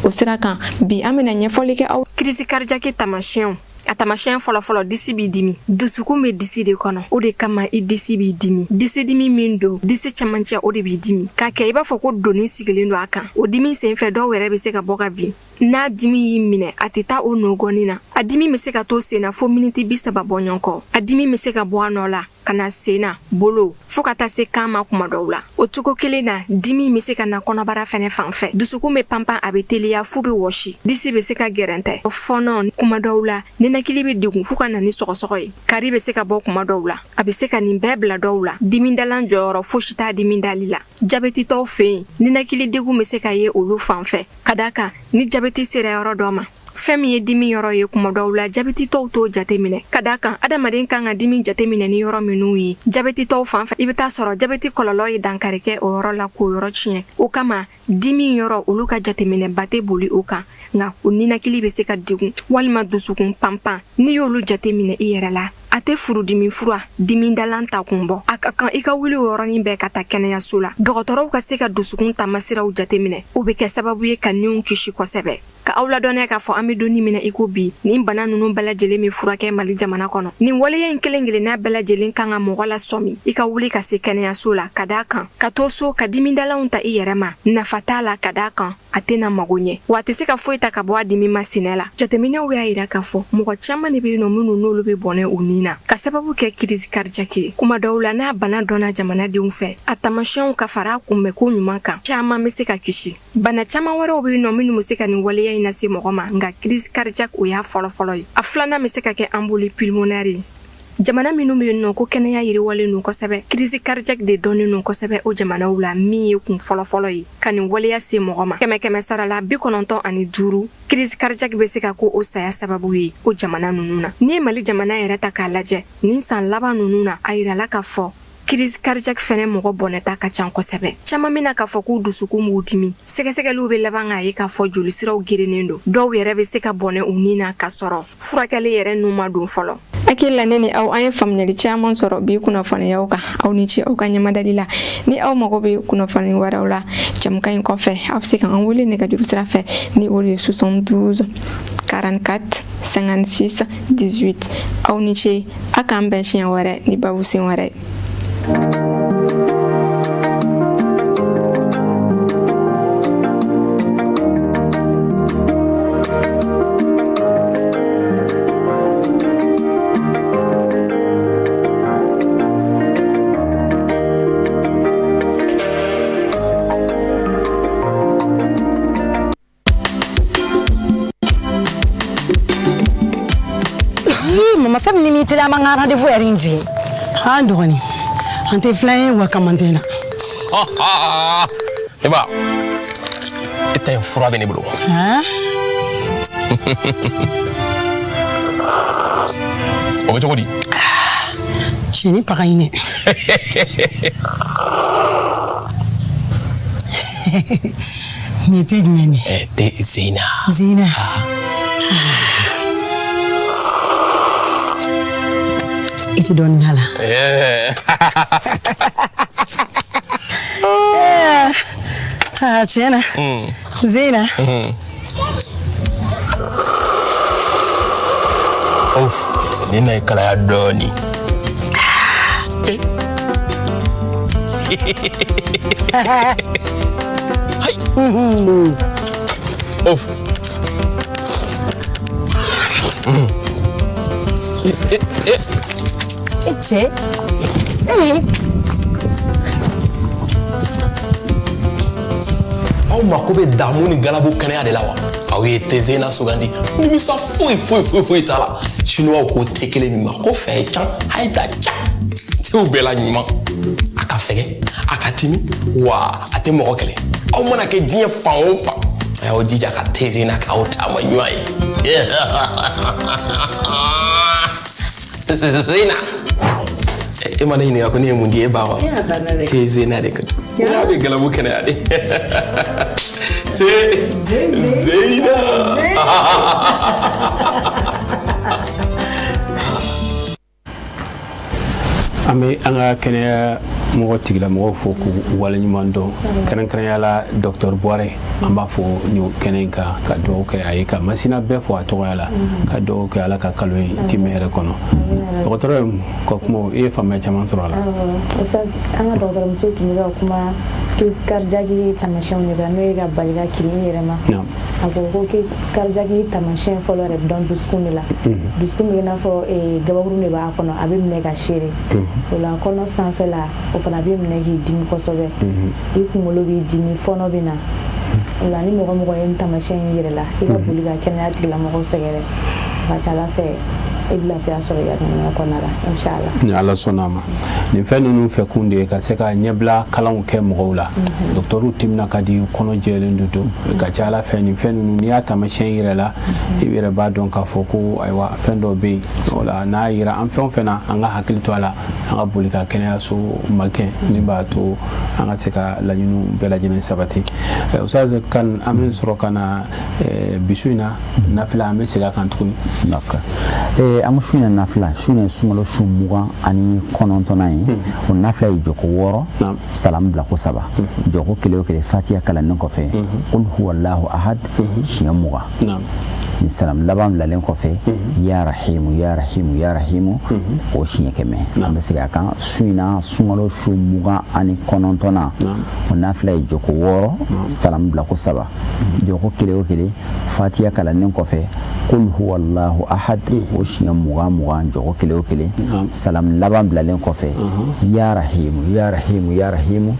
O sira kan, bi an bɛna ɲɛfɔli kɛ aw Crise cardiaque taamasiyɛnw. A taamasiyɛn fɔlɔfɔlɔ, disi b'i dimi. Dusukun bɛ disi de kɔnɔ, o de kama i disi b'i dimi. Disidimi min don, disi camancɛ, o de b'i dimi k'a kɛ i b'a fɔ ko doni sigilen don a kan. O dimi senfɛ, dɔw yɛrɛ bɛ se ka bɔ ka bin. N'a dimi y'i minɛ, a tɛ taa o nɔgɔnin na. A dimi bɛ se ka to sen na fo miniti 30 bɔ ɲɔgɔn kɔ. A dimi bɛ se ka bɔ a nɔ la ka na sen na, bolo, fo ka taa se kan ma kuma dɔw la. O cogo kelen na, dimi bɛ se ka na kɔnɔbara fɛnɛ fan fɛ. Dusukun bɛ panpan, a bɛ teliya f'u bɛ wɔsi. Disi bɛ se ka gɛrɛntɛ, fɔɔnɔ. Kuma dɔw la, ninakili bɛ degun fo ka na ni sɔgɔsɔgɔ ye. Kari bɛ se ka bɔ kuma dɔw la. A bɛ se ka nin bɛɛ bila dɔw la. Dimidalan jɔyɔrɔ fosi t'a dimi dali la. Jabɛtitɔw fɛ yen, ninakili degun bɛ se ka ye olu fan fɛ, ka d'a kan ni jabɛti sera yɔrɔ dɔ ma, fɛn min ye dimi yɔrɔ ye, kuma dɔw la jabɛtitɔw t'o jateminɛ, ka d'a kan adamaden kan ka dimi jateminɛ ni yɔrɔ minnu ye, jabɛtitɔw fan fɛ, i bɛ taa sɔrɔ jabɛti kɔlɔlɔ ye dankari kɛ o yɔrɔ la k'o yɔrɔ tiɲɛ. O kama dimi yɔrɔ, olu ka jateminɛba tɛ boli o kan, nka o ninakili bɛ se ka degun walima dusukun panpan. N'i y'olu jateminɛ i yɛrɛ la, a tɛ furudimi fura dimidalan ta kun bɔ. A ka kan i ka wuli o yɔrɔnin bɛɛ ka taa kɛnɛyaso la, dɔgɔtɔrɔw ka se ka dusukun taamasiraw jateminɛ. O bɛ kɛ sababu ye ka niw kisi kosɛbɛ. Ka aw ladɔnniya k'a fɔ an bɛ don min na i ko bi, nin bana ninnu bɛɛ lajɛlen bɛ furakɛ Mali jamana kɔnɔ. Nin waleya in kelen kelenna bɛɛ lajɛlen kan ka mɔgɔ lasɔmi i ka wuli ka se kɛnɛyaso la, ka d'a kan ka to so ka dimidalanw ta i yɛrɛ ma, nafa t'a la, ka d'a kan a tɛna mago ɲɛ, wa a tɛ se ka foyi ta ka bɔ a dimi masinɛ la. Jateminɛw y'a yira k'a fɔ mɔgɔ caman de bɛ yen nɔ minnu n'olu bɛ bɔnɛ u ni na. na ka sababu kɛ crise cardiaque ye. Kuma dɔw la, n'a bana dɔnna jamanadenw fɛ, a taamasiyɛnw ka fara a kunbɛnko ɲuman kan, caman bɛ se ka kisi. Bana caman wɛrɛw bɛ yen nɔ minnu bɛ se ka nin waleya in lase mɔgɔ ma, nka crise cardiaque o y'a fɔlɔfɔlɔ ye. A filanan bɛ se ka kɛ embolie pulmonaire ye. Jamana minnu bɛ yen nɔ ko kɛnɛya yiriwalen don kosɛbɛ, crise cardiaque de dɔnnen don kosɛbɛ o jamanaw la, min ye kun fɔlɔfɔlɔ ye ka nin waleya se mɔgɔ ma. 100 sara la, 95, crise cardiaque bɛ se ka ko o saya sababu ye o jamana ninnu na. N'i ye Mali jamana yɛrɛ ta k'a lajɛ, nin san laban ninnu na, a yirala k'a fɔ crise cardiaque fɛnɛ mɔgɔ bɔnɛta ka ca kosɛbɛ. Caman bɛna k'a fɔ k'u dusukun b'u dimi, sɛgɛsɛgɛliw bɛ laban k'a ye k'a fɔ jolisiraw gerennen don. Dɔw yɛrɛ bɛ se ka bɔnɛ u ni na k'a sɔrɔ furakɛli yɛrɛ n'u ma don fɔlɔ. Hakili la ne ni aw an ye faamuyali caman sɔrɔ bi kunnafoniyaw kan. Aw ni ce aw ka ɲɛmadali la. Ni aw mago bɛ kunnafoni wɛrɛw la jɛmukan in kɔfɛ, aw bɛ se k'an wele nɛgɛjuru sira fɛ ni o de ye 72 44 56 18. Aw ni ce, a k'an bɛn siɲɛ wɛrɛ ni babusen wɛrɛ ye. Mama, fɛn min ni teliya, an b'an ka rendez-vous yɛrɛ in jigin. An dɔgɔnin, an tɛ filan ye wa kamantɛ na. Eba, e ta in fura bɛ ne bolo. O bɛ cogo di? Cɛni paga ɲinɛ. Nin ye te jumɛn de ye? Te Zeyina. Zeyina. I tɛ dɔɔnin k'a la. Aa, tiɲɛ na. Zeyina. Of, nin na ye kalaya dɔɔnin. Of. E cɛ. Aw mako bɛ damu ni galabu kɛnɛya de la wa? Aw ye te Zeyina sugandi, nimisa foyi foyi foyi foyi t'a la. Chinois ko te kelen min ma ko fɛn can hayi ta ca, tew bɛɛ la ɲuman. A ka fɛgɛ, a ka timi, wa a tɛ mɔgɔ kɛlɛ. Aw mana kɛ diɲɛ fan o fan, a y'aw jija ka te Zeyina k'aw taama ɲuman ye. Zeyina, e ma ne ɲininka ko ne ye mun di e ba ma? Te Zeyina de ka di n'a bɛ galabu kɛnɛya de. Te Zeyina. An bɛ an ka kɛnɛya mɔgɔ tigilamɔgɔw fo k'u waleɲuman dɔn, kɛrɛnkɛrɛnya la docteur Buware. An b'a fɔ nin kɛnɛ in kan ka dugawu kɛ a ye, ka masina bɛɛ fo a tɔgɔya la, ka dugawu kɛ Ala ka kalo in timɛ hɛrɛ kɔnɔ. Dɔgɔtɔrɔ ka kuma, i ye faamuya caman sɔrɔ a la. An ka dɔgɔtɔrɔmuso tun bɛ ka kuma crise cardiaque taamasiyɛnw de kan, n'o ye ka bali ka kirin i yɛrɛ ma. A ko ko crise cardiaque taamasiyɛn fɔlɔ yɛrɛ bɛ dɔn dusukun de la. Dusukun bɛ i n'a fɔ gabakurun de b'a kɔnɔ, a bɛ minɛ ka seere. O la kɔnɔ sanfɛla, o fana bɛ minɛ k'i dimi kosɛbɛ, i kunkolo b'i dimi, fɔɔnɔ bɛ na. O la ni mɔgɔ mɔgɔ ye nin taamasiyɛn in yɛrɛ la, i ka boli ka kɛnɛya tigilamɔgɔw sɛgɛrɛ. A ka ca Ala fɛ, i bɛ lafiya sɔrɔ i ka ɲɛnamaya kɔnɔna la, inshallah. Ni Ala sɔnna a ma. Nin fɛn ninnu fɛ kun de ye ka se ka ɲɛbila kalanw kɛ mɔgɔw la. Dɔgɔtɔrɔw timina ka di, kɔnɔ jɛlen de don. Ka ca Ala fɛ, nin fɛn ninnu, n'i y'a taamasiyɛn yɛrɛ la, i yɛrɛ b'a dɔn k'a fɔ ko ayiwa, fɛn dɔ bɛ yen. O la n'a yira an fɛn o fɛn na, an ka hakili to a la, an ka boli ka kɛnɛyaso magɛn, min b'a to an ka se ka laɲiniw bɛɛ lajɛlen sabati. Ustaz Kan, an bɛ sɔrɔ ka na bi su in na nafila, an bɛ segin a kan tuguni. D'accord. An ko su in na nafila, su in ye sunkalo su 29nan ye. O nafila ye jɔko 6, salamu bila ko 3, jɔko kelen o kelen fatiya kalannen kɔfɛ, qul huwallahu ahad siɲɛ 20. Ni salam laban bilalen kɔfɛ, ya rahimu ya rahimu ya rahimu, o siɲɛ 100. An bɛ segin a kan su in na, sunkalo su 29nan, o nafila ye jɔko 6, salam bilako 3. Jɔko kelen o kelen, fatiya kalannen kɔfɛ, kul huwa allahu ahad, o siɲɛ 20 20, jɔko kelen o kelen. Salam laban bilalen kɔfɛ, ya rahimu ya rahimu ya rahimu,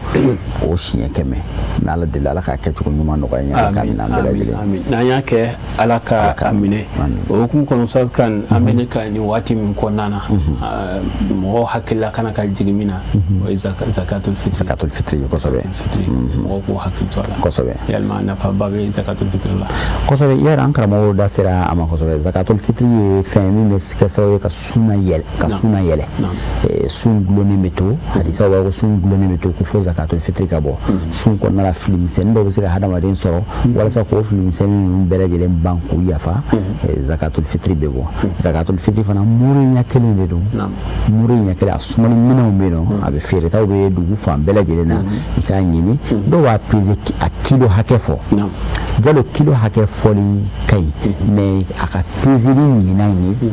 o siɲɛ 100. N Ala deli, Ala k'a kɛcogo ɲuman nɔgɔya n ye, Ala k'a minɛ an bɛɛ lajɛlen. Amin, n'an y'a kɛ, Ala ka a minɛ. O hukumu kɔnɔ, Ustaz Kan, an bɛ ne ka nin waati min kɔnɔna na, mɔgɔw hakilila kana ka jigin min na, o ye zakatul fitri. Zakatul fitri, kosɛbɛ. Fitri, mɔgɔw k'u hakili to a la kosɛbɛ. Yalima nafaba bɛ zakatul fitri la? Kosɛbɛ, yɛrɛ an karamɔgɔw da sera a ma kosɛbɛ. Zakatul fitri ye fɛn min bɛ kɛ sababu ye ka sun yɛlɛ, ka sun yɛlɛ. Sun gulonnen bɛ to, hadisaw b'a ko sun gulonnen bɛ to ko fo zakatul fitri ka bɔ. Sun kɔnɔna la, fili misɛnnin dɔw bɛ se ka hadamaden sɔrɔ, walasa k'o fili misɛnnin ninnu bɛɛ lajɛlen ban k'u yafa, zakatul fitri bɛ bɔ. Zakatul fitri fana, mure ɲɛ kelen de don, mure ɲɛ kelen. A sumani minɛnw bɛ yen nɔ, a bɛ feeretaw bɛ dugu fan bɛɛ lajɛlen na, i k'a ɲini. Dɔw b'a peser, a kilo hakɛ fɔ. Jalo, kilo hakɛ fɔli ka ɲi, mais a ka peseli ɲinan ye,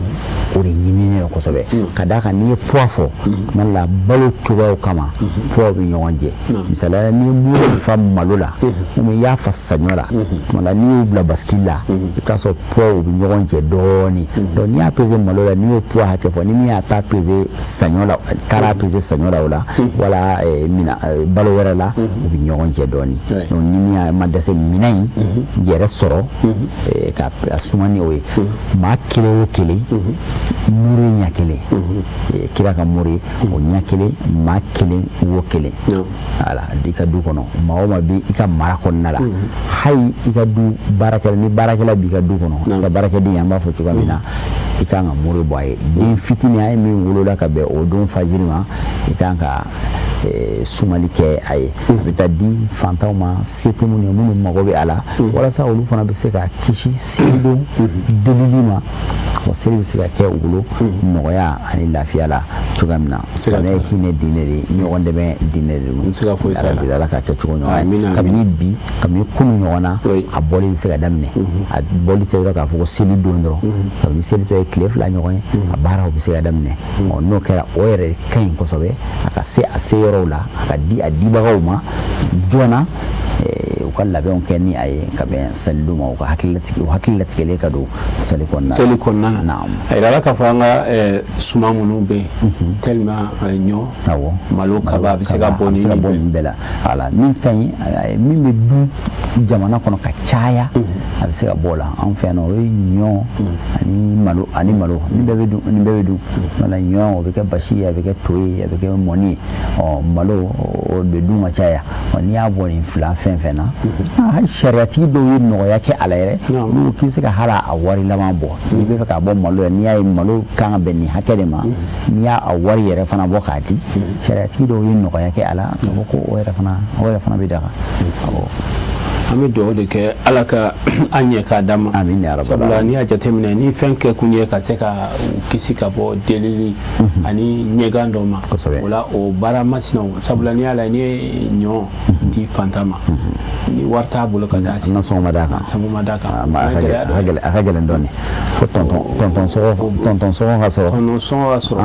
o de ɲininen don kosɛbɛ, ka d'a kan n'i ye poids fɔ, tuma la balo cogoyaw kama, poids bɛ ɲɔgɔn jɛ. Misaliya la, n'i ye mure fa malo la, ou bien i y'a fa saɲɔ la, tuma la n'i y'u bila bascule la, i bɛ taa sɔrɔ poids bɛ ɲɔgɔn jɛ dɔɔnin. Donc n'i y'a peser malo la, n'i y'o poids hakɛ fɔ, ni min y'a ta peser saɲɔ la, taara peser saɲɔ la, o la wala mina balo wɛrɛ la, u bɛ ɲɔgɔn jɛ dɔɔnin. Donc ni min ma dɛsɛ minɛn in yɛrɛ sɔrɔ ka a suma ni o ye, maa kelen o kelen, mure ɲɛ kelen, kira ka mure o ɲɛ kelen, maa kelen wo kelen, voilà, i ka du kɔnɔ, maa o maa bɛ i ka mara kɔnɔna la, hali i ka du baarakɛla, ni baarakɛla b'i ka du kɔnɔ, i ka baarakɛden, an b'a fɔ cogoya min na, i kan ka mure bɔ a ye. Den fitinin a ye min wolola ka bɛn o don fajiri ma, i kan ka sumali kɛ a ye. A bɛ taa di fantanw ma, se tɛ minnu ye, minnu mago bɛ a la, walasa olu fana bɛ se ka kisi selidon delili ma, wa seli bɛ se ka kɛ u bolo nɔgɔya ani lafiya la cogoya min na. Silamɛya ye hinɛ diinɛ de ye, ɲɔgɔn dɛmɛ diinɛ de don. Ala deli, Ala k'a kɛ cogo ɲɔgɔn ye. Kabini bi, kabini kunun ɲɔgɔn na, a bɔli bɛ se ka daminɛ. A bɔli tɛ dɔrɔn k'a fɔ ko seli don dɔrɔn. Kabini seli tɔ ye tile 2 ɲɔgɔn ye, a baaraw bɛ se ka daminɛ. Ɔ, n'o kɛra, o yɛrɛ ka ɲi kosɛbɛ. A ka se a se yɔrɔw la, a ka di a dibagaw ma joona, u ka labɛnw kɛ ni a ye ka bɛn salidon ma, u ka hakili u hakili latigɛlen ka don sali kɔnɔna na. Seli kɔnɔna na, a yirala k'a fɔ an ka suman minnu bɛ yen, tellement ɲɔ, malo, kaba, a bɛ se ka bɔ nin bɔ nin bɛɛ la. Voilà, min ka ɲi, min bɛ dun jamana kɔnɔ ka caya, a bɛ se ka bɔ o la. Anw fɛ yan nɔ, o ye ɲɔ ani malo, ani malo nin bɛɛ bɛ dun, nin bɛɛ bɛ dun. Wala ɲɔ, o bɛ kɛ basi ye, a bɛ kɛ to ye, a bɛ kɛ mɔni ye. Ɔ, malo, o de dun ka caya. Ɔ, n'i y'a bɔ nin fila fɛn fɛn na, hali sariyatigi dɔw ye nɔgɔya kɛ a la yɛrɛ, n'u k'i bɛ se ka hali a wari laban bɔ. N'i bɛ fɛ k'a bɔ malo la, n'i y'a ye malo kan ka bɛn nin hakɛ de ma, n'i y'a a wari yɛrɛ fana bɔ k'a di, sariyatigi dɔw ye nɔgɔya kɛ a la k'a fɔ ko o yɛrɛ fana bɛ daga. Awɔ. An bɛ dugawu de kɛ, Ala ka an ɲɛ k'a d'an ma. Amin ya rabbal. Sabula n'i y'a jateminɛ, ni fɛn kɛ kun ye ka se ka u kisi ka bɔ delili ani ɲɛgan dɔ ma, o la o baara masinaw. Sabula n'i y'a lajɛ, n'i ye ɲɔ di fantan ma, ni wari t'a bolo ka taa nasɔngɔ ma d'a kan, nasɔngɔ ma d'a kan, a ka gɛlɛn dɔɔnin fo tɔntɔn sɔgɔ, tɔntɔn sɔgɔ ka sɔrɔ. Tɔntɔn sɔngɔ ka sɔrɔ.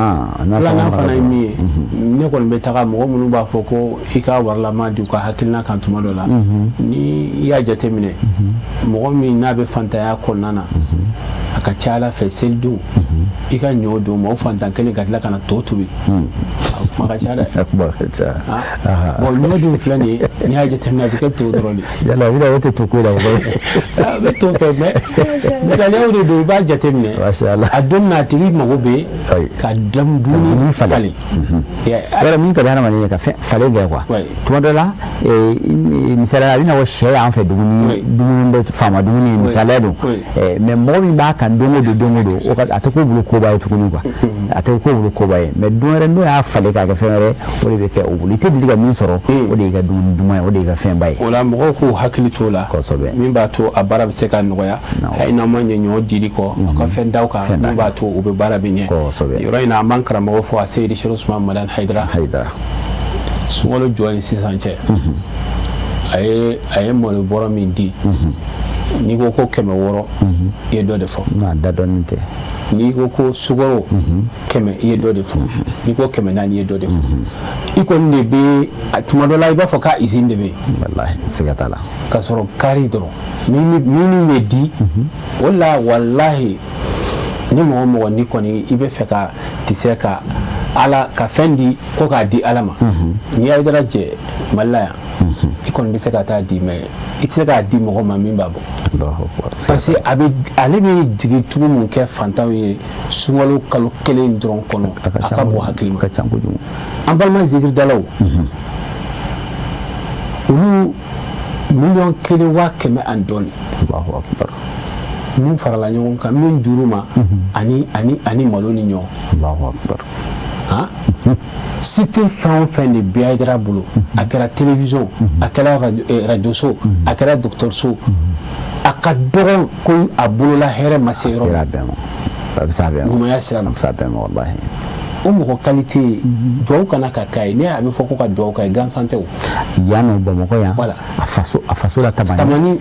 Filanan fana ye min ye, ne kɔni bɛ taga mɔgɔ minnu b'a fɔ ko i ka warilama di u ka hakilina kan tuma dɔ la, ni i y'a jateminɛ, mɔgɔ min n'a bɛ fantanya kɔnɔna na, a ka ca Ala fɛ, selidon i ka ɲɔ d'o ma, o fantan kelen ka tila ka na to tobi, a kuma ka ca dɛ. A kuma ka ca. Bon, ɲɔ dun filɛ nin ye, n'i y'a jateminɛ, a bɛ kɛ to dɔrɔn de. Yala a bɛna o tɛ to ko la. A bɛ to fɛ, mais misaliyaw de don, i b'a jateminɛ. Masha Allah. A don min na a tigi mago bɛ ka dumuni falen. Yɔrɔ min ka di hadamaden ye, ka fɛn falen kɛ quoi. Tuma dɔ la, misaliya la, a bɛ na fɔ sɛ y'an fɛ dumuni, dumuni bɛ faama dumuni, misaliya don, mais mɔgɔ min b'a kan don o don, don o don, o ka a tɛ k'o bolo koba ye tuguni quoi, a tɛ k'o bolo koba ye. Mais don wɛrɛ, n'o y'a falen k'a kɛ fɛn wɛrɛ, o de bɛ kɛ o bolo. I tɛ deli ka min sɔrɔ, o de y'i ka dumuni duman ye, o de y'i ka fɛnba ye. O la mɔgɔw k'u hakili t'o la. Kosɛbɛ. Min b'a to a baara bɛ se ka nɔgɔya, hali n'aw ma ɲɛ ɲɔ dili kɔ, aw ka fɛn d'aw kan min b'a to u bɛ baara bɛ ɲɛ. Yɔrɔ in na, an b'an karamɔgɔ fo, a Seyidi Sɛki Usumani Madani Hayidara. Hayidara. Sunkalo jɔ ni sisan cɛ, a ye malo bɔrɔ min di. N'i ko ko 600, i ye dɔ de fɔ. Non, da dɔɔnin tɛ. N'i ko ko sukaro 100, i ye dɔ de fɔ. N'i ko 400, i ye dɔ de fɔ. I kɔni de bɛ a tuma dɔ la, i b'a fɔ k'a usine de bɛ yen. Walahi, siga t'a la. K'a sɔrɔ kari dɔrɔn minnu bɛ di o la, walahi, ni mɔgɔ o mɔgɔ ni kɔni i bɛ fɛ ka tisɛ ka ala ka fɛn di ko k'a di Ala ma, n'i Hayidara jɛ Mali la yan, i kɔni bɛ se ka taa di, mais i tɛ se k'a di mɔgɔ ma min b'a bɔ, parce que a bɛ ale bɛ jigin tugu mun kɛ fantanw ye sunkalo kalo kelen dɔrɔn kɔnɔ, a ka bon hakili ma. Ka ca kojugu. An balima zikiridalaw, olu 1,1 miliyɔn ani dɔɔni Allahu akbar. Min farala ɲɔgɔn kan, min dir'u ma ani malo ni ɲɔ. Allahu akbar. Han, cité fɛn o fɛn de bɛ Hayidara bolo, a kɛra télévision, a kɛra radio so, a kɛra dɔgɔtɔrɔso, a ka dɔgɔn ko a bolola hɛrɛ ma se A yɔrɔ sera min a bɛɛ ma, a bɛ se a bɛɛ ma. Ɲumanya sira ma. A bɛ se a bɛɛ ma, walahi. O mɔgɔ qualité, duwawu kana ka k'a ye. Ne a bɛ fɔ ko ka duwawu k'a ye gansan tɛ o. Yan nɔ, Bamakɔ yan. Voilà. A faso la, Tamani. Tamani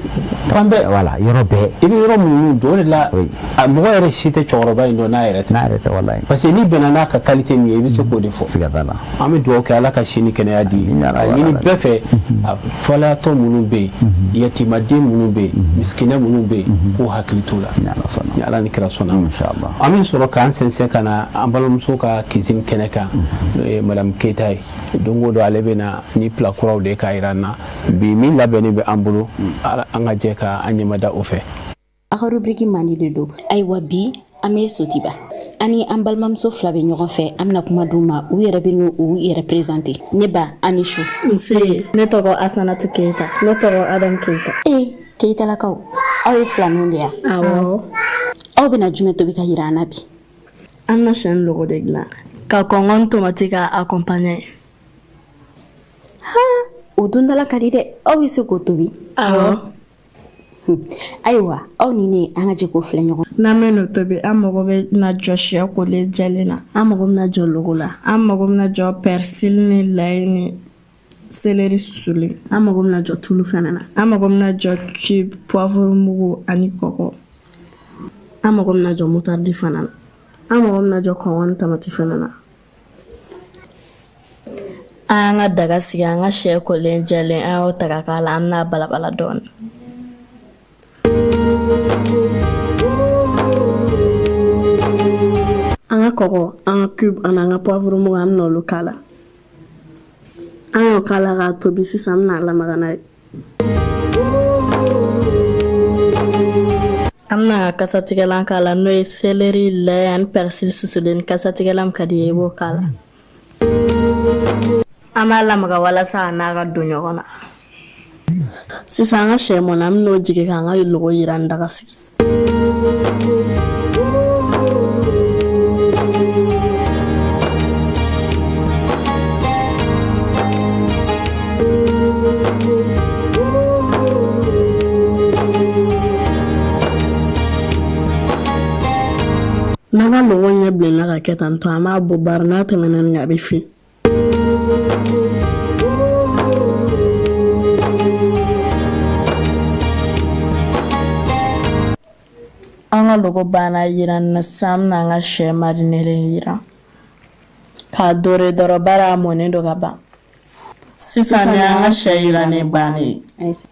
fan bɛɛ. Voilà, yɔrɔ bɛɛ. I bɛ yɔrɔ minnu dɔn, o de la a mɔgɔ yɛrɛ si tɛ cɛkɔrɔba in dɔn n'a yɛrɛ tɛ. N'a yɛrɛ tɛ, walahi. Parce que n'i bɛnna n'a ka qualité min ye, i bɛ se k'o de fɔ. Siga t'a la. An bɛ dugawu kɛ, Ala ka si ni kɛnɛya di. A ɲini bɛɛ fɛ, a fɔlayatɔ minnu bɛ yen, yatimaden minnu bɛ yen, misikinɛ minnu bɛ yen, k'u hakili t'u la ni Ala ni kira sɔnna. An bɛ sɔrɔ k'an sɛnsɛn ka na an balimamuso ka cuisine kɛnɛ kan, n'o ye madame Keyita ye. Don o don ale bɛ na ni plat kuraw de ye k'a jira an na. Bi min labɛnnen bɛ an bolo, an ka jɛ ka an ɲɛmada o fɛ. Aw ka rubrique mandi de don. Ayiwa, bi an bɛ Sotiba ani an balimamuso fila bɛ ɲɔgɔn fɛ. An bɛna kuma d'u ma, u yɛrɛ bɛ n'u u yɛrɛ présenter. Ne ba, a ni su. Nse, ne tɔgɔ Asanatu Keyita. Ne tɔgɔ Adam Keyita. Ee, Keyitalakaw, aw ye filaninw de ya? Awɔ. Aw bɛna jumɛn tobi ka yira an na bi? An bɛna sɛ ni logo de dilan ka kɔngɔ ni tomati k'a accompagner. Ha, o dundala ka di dɛ. Aw bɛ se k'o tobi? Awɔ. Ayiwa, aw ni ne, an ka jɛ k'o filɛ ɲɔgɔn. N'an bɛ n'o tobi, an mago bɛ na jɔ sɛ kolen jɛlen na. An mago bɛna jɔ logo la. An mago bɛna jɔ persil ni layi ni céleri susulen. An mago bɛna jɔ tulu fana na. An mago bɛna jɔ cube, poivre mugu ani kɔgɔ. An mago bɛna jɔ moutarde fana na. An mago bɛna jɔ kɔngɔ ni tamati fana na. An y'an ka daga sigi, an ka sɛ kolen jɛlen, an y'o ta ka k'a la. An bɛna balabala dɔɔnin. An ka kɔgɔ, an ka cube ani an ka poivre mugu, an bɛna olu k'a la. An y'o k'a la k'a tobi. Sisan an bɛna lamaga n'a ye. An bɛna ka kasatigɛlan k'a la, n'o ye céleri, layi ani persil susulen. Kasatigɛlan min ka di ye, i b'o k'a la. An b'a lamaga walasa a n'a ka don ɲɔgɔn na. Sisan an ka sɛ mɔna, an bɛn'o jigin k'an ka logo yiran daga sigi. N'an ka logo ɲɛ bilenna ka kɛ tan tɔ, an b'a bɔ, bari n'a tɛmɛna nin kan, a bɛ fin. An ka logo banna yiran na. Sisan an bɛna an ka sɛ marinelen yiran k'a dorer dɔrɔn, bari a mɔnen don ka ban. Sisan ni an ka sɛ yirannen bannen,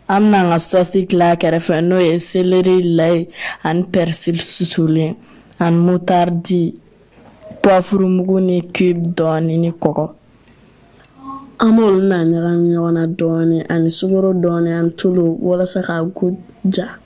an bɛna an ka sɔsi dilan a kɛrɛfɛ, n'o ye céleri, layi ani persil susulen ani moutarde, poivre mugu ni cube dɔɔni ni kɔgɔ. An b'olu na ɲagami ɲɔgɔn na dɔɔni ani sukaro dɔɔni ani tulu walasa k'a goût ja.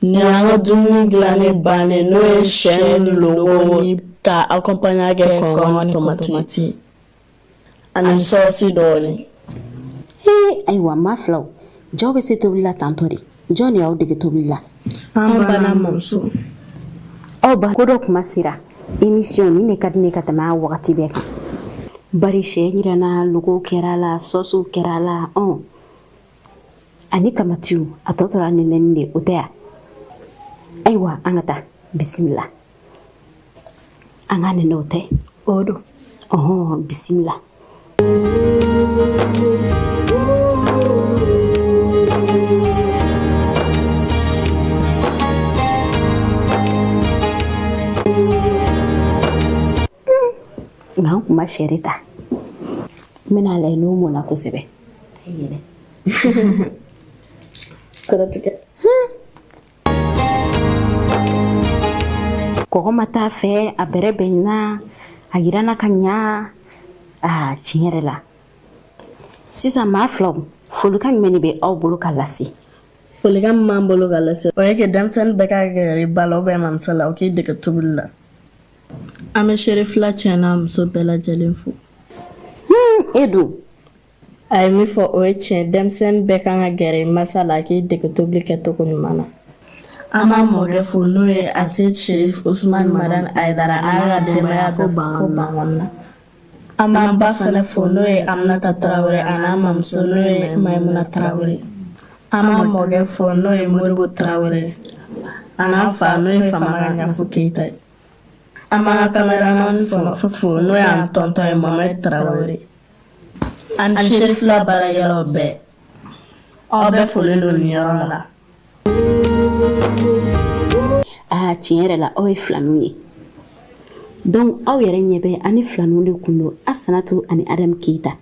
Nin y'an ka dumuni dilannen bannen, n'o ye sɛ ni logo ni ka accompagner kɛ kɔngɔ ni tomati ani sɔɔsi dɔɔni. Ee, ayiwa, maa filaw, jaw bɛ se tobili la tantɔ de. Jɔn de y'aw dege tobili la? An ba n'a mamuso. Aw ba ko dɔ kuma sera émission nin de ka di ne ka tɛmɛ a wagati bɛɛ kan bari sɛ yiranna logo kɛra la sɔsiw kɛra la ɔn ani tamatiw a tɔ tora nɛnɛni de o tɛ ya ayiwa an ka taa bisimila an ka nɛnɛ o tɛ o don ɔhɔn bisimila nka n kun ma sɛ de ta n bɛna a lajɛ n'o mɔna kosɛbɛ a ye yɛlɛ Kɔrɔtigɛ. Kɔgɔ ma t'a fɛ a bɛrɛ bɛnna a yiranna ka ɲa aa tiɲɛ yɛrɛ la sisan maa filaw folikan jumɛn de bɛ aw bolo ka lase Folikan min b'an bolo ka lase o ye que denmisɛnnin bɛɛ ka gɛrɛ i ba la ou bien mamuso la o k'i dege tobili la. An bɛ Serifila cɛ n'a muso bɛɛ lajɛlen fo. E dun A ye min fɔ o ye tiɲɛ denmisɛnnin bɛɛ kan ka gɛrɛ i masa la a k'i dege tobili kɛcogo ɲuman na. An b'an mɔkɛ fo n'o ye Aseyid Serif Usumani Madani Hayidara a n'a ka denbaya bɛɛ fo Bankɔni na. An b'an ba fana fo n'o ye Aminata Tarawele a n'a mamuso n'o ye Mayimuna Tarawele. An b'an mɔkɛ fo n'o ye Modibo Tarawele a n'a fa n'o ye Famaka Ɲafo Keyita ye. An b'an ka cameraman fo n'o y'an tɔntɔn ye Mohamed Tarawele. Ani Serifila baarakɛlaw bɛɛ aw bɛɛ folen don nin yɔrɔ la. Aa tiɲɛ yɛrɛ la aw ye filaninw ye donc aw yɛrɛ ɲɛ bɛ ani filaninw de kun don Asanatu ani Adamu Keyita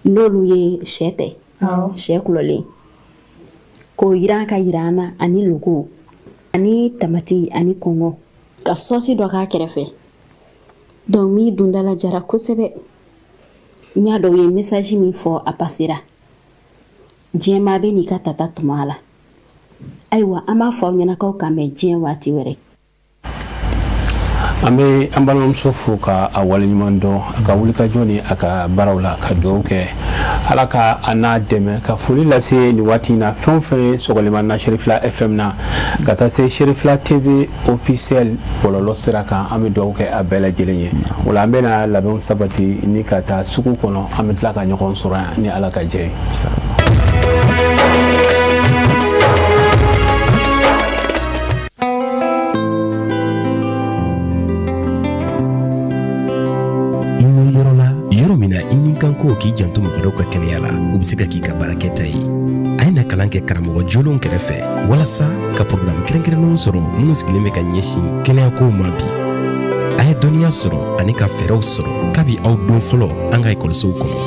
n'olu ye sɛ tɛ sɛ kulɔlen k'o yiran ka yira an na ani logo ani tamati ani kɔngɔ ka sɔsi dɔ k'a kɛrɛfɛ donc min dundala jara kosɛbɛ n y'a dɔn u ye message min fɔ a pasera diɲɛ maa bɛ n'i ka tata tuma a la ayiwa an b'a fɔ aw ɲɛna k'aw k'an bɛn diɲɛ waati wɛrɛ An bɛ an balimamuso fo ka a waleɲuman dɔn a ka wulikajɔ ni a ka baaraw la ka dugawu kɛ ala ka a n'a dɛmɛ ka foli lase nin waati in na fɛn o fɛn ye sɔgɔlima na Serifila FM na ka taa se Serifila TV officiel bɔlɔlɔ sira kan an bɛ dugawu kɛ a bɛɛ lajɛlen ye o la an bɛna labɛnw sabati ni ka taa sugu kɔnɔ an bɛ tila ka ɲɔgɔn sɔrɔ yan ni ala ka jɛ ye. Yɔrɔ la yɔrɔ min na i ni kan ko k'i janto mɔgɔ wɛrɛw ka kɛnɛya la o bɛ se ka k'i ka baarakɛta ye a ye na kalan kɛ karamɔgɔ jolenw kɛrɛfɛ walasa ka porogaramu kɛrɛnkɛrɛnnenw sɔrɔ minnu sigilen bɛ ka ɲɛsin kɛnɛyakow ma bi a ye dɔnniya sɔrɔ ani ka fɛɛrɛw sɔrɔ kabi aw don fɔlɔ an ka ekɔlisow kɔnɔ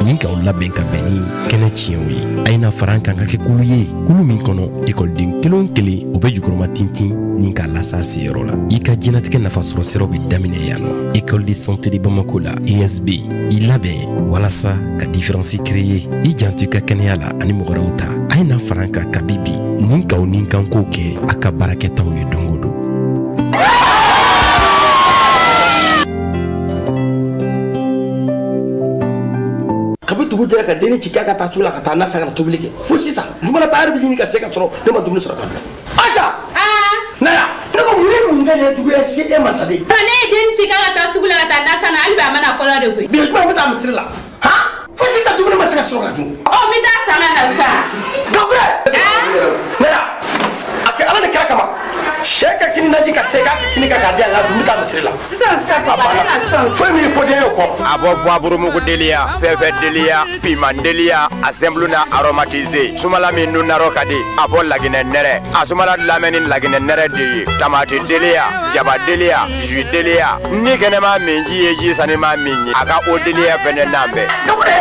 ni k'aw labɛn ka bɛn ni kɛnɛ tiɲɛw ye a ye na fara an kan ka kɛ kulu ye kulu min kɔnɔ ekɔliden kelen o kelen o bɛ jukɔrɔma tintin ni k'a lasa seyɔrɔ la i ka diɲɛnatigɛ nafasɔrɔ siraw bɛ daminɛ yan nɔ école de santé de bamako la esb i labɛn walasa ka différence créer i janto i ka kɛnɛya la ani mɔgɔ wɛrɛw ta a ye na fara an kan kabi bi ni k'aw ni kankow kɛ a ka baarakɛtaw ye don o don. Kabi dugu jɛra ka denni ci k'a ka taa sugu la ka taa na san ka na tobili kɛ fo sisan dugumana taa yɛrɛ bɛ ɲini ka se ka sɔrɔ ne ma dumuni sɔrɔ ka dun. Asa na yan ne ko mun ye mun kɛ nin juguya se e ma ta de. Ne ye den ci k'a ka taa sugu la ka taa na san na hali bi a ma na fɔlɔ de koyi. Bi ye jumɛn n bɛ taa misiri la han fo sisan dumuni ma se ka sɔrɔ ka dun. Ɔ n bɛ taa san ka na sisan. Gafure na yan a kɛ ala ni kira kama sɛ ka kini naji ka se k'a kɛ kini kan k'a di yan ka dun n bɛ taa misiri la. Sisan sisan papa ne na sisan. Foyi min ye ko den ye o kɔ. A bɔ poivre deliya fɛfɛ deliya piman deliya a simple n'a aromatisé sumala min dun narɔ ka di a fɔ laginɛ nɛrɛ a sumala lamɛn ni laginɛ nɛrɛ de ye tamati deliya jaba deliya jus deliya ni kɛnɛma min ji ye ji sanima min ye a ka o deliya fɛnɛ n'an bɛɛ. Gafure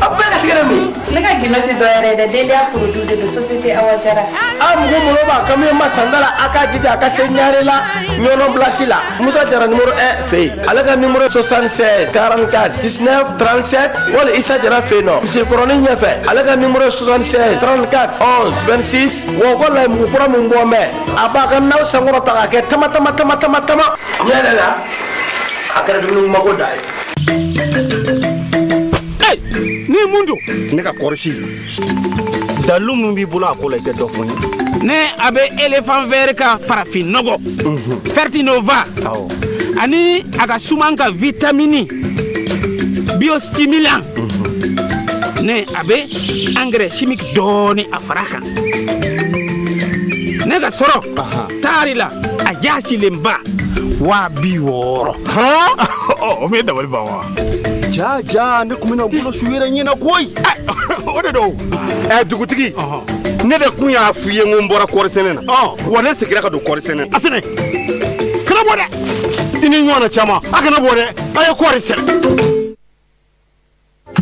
a bɛɛ ka sigɛrɛ min. Ne ka gindo tɛ dɔwɛrɛ ye dɛ Deliya produit de don société Awa Jara. A mugu mɔgɔ b'a kami ma sanda la a k'a jija a ka se ɲare la ɲɔnɔ bilasi la Musa Jara numéro 1 fɛ yen ale ka numéro 76 44 19 37 wali Isa Jara fɛ yen nɔ misirikɔrɔnin ɲɛfɛ ale ka numéro 76 34 11 26 wa ko layi mugu kura min bɔ mɛ a b'a ka naw sankɔrɔ ta k'a kɛ tama tama tama tama tama ɲɛ yɛrɛ la a kɛra dumuni mako da ye. Ni mun don ne ka kɔrɔsi dalu min b'i bolo a ko la i tɛ dɔ fɔ n ye. Ne a bɛ éléphant vert ka farafin nɔgɔ Fertinova ani a ka suman ka vitamini biostimulant, ne a bɛ engrais chimique dɔɔni a fara kan, ne ka sɔrɔ taari la a jaasilenba 60 000. O min ye dabali ban wa. Ja ja, ne tun bɛna bolo su yɛrɛ ɲɛna koyi. O de don ɛ, dugutigi, ne de kun y'a f'i ye n ko n bɔra kɔɔri sɛnɛ na, wa ne seginna ka don kɔɔri sɛnɛ na. A sɛnɛ kana bɔ dɛ, i ni ɲɔgɔnna caman, a kana bɔ dɛ, a ye kɔɔri sɛnɛ.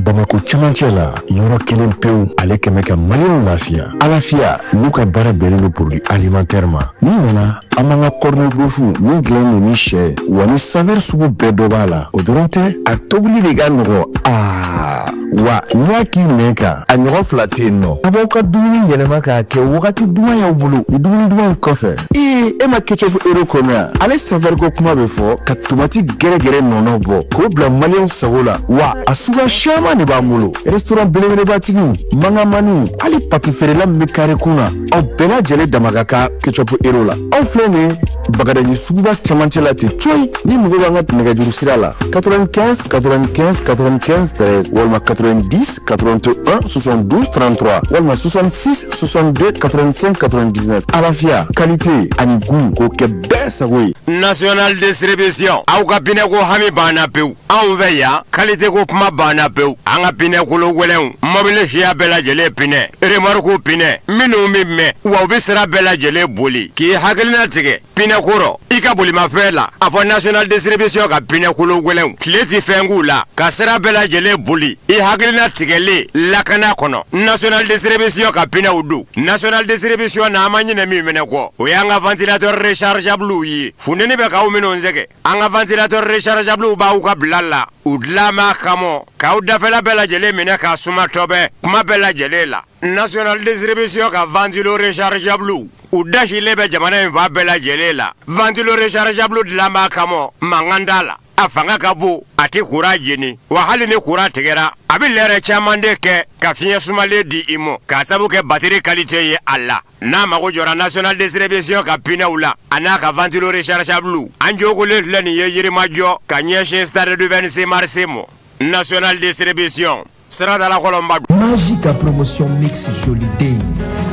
Bamako camancɛ la, yɔrɔ kelen pewu ale kɛmɛ ka maliyɛnw lafiya, Alafiya. N'u ka baara bɛnnen don produit alimentaire ma, n'i nana, an b'an ka corned beef min dilannen don ni sɛ wa ni saveur sugu bɛɛ dɔ b'a la. O dɔrɔn tɛ, a tobili de ka nɔgɔ. Aa wa, n'i y'a k'i nɛn kan, a ɲɔgɔn fila tɛ yen nɔ. A b'aw ka dumuni yɛlɛma k'a kɛ wagati duman y'aw bolo. Ni dumuni duman in kɔfɛ, ee, e ma ketchup Hero kɔnɔ yan, ale saveur ko kuma bɛ fɔ ka tomati gɛrɛgɛrɛ nɔnɔ bɔ k'o bila maliyɛnw sago la. Wa a suguya caman de b'an bolo. Restaurant belebelebatigiw, mangamaniw, hali pâte feerela min bɛ kare kun na, aw bɛɛ lajɛlen dama ka kan ketchup Hero la. Aw filɛ nin ye Bagadaji suguba camancɛ la ten coyi. Ni mago b'an ka nɛgɛjuru sira la, 95 95 95 13, walima 90 81 72 33, walima 66 62 85 99. Alafiya, qualité ani goût, k'o kɛ bɛɛ sago ye. National Distribution, aw ka pneu ko hami banna pewu anw fɛ yan. Qualité ko kuma banna pewu. An ka pneu kolo gɛlɛnw, mɔbili siya bɛɛ lajɛlen pneu, remorque pneu minnu bɛ mɛn wa u bɛ sira bɛɛ lajɛlen boli, k'i hakilina tigɛ pneu kɔrɔ i ka bolimafɛn la, a fɔ National Distribution ka pneu kolo gɛlɛnw, tile ti fɛn k'u la ka sira bɛɛ lajɛlen boli, i hakilina tigɛlen lakana kɔnɔ. National Distribution ka pneuw don. National Distribution na, an ma ɲinɛ min fɛnɛ kɔ, o y'an ka ventilateur rechargeable ye. Funteni bɛ k'aw minnu sɛgɛn, an ka ventilateur rechargeable b'aw ka bila la, u dilan b'a kama k'aw dafɛla bɛɛ lajɛlen minɛ k'a suma tɔbɛ kuma bɛɛ lajɛlen la. National Distribution ka ventilo rechargeable, u dasilen bɛ jamana in fan bɛɛ lajɛlen la. Ventilo rechargeable dilan b'a kama, mankan t'a la, a fanga ka bon, a tɛ courant jeni, wa hali ni courant tigɛra, a bɛ lɛrɛ caman de kɛ ka fiɲɛ sumalen di i ma k'a sabu kɛ batterie qualité ye a la. N'a mago jɔra National Distribution ka pneuw la a n'a ka ventilo rechargeable, an jogolen filɛ nin ye Yirimajɔ ka ɲɛsin stade du 26 mars ma. National Distribution, Siradala Kɔlɔnba. Magica Promotion Mix Joli Day.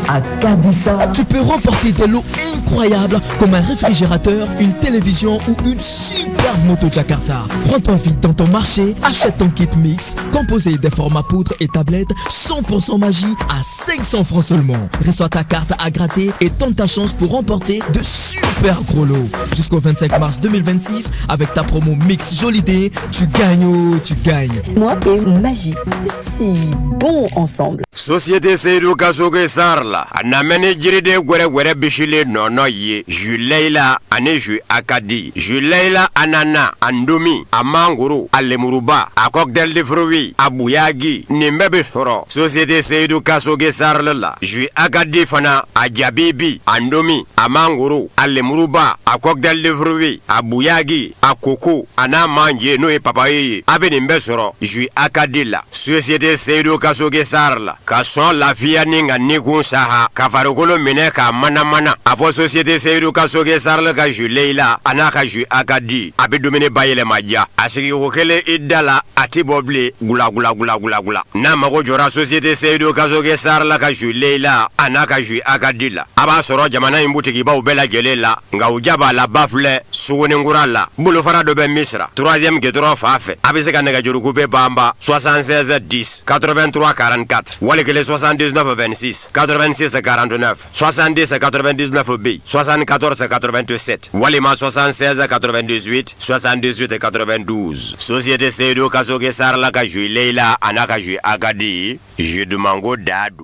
À Kadissa, tu peux remporter des lots incroyables comme un réfrigérateur, une télévision ou une superbe moto Jakarta. Prends-toi vite dans ton marché, achète ton kit mix composé des formats poudre et tablettes 100% magie à 500 francs seulement. Reçois ta carte à gratter et tente ta chance pour remporter de super gros lots. Jusqu'au 25 mars 2026, avec ta promo Mix Joli Day, tu gagnes, oh, tu gagnes. Moi et Magie, si bon ensemble. Société Seydou Kasoge Sar la, a namɛ ni jiriden gwɛrɛgwɛrɛ bisilen nɔnɔ ye, jus Layila ani jus Akadi, jus Layila ananas, a ndomi, a mangoro, a lemuruba, a cocktail de fruits, a buyagi, nin bɛɛ bɛ sɔrɔ Société Seydou Kasoge Sar la. Jus Akadi fana, a jabibi, a ndomi, a mangoro, a lemuruba, a cocktail de fruits, a buyagi, a koko a n'a manje, n'o ye papaye ye, a bɛ nin bɛɛ sɔrɔ jus Akadi la. Société Seydou Kasoge Sar la, ka sɔn lafiya ni ka nikun saha ka farikolo minɛ k'a manamana, a fɔ Société Seydou Kasoge Sar ka jus Layila a n'a ka jus Akadi, a bɛ dumuni bayɛlɛma diya. A sigiko kelen i da la, a ti bɔ bilen, gula gula gula gula gula. N'a mago jɔra Société Seydou Kasoge Sar la ka jus Layila a n'a ka jus Akadi la, a b'a sɔrɔ jamana in butigibaw bɛɛ lajɛlen la, nka u ja b'a la ba filɛ Suguninkura la, bolofara dɔ bɛ Misira, troisième goudron fan fɛ. A bɛ se ka nɛgɛjuruko bɛ banba 76 10 83 44, wali kelen 79 26 86 49, 70 99 B 74 87, walima 76 98 78 92. Société Seydou Kasoge Sar la ka jus Layila a n'a ka jus Akadi, jus dumanko da don.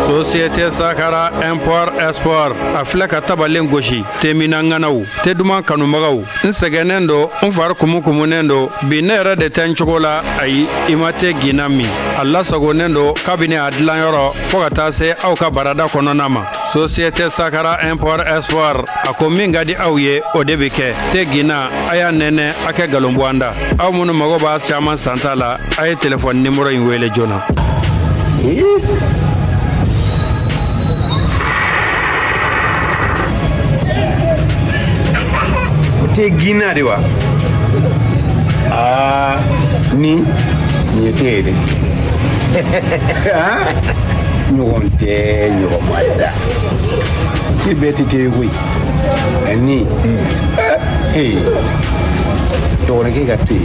Société Sakara Import Export, a filɛ ka tabalen gosi. Temina ŋanaw, te duman kanubagaw, n sɛgɛnnen don, n fari kumukumunen don bi, ne yɛrɛ de tɛ n cogo la. Ayi, i ma te ginna min, a lasagonnen don kabini a dilanyɔrɔ fɔɔ ka taa se aw ka barada kɔnɔna ma. Société Sakara Import Export, a ko min ka di aw ye, o de bɛ kɛ. Te ginna, a y'a nɛnɛ, a kɛ galon bɔ an da. Aw minnu mago b'a caman santa la, a ye telefɔni nimoro in wele joona. Te ginna de wa? Aa, nin ye te ye dɛ. Ɲɔgɔn tɛ ɲɔgɔn ma da. Te bɛɛ tɛ te ye koyi. Nin ee dɔgɔnɔkɛ ka te,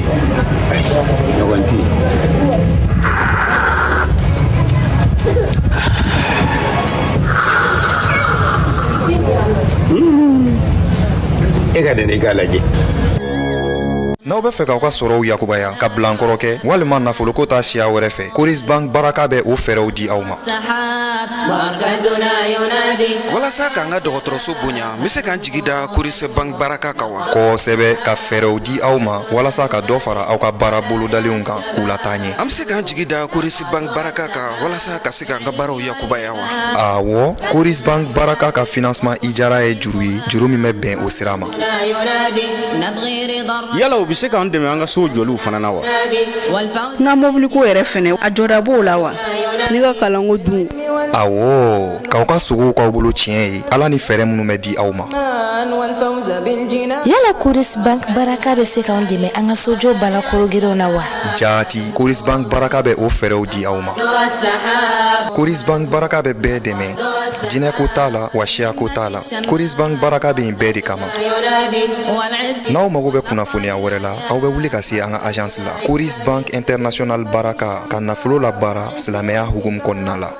ayi, ɲɔgɔn tɛ yen. E ka dɛnɛ i k'a lajɛ. N'aw bɛ fɛ k'aw ka sɔrɔw yakubaya ka bilankɔrɔ kɛ walima nafoloko ta siya wɛrɛ fɛ, Coris Bank Baraka bɛ o fɛɛrɛw di aw ma. Walasa k'an ka dɔgɔtɔrɔso bonya, n bɛ se k'an jigi da Coris Bank Baraka kan wa? Kosɛbɛ, ka fɛɛrɛw di aw ma walasa ka dɔ fara aw ka baara bolodalenw kan k'u lataa ɲɛ. An bɛ se k'an jigi da Coris Bank Baraka kan walasa ka se k'an ka baaraw yakubaya wa? Awɔ, Coris Bank Baraka ka financement ijara ye juru ye, juru min bɛ bɛn o sira ma. Yala u bɛ se k'an dɛmɛ an ka sow jɔliw fana na wa? N ka mobiliko yɛrɛ fɛnɛ, a jɔda b'o la wa? Ne ka kalanko dun? Awɔ, k'aw ka sogow k'aw bolo tiɲɛ ye, ala ni fɛɛrɛ minnu bɛ di aw ma. Yala Coris Bank Baraka bɛ se k'an dɛmɛ an ka sojɔ baara kologirinw na wa? Jaati, Coris Bank Baraka bɛ o fɛɛrɛw di aw ma. Coris Bank Baraka bɛ bɛɛ dɛmɛ, jinɛ ko t'a la wa siya ko t'a la. Coris Bank Baraka bɛ yen bɛɛ de kama. N'aw mago bɛ kunnafoniya wɛrɛ la, aw bɛ wuli ka se an ka agence la. Coris Bank International Baraka ka nafolo labaara silamɛya hukumu kɔnɔna la.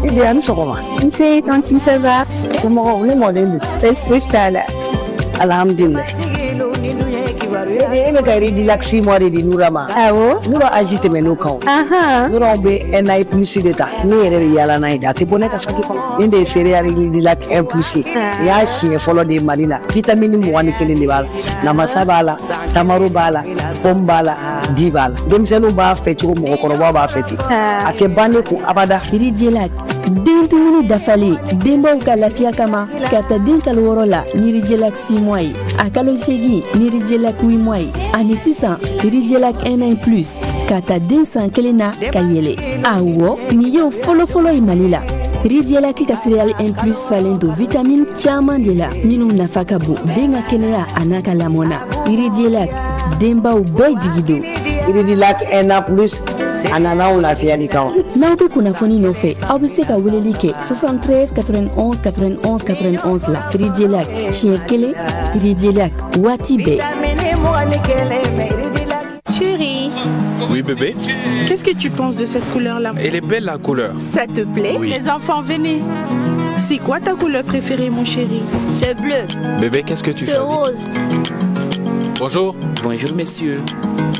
Idi, a ni sɔgɔma. Nse, tantine, ça va? Somɔgɔw, ne mɔlen don. Baasi fosi t'a la. Alhamdulilayi. E bɛ ka Ridilac 6 mois de di Nura ma. Awɔ. Nura âge tɛmɛn'o kan o. Ahan. Nura bɛ un an plus de ta. Ne yɛrɛ bɛ yaala n'a ye de, a tɛ bɔ ne ka saki kɔnɔ. Nin de ye céréale Ridilac 1 plus ye. Nin y'a siɲɛ fɔlɔ de ye Mali la. Vitamine 21 de b'a la. Namasa b'a la, tamaro b'a la, pomme b'a la, di b'a la. Denmisɛnninw b'a fɛ cogo mɔgɔkɔrɔbaw b'a fɛ ten. A tɛ ban ne kun abada. Ridilac den dumuni dafalen denbaw ka lafiya kama ka ta den kalo 6 la ni Ridilac 6 mois ye, a kalo 8 ni Ridilac 8 mois ye, ani sisan Ridilac 1 an plus ka ta den san 1 na ka yɛlɛ. Awɔ, nin y'o fɔlɔfɔlɔ ye Mali la. Ridilac ka céréale 1 plus falen don vitamine caman de la minnu nafa ka bon den ka kɛnɛya a n'a ka lamɔ na. Ridilac, denbaw bɛɛ jigi don. Ridilac 1 an plus, a nana anw lafiyali kama. N'aw bɛ kunnafoni nɔfɛ, aw bɛ se ka weleli kɛ 73 91 91 91 la. Ridilac siɲɛ kelen, Ridilac waati bɛɛ. Chérie. Oui, bébé. Qu'est-ce que tu penses de cette couleur-là? Elle est belle, la couleur. Ça te plaît? Oui. Les enfants, venez. C'est quoi ta couleur préférée, mon chéri? C'est bleu. Bébé, qu'est-ce que tu C'est choisis? rose. Bonjour. Bonjour, messieurs.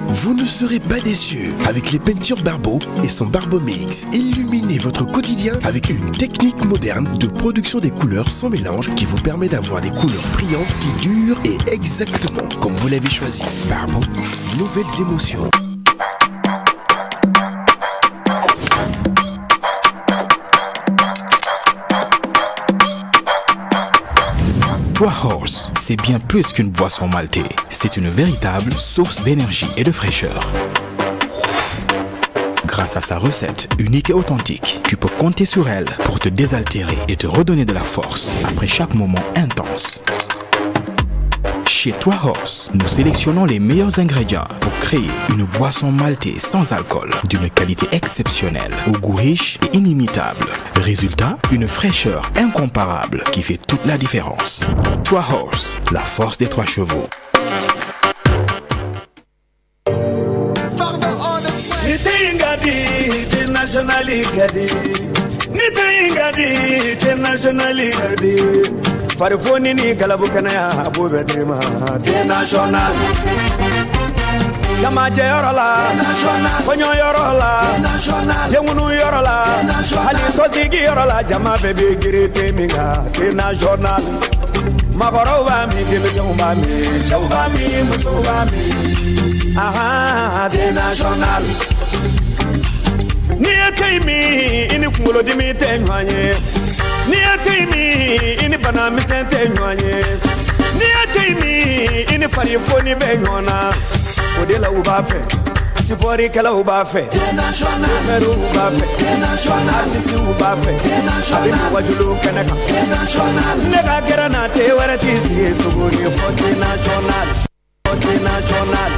Vous ne serez pas déçus avec les peintures Barbeau et son Barbeau Mix. Illuminez votre quotidien avec une technique moderne de production des couleurs sans mélange qui vous permet d'avoir des couleurs brillantes qui durent et exactement comme vous l'avez choisi. Barbeau, nouvelles émotions. Trois Horse, c'est bien plus qu'une boisson maltée. C'est une véritable source d'énergie et de fraîcheur. Grâce à sa recette unique et authentique, tu peux compter sur elle pour te désaltérer et te redonner de la force après chaque moment intense. Chez Trois Horse, nous sélectionnons les meilleurs ingrédients pour créer une boisson maltée sans alcool d'une qualité exceptionnelle, au goût riche et inimitable. Résultat, une fraîcheur incomparable qui fait toute la différence. Trois Horse, la force des trois chevaux. Ni te in ka di, te national ka di. Ni te in ka di, te national ka di. Farifoni ni galabu kɛnɛya a b'o bɛɛ d'i ma. Te national. Jamajɛyɔrɔ la, kɔɲɔyɔrɔ la, denkunu yɔrɔ la, hali tɔnsigiyɔrɔ la, jama bɛɛ bɛ girin te min kan, te national. Maakɔrɔw b'a min, denmisɛnw b'a min, cɛw b'a min, musow b'a min. Ahan, te national. N'i ye te in min, i ni kunkolodimi tɛ ɲɔgɔn ye. N'i ye te min, i ni bana misɛn tɛ ɲɔgɔn ye. N'i ye te min, i ni fari foni bɛ ɲɔgɔn na. O de la u b'a fɛ, sipɔrikɛlaw b'a fɛ, sofɛriw b'a fɛ, artisiw b'a fɛ, a bɛ wajulu kɛnɛ kan. Ne ka kɛra na te wɛrɛ t'i sigi tuguni fɔ te national, fɔ te national.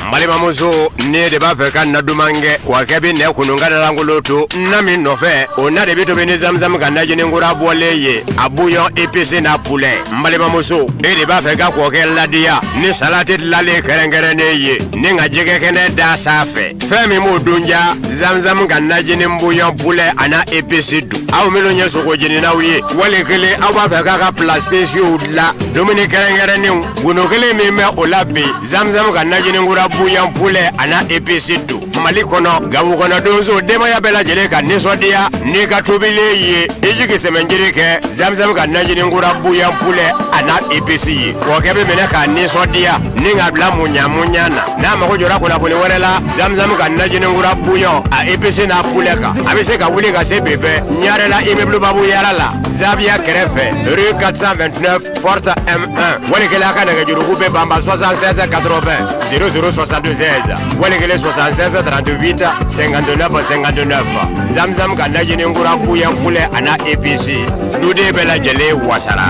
N balimamuso, ne de b'a fɛ ka na duman kɛ wa kɛ bɛ nɛ kunun ka dalankolon to na min nɔfɛ, o na de bɛ tobi ni zamzam ka najinin kura bɔlen ye, a bouillon épicé n'a poulet. N balimamuso, e de b'a fɛ ka kɔkɛ ladiya ni salati dilanlen kɛrɛnkɛrɛnnen ye ni ka jɛgɛ kɛnɛ da sanfɛ, fɛn min b'o dun ja, zamzam ka najinin bouillon poulet a n'a épice don. Aw minnu ye sogo jeninaw ye, wali kelen aw b'a fɛ k'a ka plats spéciaux dilan, dumuni kɛrɛnkɛrɛnnenw, gundo kelen min bɛ o la bi, zamzam ka najinin kura bouillon poulet a n'a épice don. Mali kɔnɔ, gawo kɔnɔ, donso, denbaya bɛɛ lajɛlen ka nisɔndiya n'i ka tobilen ye, i jigi sɛmɛnjiri kɛ zamzam ka najinin kura bouillon poulet a n'a épice ye. Kɔkɛ bɛ minɛ k'a nisɔndiya ni k'a bila muɲa muɲa na. N'a mago jɔra kunnafoni wɛrɛ la zamzam ka najinin kura bouillon a épice n'a poulet kan, a bɛ se ka wuli ka se bi bɛɛ Ɲarela, immeuble Babu Yara la, Zaviya kɛrɛfɛ, rue 429, porte M1. Wali kelen a ka nɛgɛjuruku bɛ banba 76 80 00 76, wali kelen 76 38 59 59. Zamzam ka najinin kura bouillon poulet a n'a épice, duden bɛɛ lajɛlen wasara.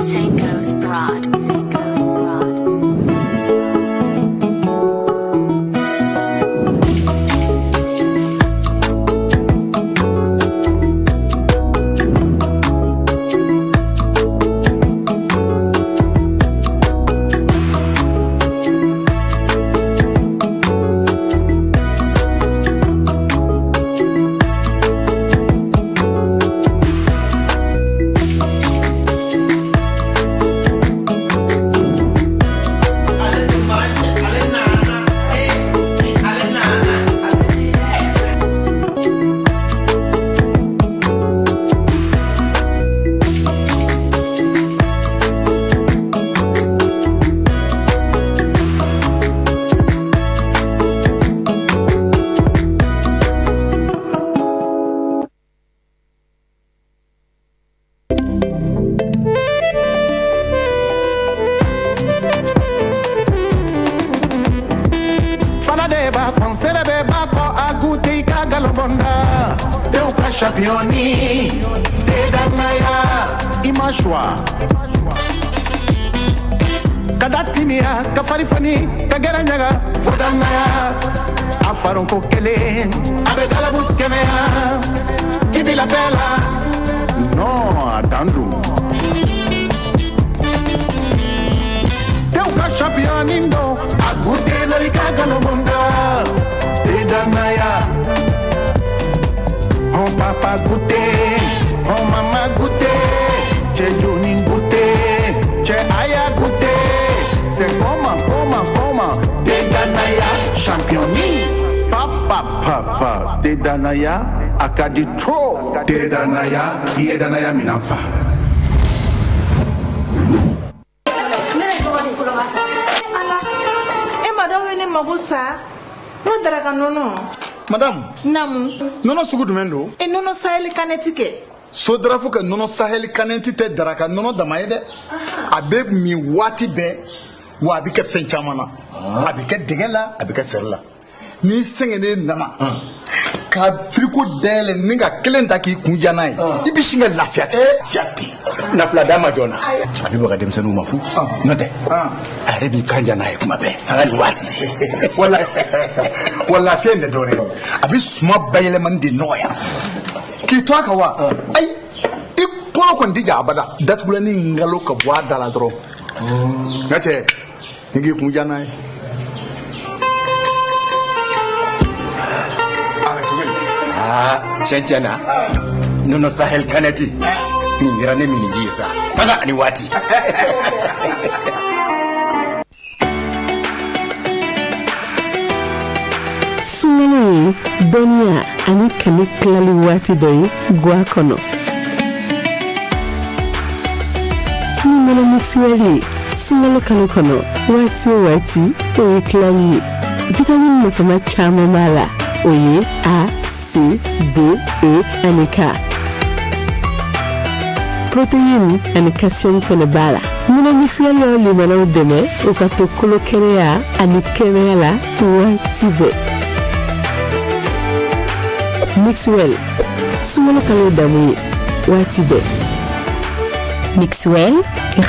Sanko's Broad. Fana de b'a fɔ sɛnɛ bɛɛ b'a kɔ a kun t'i ka galobɔnda tew ka championni te danaya i ma choix ka da timiya ka fari fani ka gɛrɛ ɲaga fo danaya a faronko kelen a bɛ galabu kɛnɛya k'i bila bɛɛ la non a dan don tew ka championni don a goûté dɔrɔn i ka galobɔnda te danaya. Hɔn papa goûté, hɔn mama goûté, cɛ joni goûté, cɛ aya goûté, c'est comment, comment, comment, te danaya championni, papa papa te danaya a ka di trop, te danaya i ye danaya minan fa. Ala, e ma dɔw ye ne mago sa n ka daraka nɔnɔ. Madame. Namu. Nɔnɔ sugu jumɛn don? E nɔnɔ Sahel Cannette kɛ. Sodrafu ka nɔnɔ Sahel Cannette tɛ daraka nɔnɔ dama ye dɛ. A bɛ min waati bɛɛ, wa a bɛ kɛ fɛn caman na. A bɛ kɛ dɛgɛ la, a bɛ kɛ sɛri la. N'i sɛgɛnnen nana ka frigo dayɛlɛ ni ka kelen ta k'i kun ja n'a ye, i bɛ sin ka lafiya ten. Na fila d'a ma joona, a bɛ baga denmisɛnninw ma fu, n'o tɛ a yɛrɛ b'i kan ja n'a ye kuma bɛɛ, sanga ni waati. Wala wa lafiya in tɛ dɔwɛrɛ ye, a bɛ suma bayɛlɛmani de nɔgɔya k'i to a kan wa. Ayi, i kɔnɔ kɔni tɛ ja abada. Datugulanin ngalo ka bɔ a da la dɔrɔn, n ka cɛ, ni k'i kun ja n'a ye. Aa, tiɲɛ tiɲɛ na, nɔnɔ Sahel Cannette nin kɛra ne miniji ye sa, sanga ani waati. Sunkalo ye dɔnniya ani kanu tilali waati dɔ ye gwa kɔnɔ. Ni nɔnɔ mixwell ye sunkalo kalo kɔnɔ, waati o waati, o ye tilali ye. Vitamine nafama caman b'a la. O ye A, C, D, E ani K. Protéine ani calcium fɛnɛ b'a la. Nɔnɔ Mixwell b'aw limanaw dɛmɛ u ka to kolo kɛnɛya ani kɛnɛya la waati bɛɛ. Mixwell, sunkalo kalo damu ye waati bɛɛ. Mixwell,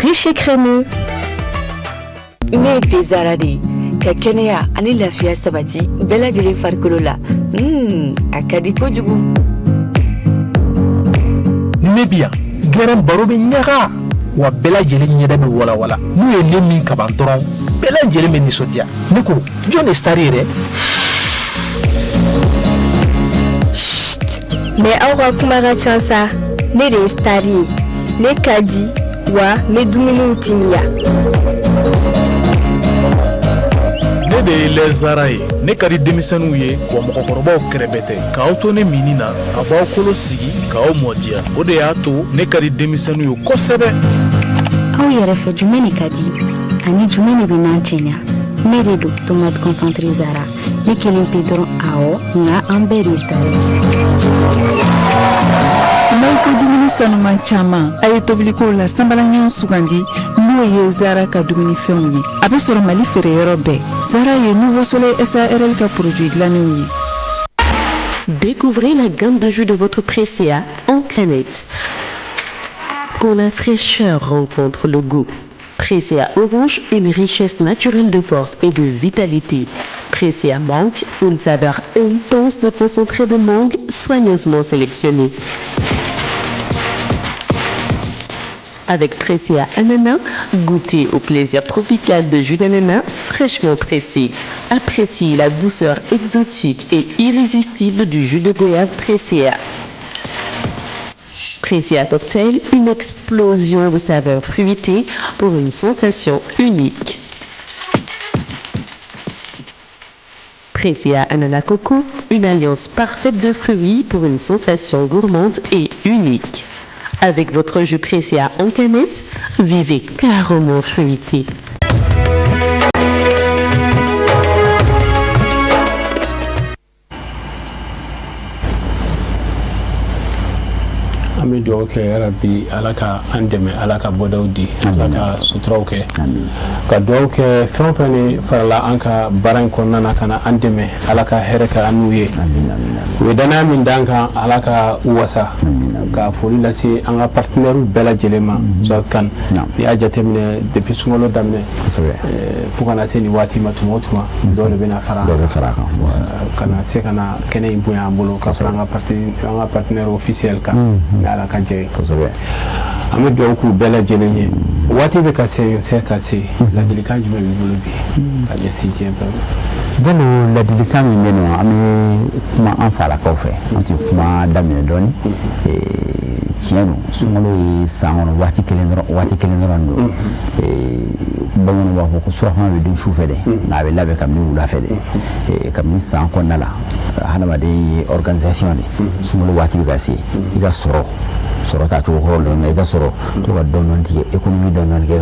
riche et crémeux. Ne ye Tezara de ye ka kɛnɛya ani lafiya sabati bɛɛ lajɛlen farikolo la a ka di kojugu. Ni ne bi yan, gɛrɛn baro bɛ ɲaga wa, bɛɛ lajɛlen ɲɛda bɛ walawala. N'u ye ne min kaban dɔrɔn, bɛɛ lajɛlen bɛ nisɔndiya. Ne ko, jɔn de star ye dɛ? Mais aw ka kuma ka ca sa. Ne de ye star ye. Ne ka di wa, n bɛ dumuniw timiya. Ne de ye lɛzara ye. Ne ka di denmisɛnninw ye wa, mɔgɔkɔrɔbaw kɛrɛbɛ tɛ. K'aw to ne minni na, a b'aw kolo sigi k'aw mɔdiya. O de y'a to ne ka di denmisɛnninw ye kosɛbɛ. Aw yɛrɛ fɛ, jumɛn de ka di ani jumɛn de bɛ n'an cɛɲa? Ne de don, tomate concentré Zara. Ne kelen pe dɔrɔn? Awɔ, nka an bɛɛ de ye star ye. N'aw ko dumuni sanuman caman, a ye tobilikow la sanbalaɲɔgɔn sugandi, n'o ye Zara ka dumunifɛnw ye. A bɛ sɔrɔ Mali feereyɔrɔ bɛɛ. Zara ye Nouveau Soleil SARL ka produit dilannenw ye. Découvrez la gamme de jus de votre Presea en canette. Quand la fraîcheur rencontre le goût. Presea Orange, une richesse naturelle de force et de vitalité. Presea Mangue, une saveur intense de concentré de mangue soigneusement sélectionné. Avec Presea Ananas, goûtez au plaisir tropical de jus d'ananas fraîchement pressé. Appréciez la douceur exotique et irrésistible du jus de goyave Presea. Presea Cocktail, une explosion de saveurs fruitées pour une sensation unique. Presea Ananas Coco, une alliance parfaite de fruits pour une sensation gourmande et unique. Avec votre jus Presea en canette, vivez carrément fruité. An bɛ dugawu kɛ, yarabi Ala ka an dɛmɛ, Ala ka bɔdaw di, Ala ka suturaw kɛ, ka dugawu kɛ fɛn o fɛn ni farala an ka baara in kɔnɔna na ka na an dɛmɛ, Ala ka hɛrɛ kɛ an n'u ye. U ye danaya min d'an kan, Ala ka u wasa. Ka foli lase an ka partenaires bɛɛ lajɛlen ma. Ustaz Kan, n'i y'a jateminɛ, depuis sunkalo daminɛ fo ka na se nin waati ma, tuma o tuma dɔw de bɛna fara dɔ bɛ fara a kan, ka na se ka na kɛnɛ in bonya an bolo, ka fara an ka partenaire officiel kan, ni Ala ka jɛ ye. An bɛ dugawu k'u bɛɛ lajɛlen ye. Waati bɛ ka se ka se, ladilikan jumɛn b'i bolo bi ka ɲɛsin diɲɛ bɛɛ ma? Jalo, ladilikan min bɛ yen nɔ, an bɛ kuma an falakaw fɛ. An tɛ kuma daminɛ dɔɔni. Tiɲɛ don, sunkalo ye san kɔnɔ waati kelen dɔrɔn, waati kelen dɔrɔn don. Bamananw b'a fɔ ko surafana bɛ dun su fɛ dɛ, nka a bɛ labɛn kabini wula fɛ dɛ. Kabini san kɔnɔna la, hadamaden ye organisation de. Sunkalo waati bɛ ka se, i ka sɔrɔ ta cogo kɔrɔ dɔn, i ka sɔrɔ to ka dɔɔni dɔɔni tigɛ, économie dɔɔni dɔɔni kɛ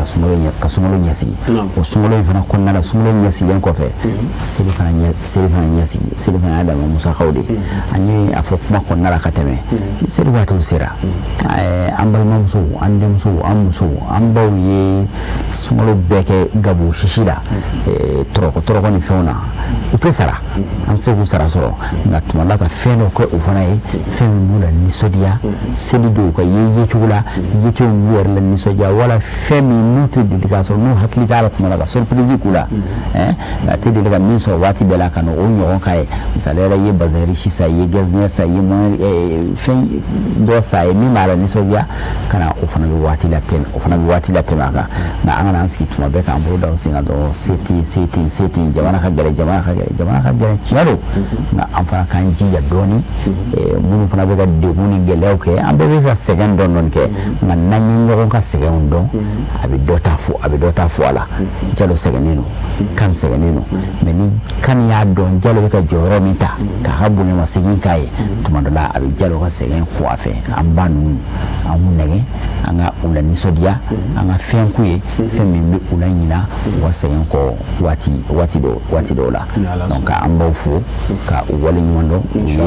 ka sunkalo ɲɛsigi. O sunkalo in fana kɔnɔna la, sunkalo ɲɛsigilen kɔfɛ, seli fana ɲɛsigi. Seli fana y'a dama musakaw de. An ye a fɔ kuma kɔnɔna la ka tɛmɛ, ni seli waatiw sera, an balimamusow, an denmusow, an musow, an baw ye sunkalo bɛɛ kɛ gabo sisi la, tɔrɔkɔ tɔrɔkɔ ni fɛnw na. U tɛ sara, an tɛ se k'u sara sɔrɔ, nka tuma la ka fɛn dɔ kɛ u fana ye, fɛn min b'u la nisɔndiya seli don, ka ye yecogo la, yecogo min b'u yɛrɛ la nisɔndiya, wala fɛn min n'u tɛ deli k'a sɔrɔ, n'u hakili t'a la, tuma la ka surprise k'u la, a tɛ deli ka min sɔrɔ waati bɛɛ la, ka na o ɲɔgɔn k'a ye. Misaliya la, i ye bazin riche san, i ye getzner san, i ye moyen fɛn dɔ san ye min b'a la nisɔndiya, ka na o fana bɛ waati la tɛmɛ, o fana bɛ waati la tɛmɛ a kan. Nka an kana an sigi tuma bɛɛ k'an bolo da an sen kan dɔrɔn, se tɛ yen, se tɛ yen, se tɛ yen, jamana ka gɛlɛn, jamana ka gɛlɛn, jamana ka gɛlɛn. Tiɲɛ don, nka an fana k'an jija dɔɔni. Minnu fana bɛ ka degun ni gɛlɛyaw kɛ, an bɛɛ bɛ ka sɛgɛn dɔɔni dɔɔni kɛ, nka n'an ye ɲɔgɔn ka sɛgɛnw dɔn, a bɛ dɔ ta fɔ, a bɛ dɔ ta fɔ a la. Jalo sɛgɛnnen don, Kan sɛgɛnnen don, mais ni Kan y'a dɔn Jalo bɛ ka jɔyɔrɔ min ta k'a ka bonyamasegin k'a ye, tuma dɔ la a bɛ Jalo ka sɛgɛn ko a fɛ. An ba ninnu, an k'u nɛgɛ, an ka u la nisɔndiya, an ka fɛn k'u ye, fɛn min bɛ u la ɲina u ka sɛgɛn kɔ waati dɔw la. Donc an b'aw fo ka u waleɲuman dɔn. U ye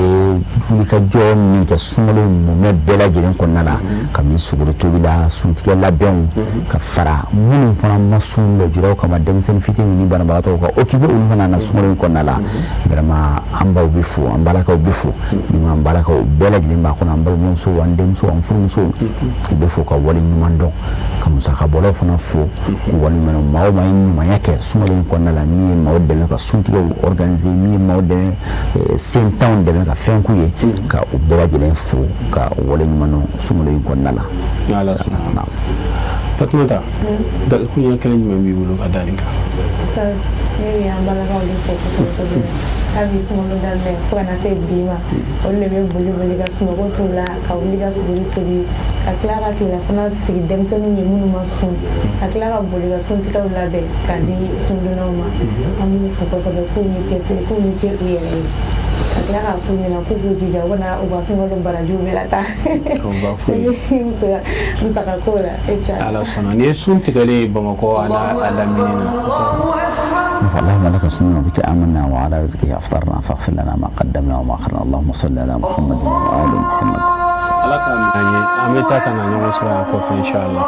wulikajɔ min kɛ sunkalo mumɛ bɛɛ lajɛlen kɔnɔna la, kabini suguri tobi la, suntigɛ labɛnw, ka fara minnu fana ma sun lujuraw kama, denmisɛnnin fitininw ni banabagatɔw ka occuper olu fana na sunkalo in kɔnɔna la. Vraiment an baw bɛ fo, an balakaw bɛ fo, ni an balakaw bɛɛ lajɛlen b'a kɔnɔ, an balimamusow, an denmusow, an furumusow, u bɛ fo ka waleɲuman dɔn, ka musakabɔlaw fana fo k'u waleɲuman dɔn. Maa o maa ye ɲumanya kɛ sunkalo in kɔnɔna la, min ye maaw dɛmɛ ka suntigɛw organiser, min ye maaw dɛmɛ, sentanw dɛmɛ ka fɛn k'u ye, ka u bɛɛ lajɛlen fo ka waleɲuman dɔn sunkalo in kɔnɔna la. Ala sɔnna. Fatumata, kunya kelen jumɛn b'i bolo ka da nin kan? Ne bɛ an balakaw de fo kosɛbɛ kosɛbɛ. Kabi sunkalo daminɛ fo ka na se bi ma, olu de bɛ boli boli ka sunɔgɔ t'u la, ka wuli ka suguri tobi, ka tila ka tilelafana sigi denmisɛnninw ye minnu ma sun, ka tila ka boli ka suntigɛw labɛn k'a di sundonnaw ma. An b'u fo kosɛbɛ, k'u ni cɛsiri, k'u ni ce u yɛrɛ ye, ka tila k'a f'u ɲɛna k'u k'u jija, u kana u ka sunkalo barajiw bɛɛ lataa musaka ko la. Ala sɔnna. Nin ye sun tigɛlen ye Bamakɔ a n'a lamini na. اللهم لك صمنا وبك آمنا وعلى رزقك أفطرنا فاغفر لنا ما قدمنا وما أخرنا اللهم صل على محمد وآل محمد. Ala k'a minɛ an ye, an bɛ taa ka na ɲɔgɔn sɔrɔ yan kɔfɛ inshallah.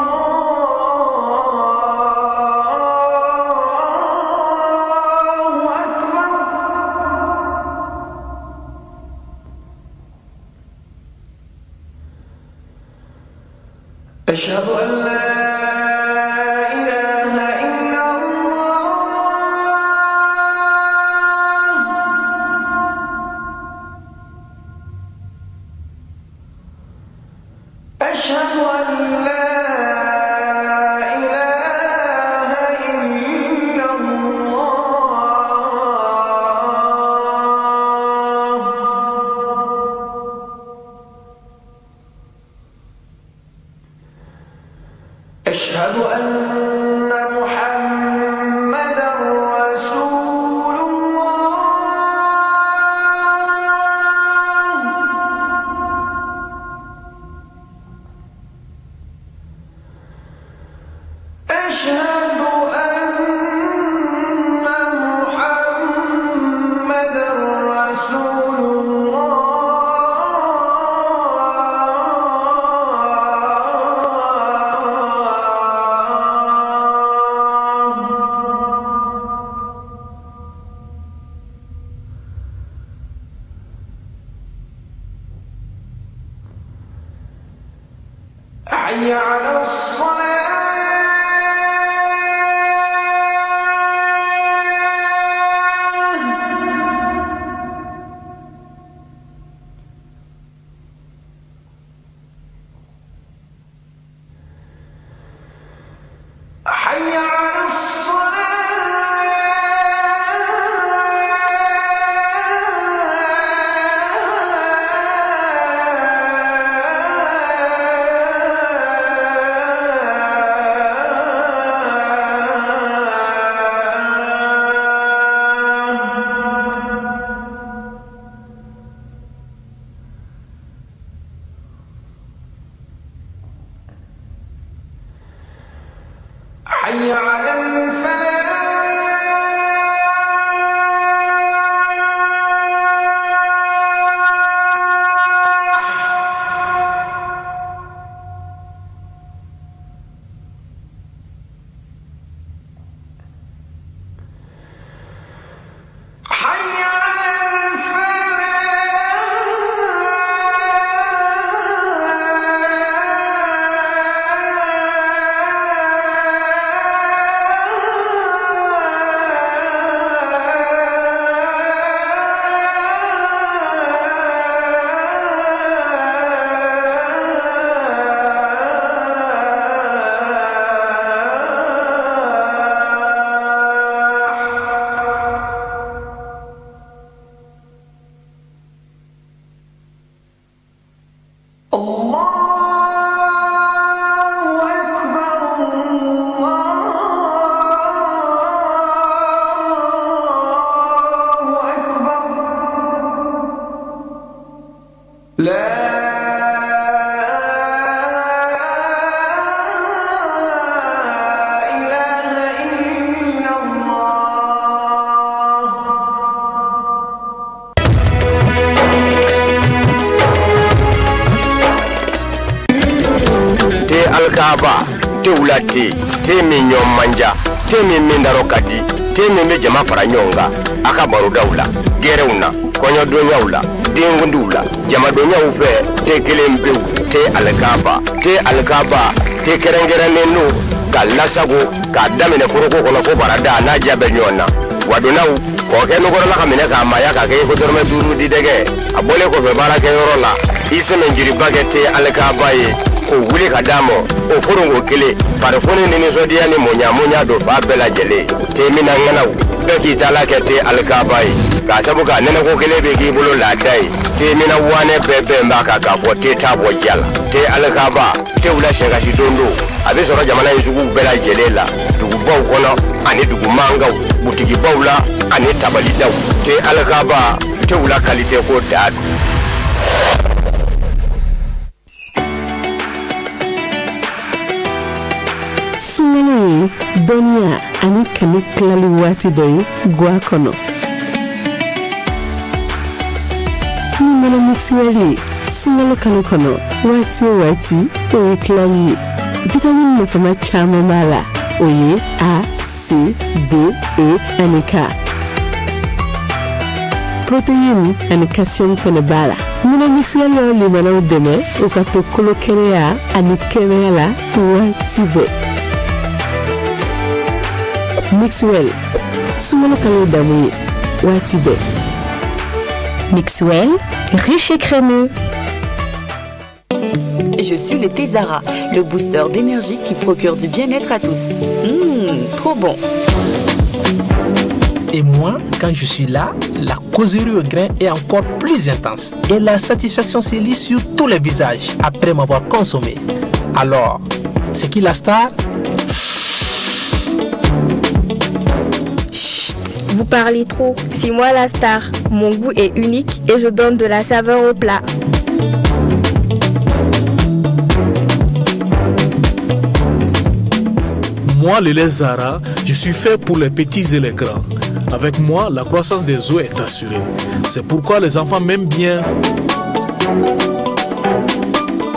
أشهد أن لا إله إلا الله أشهد أن لا إله إلا الله أشهد أن محمدا رسول الله أشهد أن محمدا رسول الله حي على الصلاة حي على الصلاة حي على الفلاح حي على الفلاح Alikaba tew la te te min ɲɔ man ja te min min darɔ ka di te min bɛ jama fara ɲɔgɔn kan a ka barodaw la gɛrɛnw na kɔɲɔdonyaw la denkundiw la jamadonyaw fɛ te kelen pewu te alikaba te alikaba te kɛrɛnkɛrɛnnen don ka lasago k'a daminɛ foroko kɔnɔ fo barada n'a diya bɛ ɲɔgɔn na wadonnaw kɔkɛ nukɔrɔla ka minɛ k'a maaya k'a kɛ i ko dɔrɔmɛ duuru di dɛgɛ a bɔlen kɔfɛ baarakɛyɔrɔ la i sɛmɛnjiriba kɛ te alikaba ye k'o wuli ka d'a ma o foronko kelen farifoni ni nisɔndiya ni muɲamuɲa don fa bɛɛ lajɛlen te minna ŋanaw bɛɛ k'i taala kɛ te alikaba ye k'a sabu k'a nɛnɛko kelen bɛ k'i bolo laada ye te minna wanɛ bɛɛ bɛn b'a kan k'a fɔ te t'a bɔ ja la te alikaba te wula sɛkasi don don a bɛ sɔrɔ jamana in suguw bɛɛ lajɛlen la dugubaw kɔnɔ ani dugu mankanw butigibaw la ani tabalidaw te alikaba te wula kalite ko da don. Sunkalo ye dɔnniya ani kanu tilali waati dɔ ye gwa kɔnɔ. Ni nɔnɔ mixwell ye sunkalo kalo kɔnɔ waati o waati o ye tilali ye. Vitamini nafama caman b'a la o ye A, C, D, E ani K. Protéine ani calcium fana b'a la. Nɔnɔ mixwell b'aw limanaw dɛmɛ u ka to kolo kɛnɛya ani kɛnɛya la waati bɛɛ. Mixwell sunkalo kalo damu ye waati bɛɛ. Mixwell, riche et crémeux. Je suis le thé Zara, le booster d'énergie qui procure du bien-être à tous. Mmh, trop bon. Et moi, quand je suis là, la causerie au grain est encore plus intense. Et la satisfaction se lit sur tous les visages après m'avoir consommé. Alors, c'est qui la star? Chut, vous parlez trop. C'est moi la star. Mon goût est unique et je donne de la saveur au plat. Moi, le lait Zara, je suis fait pour les petits et les grands. Avec moi, la croissance des os est assurée. C'est pourquoi les enfants m'aiment bien.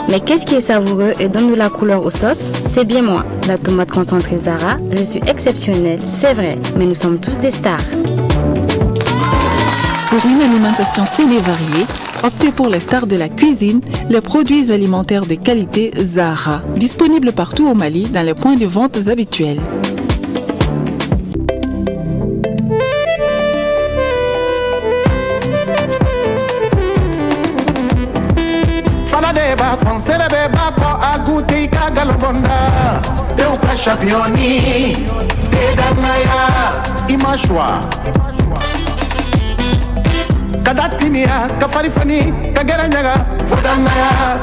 Mais qu'est-ce qui est savoureux et donne de la couleur aux sauces? C'est bien moi, la tomate concentrée Zara. Je suis exceptionnelle, c'est vrai, mais nous sommes tous des stars. Pour une alimentation saine et variée, optez pour les stars de la cuisine, les produits alimentaires de qualité Zara, disponibles partout au Mali dans les points de vente habituels. Fana de b'a fɔ nsɛrɛ bɛɛ b'a kɔ a goûté i ka galobɔnda tew ka championni te danaya i ma choix ka da timiya ka fari fani ka gɛrɛ ɲaga fo danaya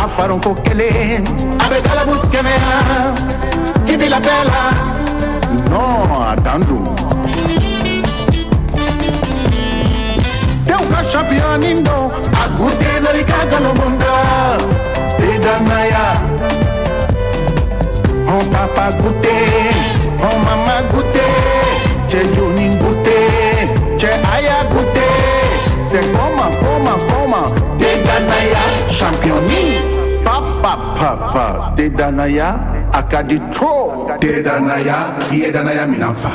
a faronko kelen a bɛ galabu kɛnɛya k'i bila bɛɛ la non a dan don tew ka championni don a goûté dɔrɔn i ka galobɔnda te danaya. Hɔn papa goûté, hɔn mama goûté, cɛ joni goûté, cɛ aya goûté. C'est comment, comment, comment, te danaya championni. Papa, papa, te danaya, a ka di trop. Te danaya, i ye danaya minan fa.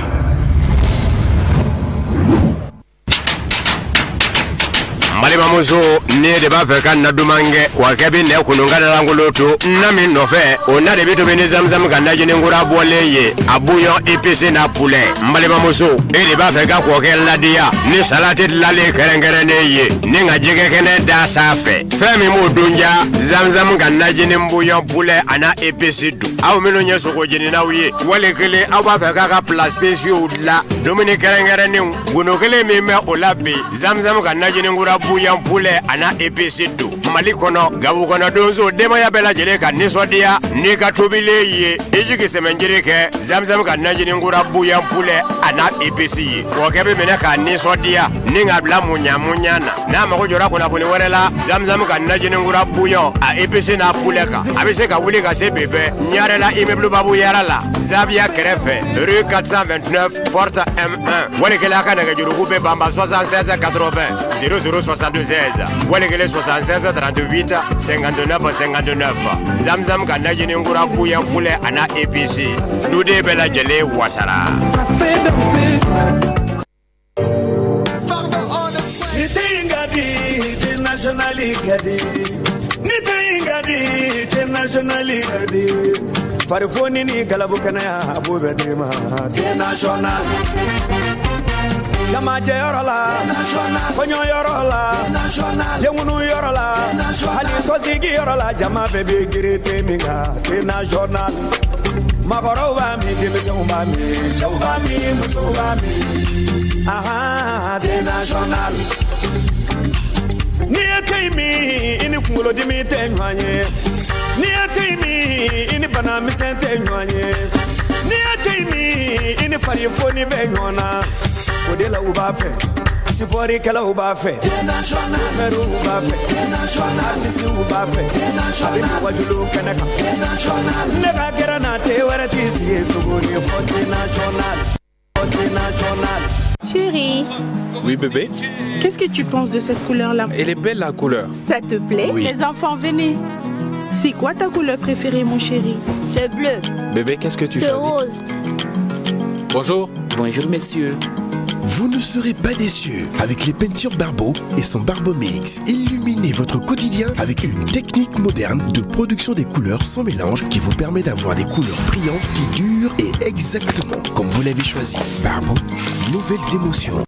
Balimamuso ne de b'a fɛ ka na duman kɛ wa kɛ bɛ nɛ kunun ka lankolon to na min nɔfɛ o na de bɛ tobi ni zamzam ka najini kura bɔlen ye a bouillon épicé n'a poulet. N balimamuso e de b'a fɛ ka kɔkɛ ladiya ni salati dilanlen kɛrɛnkɛrɛnnen ye ni ka jɛgɛ kɛnɛ da sanfɛ fɛn min b'o dun ja zamzam ka najini bouillon poulet a n'a épice don. Aw minnu ye sogo jeninaw ye wali kelen aw b'a fɛ k'a ka plat spéciaux dilan dumuni kɛrɛnkɛrɛnnenw gundo kelen min bɛ o la bi zamzam ka najini kura bouillon poulet a n'a épice don. Mali kɔnɔ gabu kɔnɔ donso denbaya bɛɛ lajɛlen ka nisɔndiya n'i ka tobilen ye i jigi sɛmɛnjiri kɛ zamzam ka najini kura bouillon poulet a n'a épice ye kɔkɛ bɛ minɛ k'a nisɔndiya Ni ka bila muɲa na. N'a mago jɔra kunnafoni wɛrɛ la, Zamzam ka najininkura bouillon a épice n'a poulet kan. A bɛ se ka wuli ka se bi bɛɛ Ɲarela immeuble Babu Yara la, Zaviya kɛrɛfɛ, rue 429 porte M1. Wali kelen a ka nɛgɛjuruku bɛ banba 76 80 00 76, wali kelen 76 38 59 59. Zamzam ka najininkura bouillon poulet a n'a épice, duden bɛɛ lajɛlen wasara. Ni tɛ in ka di, thé national ka di. Ni thé in ka di, thé national ka di. Farifoni ni galabu kɛnɛya a b'o bɛɛ d'i ma. Thé national. Jamajɛyɔrɔ la, kɔɲɔyɔrɔ la, denkunuyɔrɔ la, hali tɔnsigiyɔrɔ la, jama bɛɛ bɛ girin thé min kan. Thé national. Maakɔrɔw b'a min, denmisɛnw b'a min, cɛw b'a min, musow b'a min. Ahan, thé national. N'i ye thé in min, i ni kunkolodimi tɛ ɲɔgɔn ye. N'i ye thé in min, i ni bana misɛn tɛ ɲɔgɔn ye. N'i ye thé in min, i ni farifoni bɛ ɲɔgɔn na. O de la u b'a fɛ, sipɔrikɛlaw b'a fɛ, sofɛriw b'a fɛ, artisiw b'a fɛ, a bɛ min wajulu kɛnɛ kan. Ne ka gɛrɛ na thé wɛrɛ t'i sigi tuguni fɔ thé national, fɔ thé national. Chérie. Oui, bébé. Qu'est-ce que tu penses de cette couleur-là? Elle est belle, la couleur. Ça te plaît? Oui. Les enfants, venez. C'est quoi ta couleur préférée, mon chéri? C'est bleu. Bébé, qu'est-ce que tu C'est choisis? Rose. Bonjour. Bonjour, messieurs. Vous ne serez pas déçus avec les peintures Barbeau et son Barbeau Mix. Illuminez votre quotidien avec une technique moderne de production des couleurs sans mélange qui vous permet d'avoir des couleurs brillantes qui durent et exactement comme vous l'avez choisi. Barbeau, nouvelles émotions.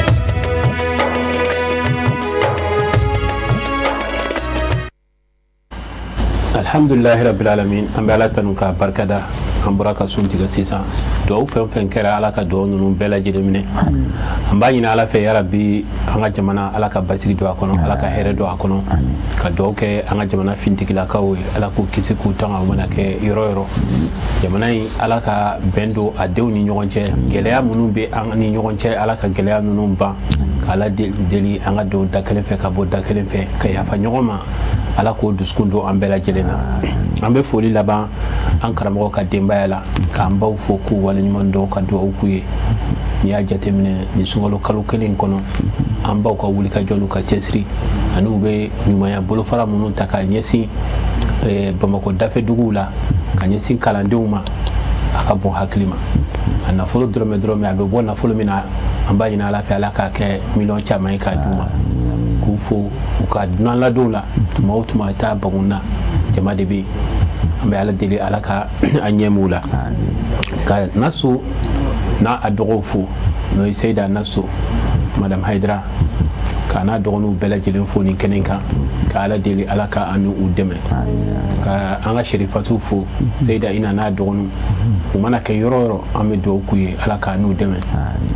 Alhamdulilahi rabbil alamin, an bɛ Ala tanu k'a barikada. An bɔra ka sun tigɛ sisan. Duwawu fɛn fɛn kɛra, Ala ka duwawu ninnu bɛɛ lajɛlen minɛ. An b'a ɲini Ala fɛ, yarabi, an ka jamana, Ala ka basigi don a kɔnɔ, Ala ka hɛrɛ don a kɔnɔ. Ka duwawu kɛ an ka jamana fintigilakaw ye, Ala k'u kisi k'u tanga u mana kɛ yɔrɔ yɔrɔ. Jamana in, Ala ka bɛn don a denw ni ɲɔgɔn cɛ. Gɛlɛya minnu bɛ an ni ɲɔgɔn cɛ, Ala ka gɛlɛya ninnu ban. Ka Ala deli an ka don da kelen fɛ ka bɔ da kelen fɛ, ka yafa ɲɔgɔn ma. Ala k'o dusukun don an bɛɛ lajɛlen na. An bɛ foli laban an karamɔgɔ ka denbaya la, k'an baw fo k'u waleɲuman dɔn, ka dugawu k'u ye. N'i y'a jateminɛ nin sunkalo kalo kelen in kɔnɔ, an baw ka wulikajɔ n'u ka cɛsiri ani u bɛ ɲumanya bolofara minnu ta k'a ɲɛsin Bamakɔ dafɛ duguw la, ka ɲɛsin kalandenw ma, a ka bon hakili ma. A nafolo dɔrɔmɛ dɔrɔmɛ a bɛ bɔ nafolo min na, an b'a ɲini Ala fɛ, Ala k'a kɛ miliyɔn caman ye k'a d'u ma. K'u fo u ka dunan ladonw la. Tuma o tuma a taa Bagun na, jama de bɛ yen. An bɛ Ala deli, Ala ka a ɲɛm'u la. Ka Naso n'a a dɔgɔw fo, n'o ye Seyida Naso, Madame Hayidara, k'a n'a dɔgɔninw bɛɛ lajɛlen fo nin kɛnɛ kan, ka Ala deli, Ala ka an n'u dɛmɛ. Ka an ka Serifatu fo, Seyida Ina n'a dɔgɔninw, u mana kɛ yɔrɔ o yɔrɔ, an bɛ dugawu k'u ye, Ala k'a n'u dɛmɛ.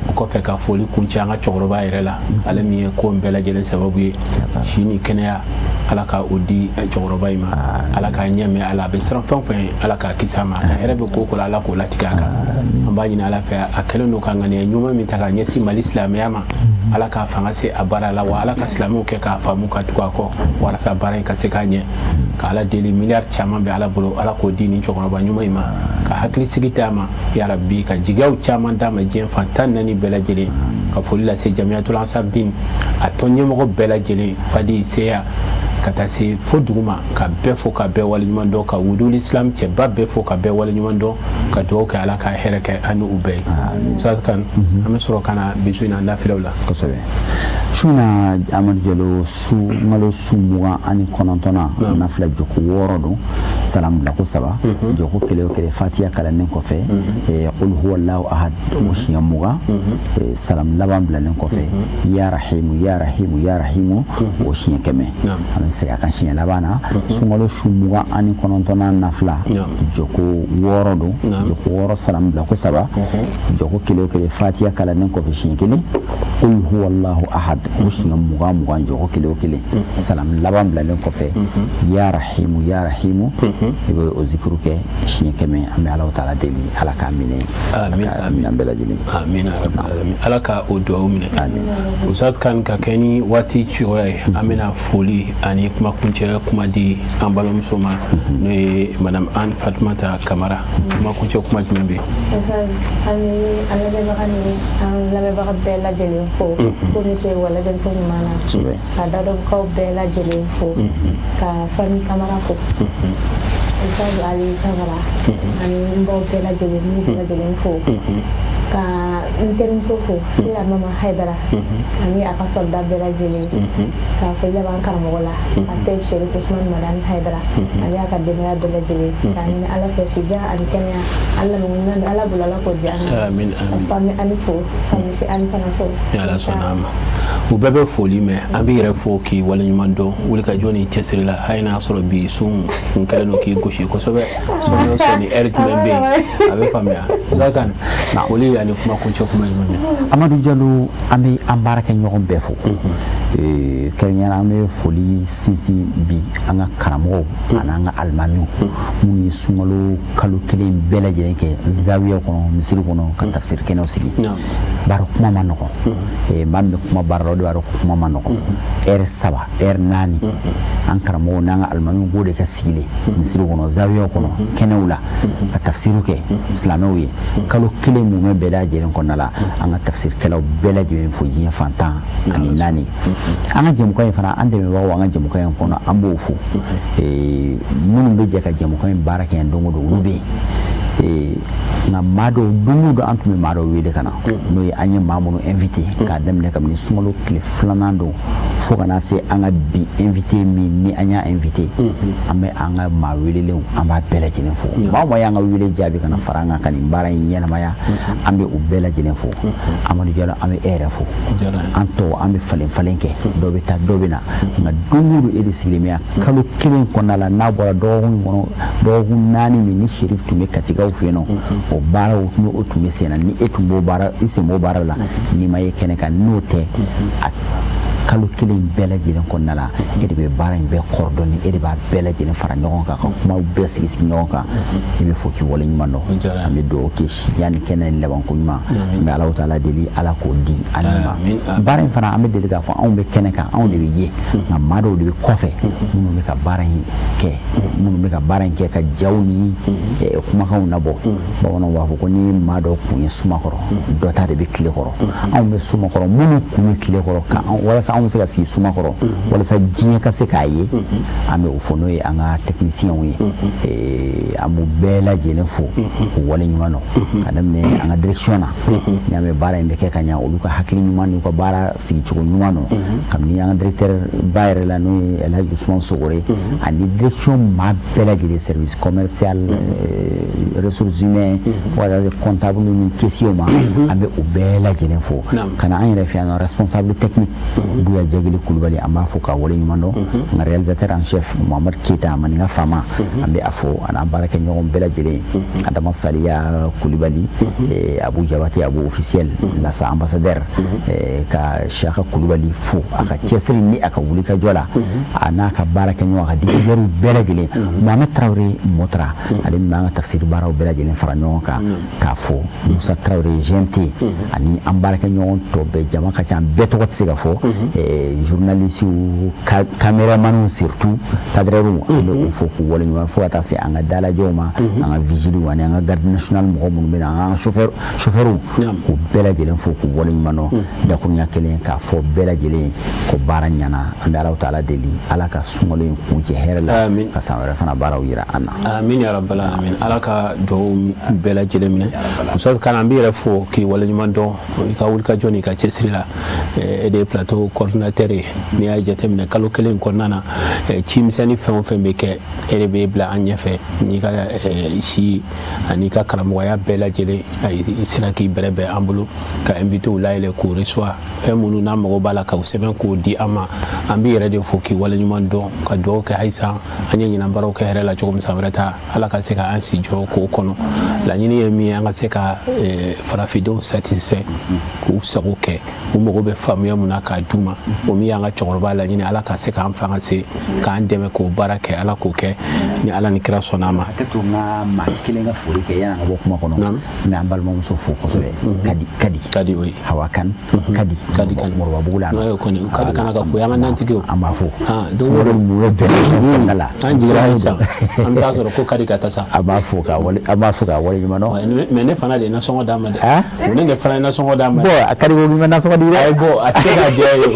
O kɔfɛ, ka foli kuncɛ an ka cɛkɔrɔba yɛrɛ la, ale min ye ko in bɛɛ lajɛlen sababu ye. Si ni kɛnɛya, Ala ka o di cɛkɔrɔba in ma. Ala k'a ɲɛ mɛn ala a bɛ siran fɛn o fɛn, Ala k'a kisi a ma. A ka hɛrɛ bɛ ko o ko la, Ala k'o latigɛ a kan. An b'a ɲini Ala fɛ, a kɛlen don ka ŋaniya ɲuman min ta k'a ɲɛsin Mali silamɛya ma, Ala k'a fanga se a baara la, wa Ala ka silamɛw kɛ k'a faamu ka tugu a kɔ walasa baara in ka se k'a ɲɛ. Ka Ala deli, miliyari caman bɛ Ala bolo, Ala k'o di nin cɛkɔrɔba ɲuman in ma, ka hakilisigi d'a ma yarabi, ka jigiyaw caman d'a ma diɲɛ fan 14 bɛɛ lajɛlen. Ka foli lase Jamiyatul Ansardin a tɔn ɲɛmɔgɔ bɛɛ lajɛlen, Fadi Seya ka taa se fo duguma, ka bɛɛ fo ka bɛɛ waleɲuman dɔn, ka Wudul Islam cɛba bɛɛ fo ka bɛɛ waleɲuman dɔn, ka dugawu kɛ, Ala ka hɛrɛ kɛ an n'u bɛɛ ye. Ustaz Kan, an bɛ sɔrɔ ka na bi su in na nafilaw la. Kosɛbɛ. Su in na, Amadu Jalo, sunkalo su 29nan nafila jɔko 6 don, salam bilako saba. Jɔko kelen o kelen, fatiya kalannen kɔfɛ, qul huwallahu ahad o siɲɛ 20. Salam laban bilalen kɔfɛ, ya rahimu ya rahimu ya rahimu o siɲɛ 100. An bɛ segin a kan siɲɛ laban na. Sunkalo su 29nan nafila jɔko 6 don, jɔko 6, salam bilako saba. Jɔko kelen o kelen, fatiya kalannen kɔfɛ siɲɛ kelen, qul huwallahu ahad. samad, o siɲɛ 20 20, jɔko kelen o kelen, salam laban bilalen kɔfɛ, ya rahimu ya rahimu, i bɛ o zikiru kɛ siɲɛ 100. An bɛ Alahu taala deli, Ala k'a minɛ. Amin, amin, an bɛɛ lajɛlen. Amin ya rabbal alamin, Ala ka o duwawu minɛ. Ustaz kan ka kɛ ni waati cogoya ye, an bɛna foli ani kumakuncɛ kuma di an balimamuso ma, n'o ye madame Anne Fatumata Kamara. Kumakuncɛ kuma jumɛn bɛ yen? Ustaz, an bɛ an lajɛbaga ni an lamɛnbaga bɛɛ lajɛlen fo ko ni ce wa lajɛli ko ɲuman na, ka dadɔbukaw bɛɛ lajɛlen fo, ka famille Kamara fo, Ustaz Ali Kamara ani n baw bɛɛ lajɛlen, n b'u bɛɛ lajɛlen fo, ka n terimuso fo, Sila Mama Haidara ani a ka soldat bɛɛ lajɛlen, ka foli laban karamɔgɔ la, a se Sherif Usman Madani Haidara ani a ka denbaya bɛɛ lajɛlen, k'a ɲini Ala fɛ sijan ani kɛnɛya, Ala lamɛn ɲuman don Ala bolo, Ala k'o di an ma. Amin, amin. Famille ani fo, famille si ani fana fo. Ni Ala sɔnna a ma, u bɛɛ bɛ foli mɛn. An bɛ yɛrɛ fo k'i waleɲuman dɔn wulikajɔ ni cɛsiri la, hali n'a sɔrɔ bi sun kun kɛlen don k'i gosi kosɛbɛ. Sɔɔni o sɔɔni, ɛri jumɛn bɛ yen, a bɛ faamuya. Ustaz kan, foli ani kuma kuncɛ kuma jumɛn bɛ yen? Amadu Jalo, an bɛ an baarakɛ ɲɔgɔn bɛɛ fo. Kɛrɛnkɛrɛnnenya an bɛ foli sinsin bi an ka karamɔgɔw ani an ka alimamiw minnu ye sunkalo kalo kelen bɛɛ lajɛlen kɛ zawiya kɔnɔ, misiri kɔnɔ, ka tafsiri kɛnɛw sigi. Bari kuma ma nɔgɔn, maa min bɛ kuma baara la, o de b'a dɔn ko kuma ma nɔgɔn. Ɛri 3, ɛri 4, an karamɔgɔw n'an ka alimamiw b'o de kɛ sigilen misiri kɔnɔ, zawiya kɔnɔ, kɛnɛw la, ka tafsiriw kɛ silamɛw ye kalo kelen mumɛ bɛɛ lajɛlen kɔnɔna la. An ka tafsirikɛlaw bɛɛ lajɛlen fo diɲɛ fan 14. An ka jɛmukan in fana, an dɛmɛbagaw an ka jɛmukan in kɔnɔ, an b'o fo. Minnu bɛ jɛ ka jɛmukan in baara kɛ yan don o don, olu bɛ yen. Nka maa dɔw, don o don an tun bɛ maa dɔw wele ka na, n'o ye an ye maa minnu invité k'a daminɛ kabini sunkalo tile 2nan don fo ka na se an ka bi invité min ni an y'a invité. An bɛ an ka maa welelenw, an b'a bɛɛ lajɛlen fo. Maa o maa y'an ka wele jaabi ka na fara an kan ka nin baara in ɲɛnamaya, an bɛ u bɛɛ lajɛlen fo. Amadu Jalo, an bɛ e yɛrɛ fo. An tɔ, an bɛ falen falen kɛ, dɔ bɛ taa, dɔ bɛ na, nka don o don e de sigilen bɛ yan kalo kelen kɔnɔna la. N'a bɔra dɔgɔkun in kɔnɔ, dɔgɔkun 4 min ni Sherif tun bɛ Katikaw fɛ yen nɔ, o baaraw ni o tun bɛ sen na, ni e tun b'o baara, i sen b'o baara la, n'i ma ye kɛnɛ kan, n'o tɛ, a kalo kelen bɛɛ lajɛlen kɔnɔna la, e de bɛ baara in bɛɛ coordonner, e de b'a bɛɛ lajɛlen fara ɲɔgɔn kan, ka kumaw bɛɛ sigi sigi ɲɔgɔn kan. I bɛ fo k'i waleɲuman dɔn. An bɛ dugawu kɛ sijan ni kɛnɛ ni labanko ɲuman. An bɛ Alahu taala deli, Ala k'o di an ni ma. Baara in fana, an bɛ deli k'a fɔ, anw bɛ kɛnɛ kan, anw de bɛ ye, nka maa dɔw de bɛ kɔfɛ minnu bɛ ka baara in kɛ, minnu bɛ ka baara in kɛ ka jaw ni kumakanw nabɔ. Bamananw b'a fɔ ko ni maa dɔ kun ye suma kɔrɔ, dɔ ta de bɛ tile kɔrɔ. Anw bɛ suma kɔrɔ, minnu kun bɛ tile kɔrɔ ka walasa anw bɛ se ka sigi suma kɔrɔ, walasa diɲɛ ka se k'a ye, an bɛ o fɔ, n'o ye an ka techniciens ye. An b'u bɛɛ lajɛlen fo k'u waleɲuman dɔn, ka daminɛ an ka direction na. N'i y'a mɛn baara in bɛ kɛ ka ɲɛ, olu ka hakili ɲuman n'u ka baara sigicogo ɲuman don, kabini an ka directeur ba yɛrɛ la, n'o ye Elhaji Usman Sogore, ani direction maa bɛɛ lajɛlen, service commercial, ressources humaines, fo ka taa se comptable ni caissier ma, an bɛ u bɛɛ lajɛlen fo. Ka na an yɛrɛ fɛ yan nɔ, responsable technique Buya Jagili Kulubali, an b'a fo k'a waleɲuman dɔn. N ka réalisateur en chef Mohamed Keita, Maninka Fama, an bɛ a fo, a n'an baarakɛɲɔgɔn bɛɛ lajɛlen, Adama Saliya Kulibali, Abu Jabate, Abu officiel, Lasa ambassadeur, ka Siaka Kulubali fo a ka cɛsiri ni a ka wulikajɔ la, a n'a ka baarakɛɲɔgɔn, a ka diffuseur bɛɛ lajɛlen, Mohamed Traoré Motra, ale min b'an ka tafsiri baaraw bɛɛ lajɛlen fara ɲɔgɔn kan, k'a fɔ Musa Traoré GMT, ani an baarakɛɲɔgɔn tɔ bɛɛ. Jama ka ca, bɛɛ tɔgɔ tɛ se ka fɔ, journalistes, caméramans, surtout cadreurs, an bɛ u fo k'u waleɲuman, fo ka taa se an ka dalajɛw ma, an ka vigiles ani an ka garde nationale mɔgɔ minnu bɛ na, an ka chauffeur, k'u bɛɛ lajɛlen fo k'u waleɲuman dɔn. Dakuruɲa kelen k'a fɔ bɛɛ lajɛlen ko baara ɲɛna. An bɛ Alahu taala deli, Ala ka sunkalo in kuncɛ hɛrɛ la, ka san wɛrɛ fana baaraw yira an na. Amin ya rabbal alamin, Ala ka dugawu bɛɛ lajɛlen minɛ. Ustaz Kan, an b'i yɛrɛ fo k'i waleɲuman dɔn i ka wulikajɔ n'i ka cɛsiri la. E de ye plateau coordinateur ye. N'i y'a jateminɛ, kalo kelen kɔnɔna na, cimisɛnnin fɛn o fɛn bɛ kɛ, e de bɛ bila an ɲɛfɛ n'i ka si ani ka karamɔgɔya bɛɛ lajɛlen. I sera k'i bɛrɛbɛn an bolo ka invité layɛlɛ, k'u reçoit, fɛn minnu n'an mago b'a la k'u sɛbɛn k'o di an ma. An b'i yɛrɛ de fo k'i waleɲuman dɔn, ka dugawu kɛ halisa an ye ɲinan baaraw kɛ hɛrɛ la cogo min, san wɛrɛ ta Ala ka se ka an si jɔ k'o kɔnɔ. Laɲini ye min ye, an ka se ka farafindenw satisfait, k'u sago kɛ, u mago bɛ faamuya mun na k'a d'u ma. ma o min y'an ka cɛkɔrɔba laɲini Ala ka se k'an fanga se k'an dɛmɛ k'o baara kɛ Ala k'o kɛ ni Ala ni kira sɔnna a ma. Hakɛ to n ka maa kelen ka foli kɛ yanni an ka bɔ kuma kɔnɔ n bɛ an balimamuso fo kosɛbɛ Kadi Kadi Kadi oui Hawa Kan Kadi Kadi Kan Moribabugu la n'o kɔni Kadi kana ka fo an ka nantigi o an b'a fo don o don mɔgɔ bɛɛ kɔnɔna la an jiginna hali sisan an bɛ taa sɔrɔ ko Kadi ka taa sa an b'a fo ka wale an b'a fo ka wale ɲuman dɔn mais ne fana de ye nasɔngɔ d'a ma dɛ ne de fana ye nasɔngɔ d'a ma bon a Kadi ko k'i ma nasɔngɔ di dɛ ayi bon a tɛ se k'a diya ye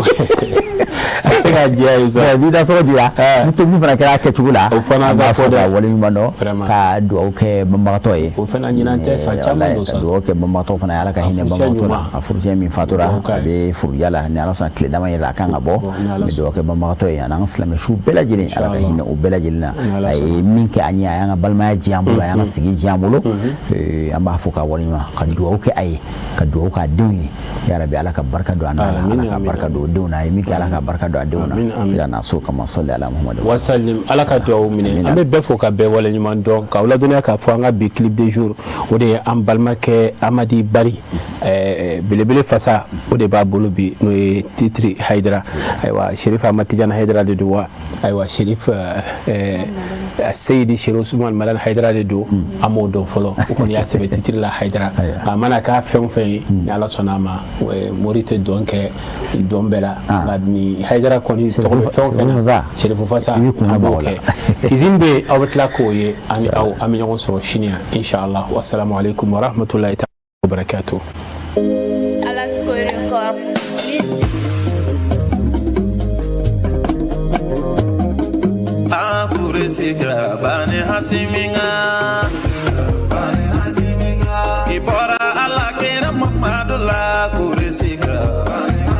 a tɛ se k'a diya ye sa n'i nasɔngɔ dira ni tobili fana kɛra a kɛcogo la o fana an ka b'a fɔ fo dɛ ka wale ɲuman dɔn ka dugawu kɛ banbagatɔ ye o fana ɲinan tɛ san caman don sa ka dugawu kɛ banbagatɔ fana ye Ala ka hinɛ banbagatɔ la a furucɛ min fatura a bɛ furuja la ni Ala sɔnna tile dama yɛrɛ a kan ka bɔ n bɛ dugawu kɛ banbagatɔ ye ani an ka silamɛ su bɛɛ lajɛlen Ala ka hinɛ o bɛɛ lajɛlen na a ye min kɛ an ye a y'an ka balimaya diya an bolo a y'an ka sigi diya an bolo an b'a fo ka wale ɲuman ka dugawu kɛ a ye ka dugawu k'a denw ye yarabi Ala ka barika don a n'a la Ala ka barika don o denw na a ye min kɛ Ala ka barika don a denw na kira n'a so kama sɔli ala Muhamadu wasalim Ala ka dugawu minɛ an bɛ bɛɛ fo ka bɛɛ waleɲuman dɔn k'aw ladɔnniya k'a fɔ an ka bi clip de jour o de ye an balimakɛ Amadi Bari belebele fasa o de b'a bolo bi n'o ye titre Hayidara ayiwa Sherif Ahmad Tijani Hayidara de don wa ayiwa Sherif Seyidi Sherif Usman Madani Hayidara de don an m'o dɔn fɔlɔ o kɔni y'a sɛbɛn titre la Hayidara nka a mana k'a fɛn o fɛn ye ni Ala sɔnna a ma mori tɛ dɔn kɛ dɔn bɛɛ la nka ni Hayidara kɔni tɔgɔ bɛ fɛn o fɛn na Sherifu Fasa an b'o kɛ izini bɛ yen aw bɛ tila k'o ye an ni aw an bɛ ɲɔgɔn sɔrɔ sini yan inshallah wassalamu alaikum wa rahmatullahi wa barakatuh. Bani Hasiminga I bɔra Ala kira Mamadu la kuresika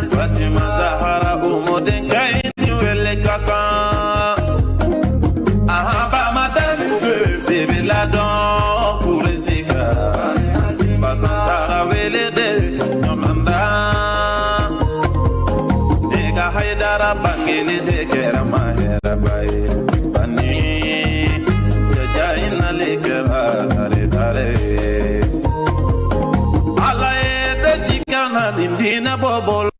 Fatima Zahara Umu denkɛ ni wele ka kan Ahaba Madani Sibila dɔn kuresika Basantara wele de ɲɔmanda Ne ka Hayidara bangeli de kɛra mahɛrɛba ye Bani jaja inali kɛra tare tare Ala ye dɔ ci ka na nin diinɛ bɔ bolo.